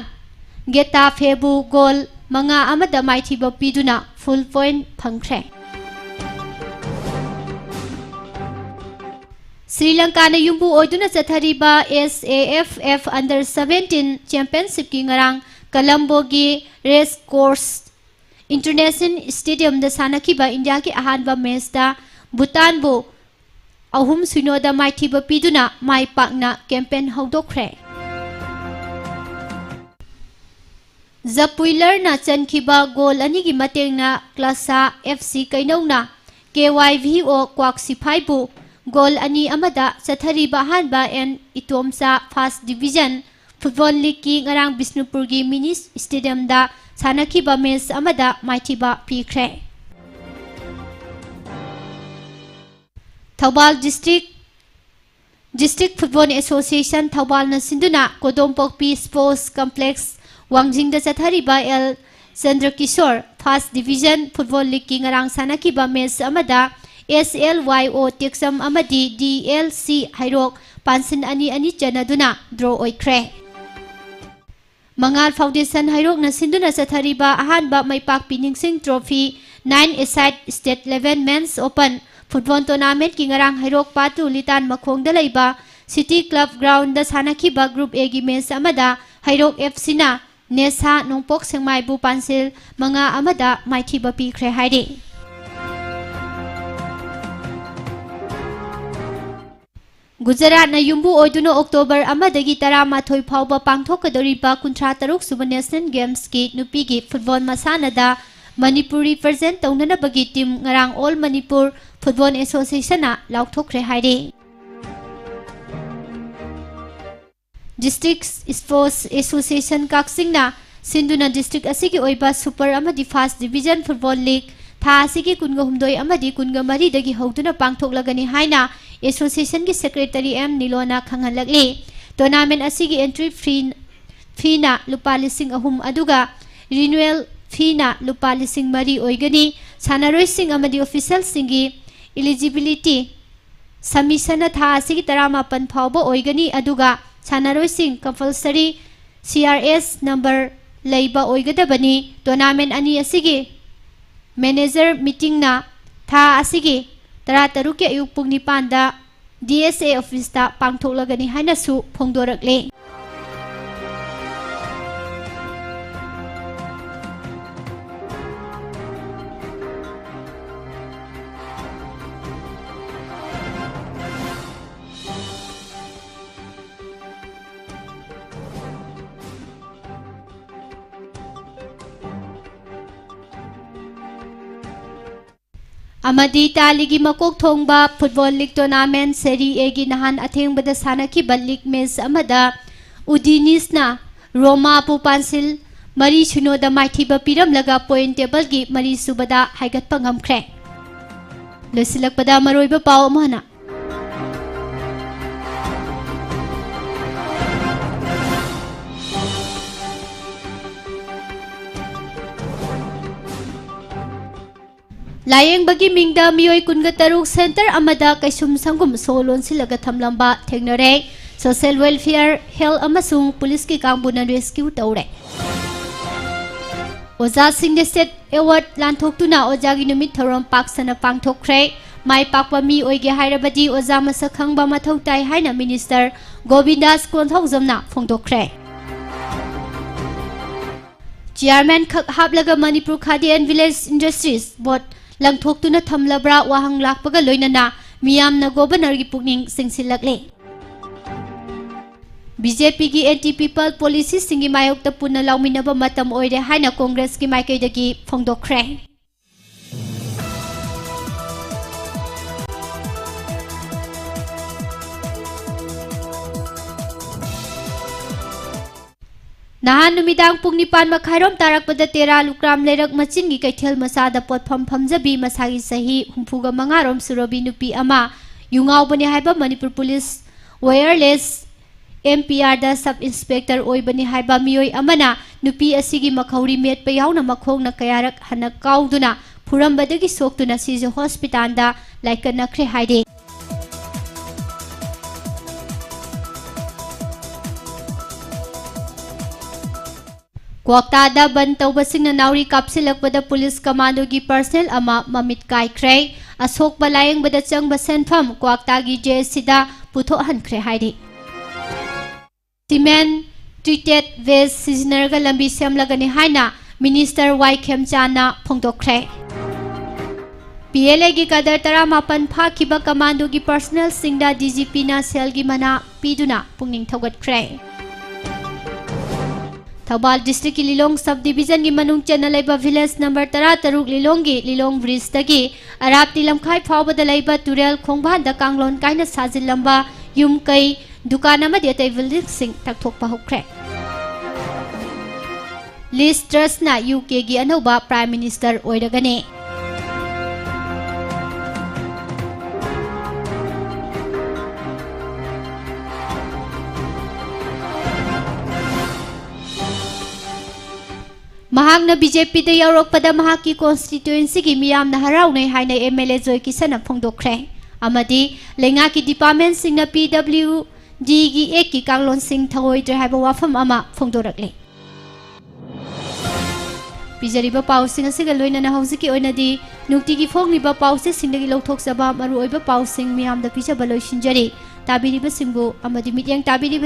ꯒꯦꯇꯥꯐꯦꯕꯨ ꯒꯣꯜ ꯃꯉꯥ ꯑꯃꯗ ꯃꯥꯏꯊꯤꯕ ꯄꯤꯗꯨꯅ ꯐꯨꯜ ꯄꯣꯏꯟꯠ ꯐꯪꯈ꯭ꯔꯦ꯫ ꯁ꯭ꯔꯤ ꯂꯪꯀꯥꯅ ꯌꯨꯝꯕꯨ ꯑꯣꯏꯗꯨꯅ ꯆꯠꯊꯔꯤꯕ ꯑꯦꯁ A F F Under seventeen Championshipꯀꯤ ꯉꯔꯥꯡ ꯀꯂꯝꯕꯣꯒꯤ ꯔꯦꯁ ꯀꯣꯔꯁ ꯏꯟꯇꯔꯅꯦꯁꯅꯦꯜ ꯁ꯭ꯇꯦꯗꯤꯌꯝꯗ ꯁꯥꯟꯅꯈꯤꯕ ꯏꯟꯗꯤꯌꯥꯒꯤ ꯑꯍꯥꯟꯕ ꯃꯦꯆꯇ ꯚꯨꯇꯥꯟꯕꯨ ꯑꯍꯨꯝ ꯁꯤꯅꯣꯗ ꯃꯥꯏꯊꯤꯕ ꯄꯤꯗꯨꯅ ꯃꯥꯏ ꯄꯥꯛꯅ ꯀꯦꯝꯄꯦꯟ ꯍꯧꯗꯣꯛꯈ꯭ꯔꯦ꯫ ꯖꯄꯨꯏꯂꯔꯅ ꯆꯟꯈꯤꯕ ꯒꯣꯜ ꯑꯅꯤꯒꯤ ꯃꯇꯦꯡꯅ ꯀ꯭ꯂꯥꯁꯥ F C ꯀꯩꯅꯧꯅ K Y V O ꯀ꯭ꯋꯥꯛ ꯁꯤꯐꯥꯏꯕꯨ goal ꯑꯅꯤ ꯑꯃꯗ ꯆꯠꯊꯔꯤꯕ ꯑꯍꯥꯟꯕ N Itomcha first division football ꯂꯤꯒꯀꯤ ꯉꯔꯥꯡ ꯕꯤꯁꯅꯨꯄꯨꯔꯒꯤ ꯃꯤꯅꯤ ꯁ꯭ꯇꯦꯗꯤꯌꯝꯗ ꯁꯥꯟꯅꯈꯤꯕ ꯃꯦꯆ ꯑꯃꯗ ꯃꯥꯏꯊꯤꯕ ꯄꯤꯈ꯭ꯔꯦ꯫ Thoubal district, district football association ꯊꯧꯕꯥꯜꯅ ꯁꯤꯟꯗꯨꯅ ꯀꯣꯗꯣꯝꯄꯣꯛꯄꯤ ꯁ꯭ꯄꯣꯔꯠꯁ ꯀꯝꯄ꯭ꯂꯦꯛꯁ ꯋꯥꯡꯖꯤꯡꯗ ꯆꯠꯊꯔꯤꯕ L Chandrakishore first division football ꯂꯤꯒꯀꯤ ꯉꯔꯥꯡ ꯁꯥꯟꯅꯈꯤꯕ ꯃꯦꯆ ꯑꯃꯗ ꯑꯦꯁ ꯑꯦꯜ ꯋꯥꯏ ꯑꯣ ꯇꯦꯛꯆꯝ ꯑꯃꯗꯤ ꯗꯤ ꯑꯦꯜ ꯁꯤ ꯍꯩꯔꯣꯛ ꯄꯥꯟꯁꯤꯟ ꯑꯅꯤ ꯑꯅꯤ ꯆꯟꯅꯗꯨꯅ ꯗ꯭ꯔꯣ ꯑꯣꯏꯈ꯭ꯔꯦ꯫ ꯃꯉꯥꯜ ꯐꯥꯎꯟꯗꯦꯁꯟ ꯍꯩꯔꯣꯛꯅ ꯁꯤꯟꯗꯨꯅ ꯆꯠꯊꯔꯤꯕ ꯑꯍꯥꯟꯕ ꯃꯩꯄꯥꯛꯄꯤ ꯅꯤꯡꯁꯤꯡ trophy nine aside state level men's open football ꯇꯣꯔꯅꯥꯃꯦꯟꯠꯀꯤ ꯉꯔꯥꯡ ꯍꯩꯔꯣꯛ ꯄꯥꯇꯨ ꯂꯤꯇꯥꯟ ꯃꯈꯣꯡꯗ ꯂꯩꯕ ꯁꯤꯇꯤ ꯀ꯭ꯂꯕ ꯒ꯭ꯔꯥꯎꯟꯗ ꯁꯥꯟꯅꯈꯤꯕ ꯒ꯭ꯔꯨꯞ ꯑꯦꯒꯤ ꯃꯦꯆ ꯑꯃꯗ ꯍꯩꯔꯣꯛ ꯑꯦꯐ ꯁꯤꯅ ꯅꯦꯁꯥ ꯅꯣꯡꯄꯣꯛ ꯁꯦꯛꯃꯥꯏꯕꯨ ꯄꯥꯟꯁꯤꯜ ꯃꯉꯥ ꯑꯃꯗ ꯃꯥꯏꯊꯤꯕ ꯄꯤꯈ꯭ꯔꯦ ꯍꯥꯏꯔꯤ꯫ ꯒꯨꯖꯔꯥꯠꯅ ꯌꯨꯝꯕꯨ ꯑꯣꯏꯗꯨꯅ ꯑꯣꯛꯇꯣꯕꯔ ꯑꯃꯗꯒꯤ ꯇꯔꯥꯃꯥꯊꯣꯏ ꯐꯥꯎꯕ ꯄꯥꯡꯊꯣꯛꯀꯗꯧꯔꯤꯕ ꯀꯨꯟꯊ꯭ꯔꯥ ꯇꯔꯨꯛ ꯁꯨꯕ ꯅꯦꯁꯅꯦꯜ ꯒꯦꯝꯁꯀꯤ ꯅꯨꯄꯤꯒꯤ ꯐꯨꯠꯕꯣꯜ ꯃꯁꯥꯟꯅꯗ ꯃꯅꯤꯄꯨꯔ ꯔꯤꯄ꯭ꯔꯖꯦꯟ ꯇꯧꯅꯅꯕꯒꯤ ꯇꯤꯝ ꯉꯔꯥꯡ ꯑꯣꯜ ꯃꯅꯤꯄꯨꯔ ꯐꯨꯠꯕꯣꯜ ꯑꯦꯁꯣꯁꯤꯌꯦꯁꯟꯅ ꯂꯥꯎꯊꯣꯛꯈ꯭ꯔꯦ ꯍꯥꯏꯔꯤ꯫ ꯗꯤꯁꯇ꯭ꯔꯤꯛ ꯁ꯭ꯄꯣꯔꯠꯁ ꯑꯦꯁꯣꯁꯤꯌꯦꯁꯟ ꯀꯛꯆꯤꯡꯅ ꯁꯤꯟꯗꯨꯅ ꯗꯤꯁꯇ꯭ꯔꯤꯛ ꯑꯁꯤꯒꯤ ꯑꯣꯏꯕ ꯁꯨꯄꯔ ꯑꯃꯗꯤ ꯐꯥꯔꯁ ꯗꯤꯕꯤꯖꯟ ꯐꯨꯠꯕꯣꯜ ꯂꯤꯒ ꯊꯥ ꯑꯁꯤꯒꯤ ꯀꯨꯟꯒ ꯍꯨꯝꯗꯣꯏ ꯑꯃꯗꯤ ꯀꯨꯟꯒ ꯃꯔꯤꯗꯒꯤ ꯍꯧꯗꯨꯅ ꯄꯥꯡꯊꯣꯛꯂꯒꯅꯤ ꯍꯥꯏꯅ ꯑꯦꯁꯣꯁꯤꯌꯦꯁꯟꯒꯤ ꯁꯦꯀ꯭ꯔꯦꯇꯔꯤ ꯑꯦꯝ ꯅꯤꯂꯣꯅ ꯈꯪꯍꯜꯂꯛꯂꯤ꯫ ꯇꯣꯔꯅꯥꯃꯦꯟꯠ ꯑꯁꯤꯒꯤ ꯑꯦꯟꯇ꯭ꯔꯤ ꯐꯤ, ꯐꯤꯅ ꯂꯨꯄꯥ ꯂꯤꯁꯤꯡ ꯑꯍꯨꯝ ꯑꯗꯨꯒ ꯔꯤꯅ꯭ꯌꯨꯑꯦꯜ ꯐꯤꯅ ꯂꯨꯄꯥ ꯂꯤꯁꯤꯡ ꯃꯔꯤ ꯑꯣꯏꯒꯅꯤ꯫ ꯁꯥꯟꯅꯔꯣꯏꯁꯤꯡ ꯑꯃꯗꯤ ꯑꯣꯐꯤꯁꯤꯌꯦꯜꯁꯤꯡꯒꯤ ꯏꯂꯤꯖꯤꯕꯤꯂꯤꯇꯤ ꯁꯕꯃꯤꯁꯟꯅ ꯊꯥ ꯑꯁꯤꯒꯤ ꯇꯔꯥꯃꯥꯄꯟ ꯐꯥꯎꯕ ꯑꯣꯏꯒꯅꯤ, ꯑꯗꯨꯒ ꯁꯥꯟꯅꯔꯣꯏꯁꯤꯡ ꯀꯝꯄꯜꯁꯔꯤ ꯁꯤ ꯑꯥꯔ ꯑꯦꯁ ꯅꯝꯕꯔ ꯂꯩꯕ ꯑꯣꯏꯒꯗꯕꯅꯤ꯫ ꯇꯣꯔꯅꯥꯃꯦꯟꯠ ꯑꯅꯤ ꯑꯁꯤꯒꯤ ꯃꯦꯅꯦꯖꯔ ꯃꯤꯇꯤꯡꯅ ꯊꯥ ꯑꯁꯤꯒꯤ ꯇꯔꯥꯇꯔꯨꯛꯀꯤ ꯑꯌꯨꯛ ꯄꯨꯡ ꯅꯤꯄꯥꯟꯗ ꯗꯤ ꯑꯦꯁ ꯑꯦ ꯑꯣꯐꯤꯁꯇ ꯄꯥꯡꯊꯣꯛꯂꯒꯅꯤ ꯍꯥꯏꯅꯁꯨ ꯐꯣꯡꯗꯣꯔꯛꯂꯦ꯫ ꯑꯃꯗꯤ ꯏꯇꯥꯂꯤꯒꯤ ꯃꯀꯣꯛ ꯊꯣꯡꯕ football league tournament Serie Aꯒꯤ ꯅꯍꯥꯟ ꯑꯊꯦꯡꯕꯗ ꯁꯥꯟꯅꯈꯤꯕ league match ꯑꯃꯗ Udineseꯅ Romaꯕꯨ ꯄꯥꯟꯁꯤꯜ ꯃꯔꯤ ꯁꯤꯅꯣꯗ ꯃꯥꯏꯊꯤꯕ ꯄꯤꯔꯝꯂꯒ point tableꯒꯤ ꯃꯔꯤꯁꯨꯕꯗ ꯍꯥꯏꯒꯠꯄ ꯉꯝꯈ꯭ꯔꯦ꯫ ꯂꯣꯏꯁꯤꯜꯂꯛꯄꯗ ꯃꯔꯨꯑꯣꯏꯕ ꯄꯥꯎ ꯑꯃꯨꯛ ꯍꯟꯅ꯫ ꯂꯥꯌꯦꯡꯕꯒꯤ ꯃꯤꯡꯗ ꯃꯤꯑꯣꯏ ꯀꯨꯟꯒ ꯇꯔꯨꯛ center ꯑꯃꯗ ꯀꯩꯁꯨꯝ ꯁꯪꯒꯨꯝ ꯁꯣ ꯂꯣꯟꯁꯤꯜꯂꯒ ꯊꯝꯂꯝꯕ ꯊꯦꯡꯅꯔꯦ꯫ Social Welfare, Health ꯑꯃꯁꯨꯡ ꯄꯨꯂꯤꯁꯀꯤ ꯀꯥꯡꯕꯨꯅ rescue ꯇꯧꯔꯦ꯫ ꯑꯣꯖꯥꯁꯤꯡꯗ state award ꯂꯥꯟꯊꯣꯛꯇꯨꯅ ꯑꯣꯖꯥꯒꯤ ꯅꯨꯃꯤꯠ ꯊꯧꯔꯝ ꯄꯥꯛ ꯁꯟꯅ ꯄꯥꯡꯊꯣꯛꯈ꯭ꯔꯦ꯫ ꯃꯥꯏ ꯄꯥꯛꯄ ꯃꯤ ꯑꯣꯏꯒꯦ ꯍꯥꯏꯔꯕꯗꯤ ꯑꯣꯖꯥ ꯃꯁꯛ ꯈꯪꯕ ꯃꯊꯧ ꯇꯥꯏ ꯍꯥꯏꯅ Minister ꯒꯣꯕꯤꯟꯗꯥꯁ ꯀꯣꯟꯊꯧꯖꯝꯅ ꯐꯣꯡꯗꯣꯛꯈ꯭ꯔꯦ꯫ Chairman ꯈꯛ ꯍꯥꯞꯂꯒ Manipur Khadi and Village Industries Board ꯂꯪꯊꯣꯛꯇꯨꯅ ꯊꯝꯂꯕ꯭ꯔꯥ ꯋꯥꯍꯪ ꯂꯥꯛꯄꯒ ꯂꯣꯏꯅꯅ ꯃꯤꯌꯥꯝꯅ Governorꯒꯤ ꯄꯨꯛꯅꯤꯡ ꯆꯤꯡꯁꯤꯜꯂꯛꯂꯦ꯫ BJPꯒꯤ anti people policyꯁꯤꯡꯒꯤ ꯃꯥꯌꯣꯛꯇ ꯄꯨꯟꯅ ꯂꯥꯎꯃꯤꯟꯅꯕ ꯃꯇꯝ ꯑꯣꯏꯔꯦ ꯍꯥꯏꯅ Congressꯀꯤ ꯃꯥꯏꯀꯩꯗꯒꯤ ꯐꯣꯡꯗꯣꯛꯈ꯭ꯔꯦ꯫ ꯅꯍꯥꯟ ꯅꯨꯃꯤꯗꯥꯡ ꯄꯨꯡ ꯅꯤꯄꯥꯟ ꯃꯈꯥꯏꯔꯣꯝ ꯇꯥꯔꯛꯄꯗ ꯇꯦꯔꯥ ꯂꯨꯀ꯭ꯔꯥꯝ ꯂꯩꯔꯛ ꯃꯆꯤꯟꯒꯤ ꯀꯩꯊꯦꯜ ꯃꯆꯥꯗ ꯄꯣꯠꯐꯝ ꯐꯝꯖꯕꯤ ꯃꯁꯥꯒꯤ ꯆꯍꯤ ꯍꯨꯝꯐꯨꯒ ꯃꯉꯥꯔꯣꯝ ꯁꯨꯔꯕꯤ ꯅꯨꯄꯤ ꯑꯃ ꯌꯨ ꯉꯥꯎꯕꯅꯤ ꯍꯥꯏꯕ Manipur police wireless MPRꯗ sub inspector ꯑꯣꯏꯕꯅꯤ ꯍꯥꯏꯕ ꯃꯤꯑꯣꯏ ꯑꯃꯅ ꯅꯨꯄꯤ ꯑꯁꯤꯒꯤ ꯃꯈꯧꯔꯤ ꯃꯦꯠꯄ ꯌꯥꯎꯅ ꯃꯈꯣꯡꯅ ꯀꯌꯥꯔꯛ ꯍꯟꯅ ꯀꯥꯎꯗꯨꯅ ꯐꯨꯔꯝꯕꯗꯒꯤ ꯁꯣꯛꯇꯨꯅ ꯁꯤꯖ hospitalꯗ ꯂꯥꯏꯀꯠꯅꯈ꯭ꯔꯦ ꯍꯥꯏꯔꯤ꯫ ꯀ꯭ꯋꯥꯛꯇꯥꯗ ꯕꯟ ꯇꯧꯕꯁꯤꯡꯅ ꯅꯥꯎꯔꯤ ꯀꯥꯞꯁꯤꯜꯂꯛꯄꯗ ꯄꯨꯂꯤꯁ commandoꯒꯤ personnel ꯑꯃ ꯃꯃꯤꯠ ꯀꯥꯏꯈ꯭ꯔꯦ꯫ ꯑꯁꯣꯛꯄ ꯂꯥꯌꯦꯡꯕꯗ ꯆꯪꯕ ꯁꯦꯟꯐꯝ ꯀ꯭ꯋꯥꯛꯇꯥꯒꯤ JHCꯗ ꯄꯨꯊꯣꯛꯍꯟꯈ꯭ꯔꯦ ꯍꯥꯏꯔꯤ꯫ Cement treated waste ꯁꯤꯖꯤꯟꯅꯔꯒ ꯂꯝꯕꯤ ꯁꯦꯝꯂꯒꯅꯤ ꯍꯥꯏꯅ Minister ꯋꯥꯏ ꯈꯦꯝꯆꯥꯟꯅ ꯐꯣꯡꯗꯣꯛꯈ꯭ꯔꯦ꯫ PLAꯒꯤ cadre ꯇꯔꯥꯃꯥꯄꯟ ꯐꯥꯈꯤꯕ commandoꯒꯤ personnelꯁꯤꯡꯗ DGPꯅ ꯁꯦꯜꯒꯤ ꯃꯅꯥ ꯄꯤꯗꯨꯅ ꯄꯨꯛꯅꯤꯡ ꯊꯧꯒꯠꯈ꯭ꯔꯦ꯫ ꯊꯧꯕꯥꯜ districtꯀꯤ ꯂꯤꯂꯣꯡ sub divisionꯒꯤ ꯃꯅꯨꯡ ꯆꯟꯅ ꯂꯩꯕ village number ꯇꯔꯥꯇꯔꯨꯛ ꯂꯤꯂꯣꯡꯒꯤ ꯂꯤꯂꯣꯡ bridgeꯇꯒꯤ ꯑꯔꯥꯞꯇꯤ ꯂꯝꯈꯥꯏ ꯐꯥꯎꯕꯗ ꯂꯩꯕ ꯇꯨꯔꯦꯜ ꯈꯣꯡꯕꯥꯟꯗ ꯀꯥꯡꯂꯣꯟ ꯀꯥꯏꯅ ꯁꯥꯖꯤꯜꯂꯝꯕ ꯌꯨꯝ ꯀꯩ, ꯗꯨꯀꯥꯟ ꯑꯃꯗꯤ ꯑꯇꯩ buildingꯁꯤꯡ ꯇꯛꯊꯣꯛꯄ ꯍꯧꯈ꯭ꯔꯦ꯫ ꯂꯤꯁ ꯇ꯭ꯔꯁꯅ UKꯒꯤ ꯑꯅꯧꯕ Prime Minister ꯑꯣꯏꯔꯒꯅꯤ꯫ ꯃꯍꯥꯛꯅ BJPꯗ ꯌꯥꯎꯔꯛꯄꯗ ꯃꯍꯥꯛꯀꯤ constituencyꯒꯤ ꯃꯤꯌꯥꯝꯅ ꯍꯔꯥꯎꯅꯩ ꯍꯥꯏꯅ MLA ꯖꯣꯏ ꯀꯤꯁꯟꯅ ꯐꯣꯡꯗꯣꯛꯈ꯭ꯔꯦ꯫ ꯑꯃꯗꯤ ꯂꯩꯉꯥꯛꯀꯤ departmentꯁꯤꯡꯅ PWDꯒꯤ actꯀꯤ ꯀꯥꯡꯂꯣꯟꯁꯤꯡ ꯊꯧꯑꯣꯏꯗ꯭ꯔꯦ ꯍꯥꯏꯕ ꯋꯥꯐꯝ ꯑꯃ ꯐꯣꯡꯗꯣꯔꯛꯂꯤ꯫ ꯄꯤꯖꯔꯤꯕ ꯄꯥꯎꯁꯤꯡ ꯑꯁꯤꯒ ꯂꯣꯏꯅꯅ ꯍꯧꯖꯤꯛꯀꯤ ꯑꯣꯏꯅꯗꯤ ꯅꯨꯡꯇꯤꯒꯤ ꯐꯣꯡꯂꯤꯕ ꯄꯥꯎꯆꯦꯁꯤꯡꯗꯒꯤ ꯂꯧꯊꯣꯛꯆꯕ ꯃꯔꯨꯑꯣꯏꯕ ꯄꯥꯎꯁꯤꯡ ꯃꯤꯌꯥꯝꯗ ꯄꯤꯖꯕ ꯂꯣꯏꯁꯤꯟꯖꯔꯤ꯫ ꯇꯥꯕꯤꯔꯤꯕꯁꯤꯡꯕꯨ ꯑꯃꯗꯤ ꯃꯤꯠꯌꯦꯡ ꯇꯥꯕꯤꯔꯤꯕ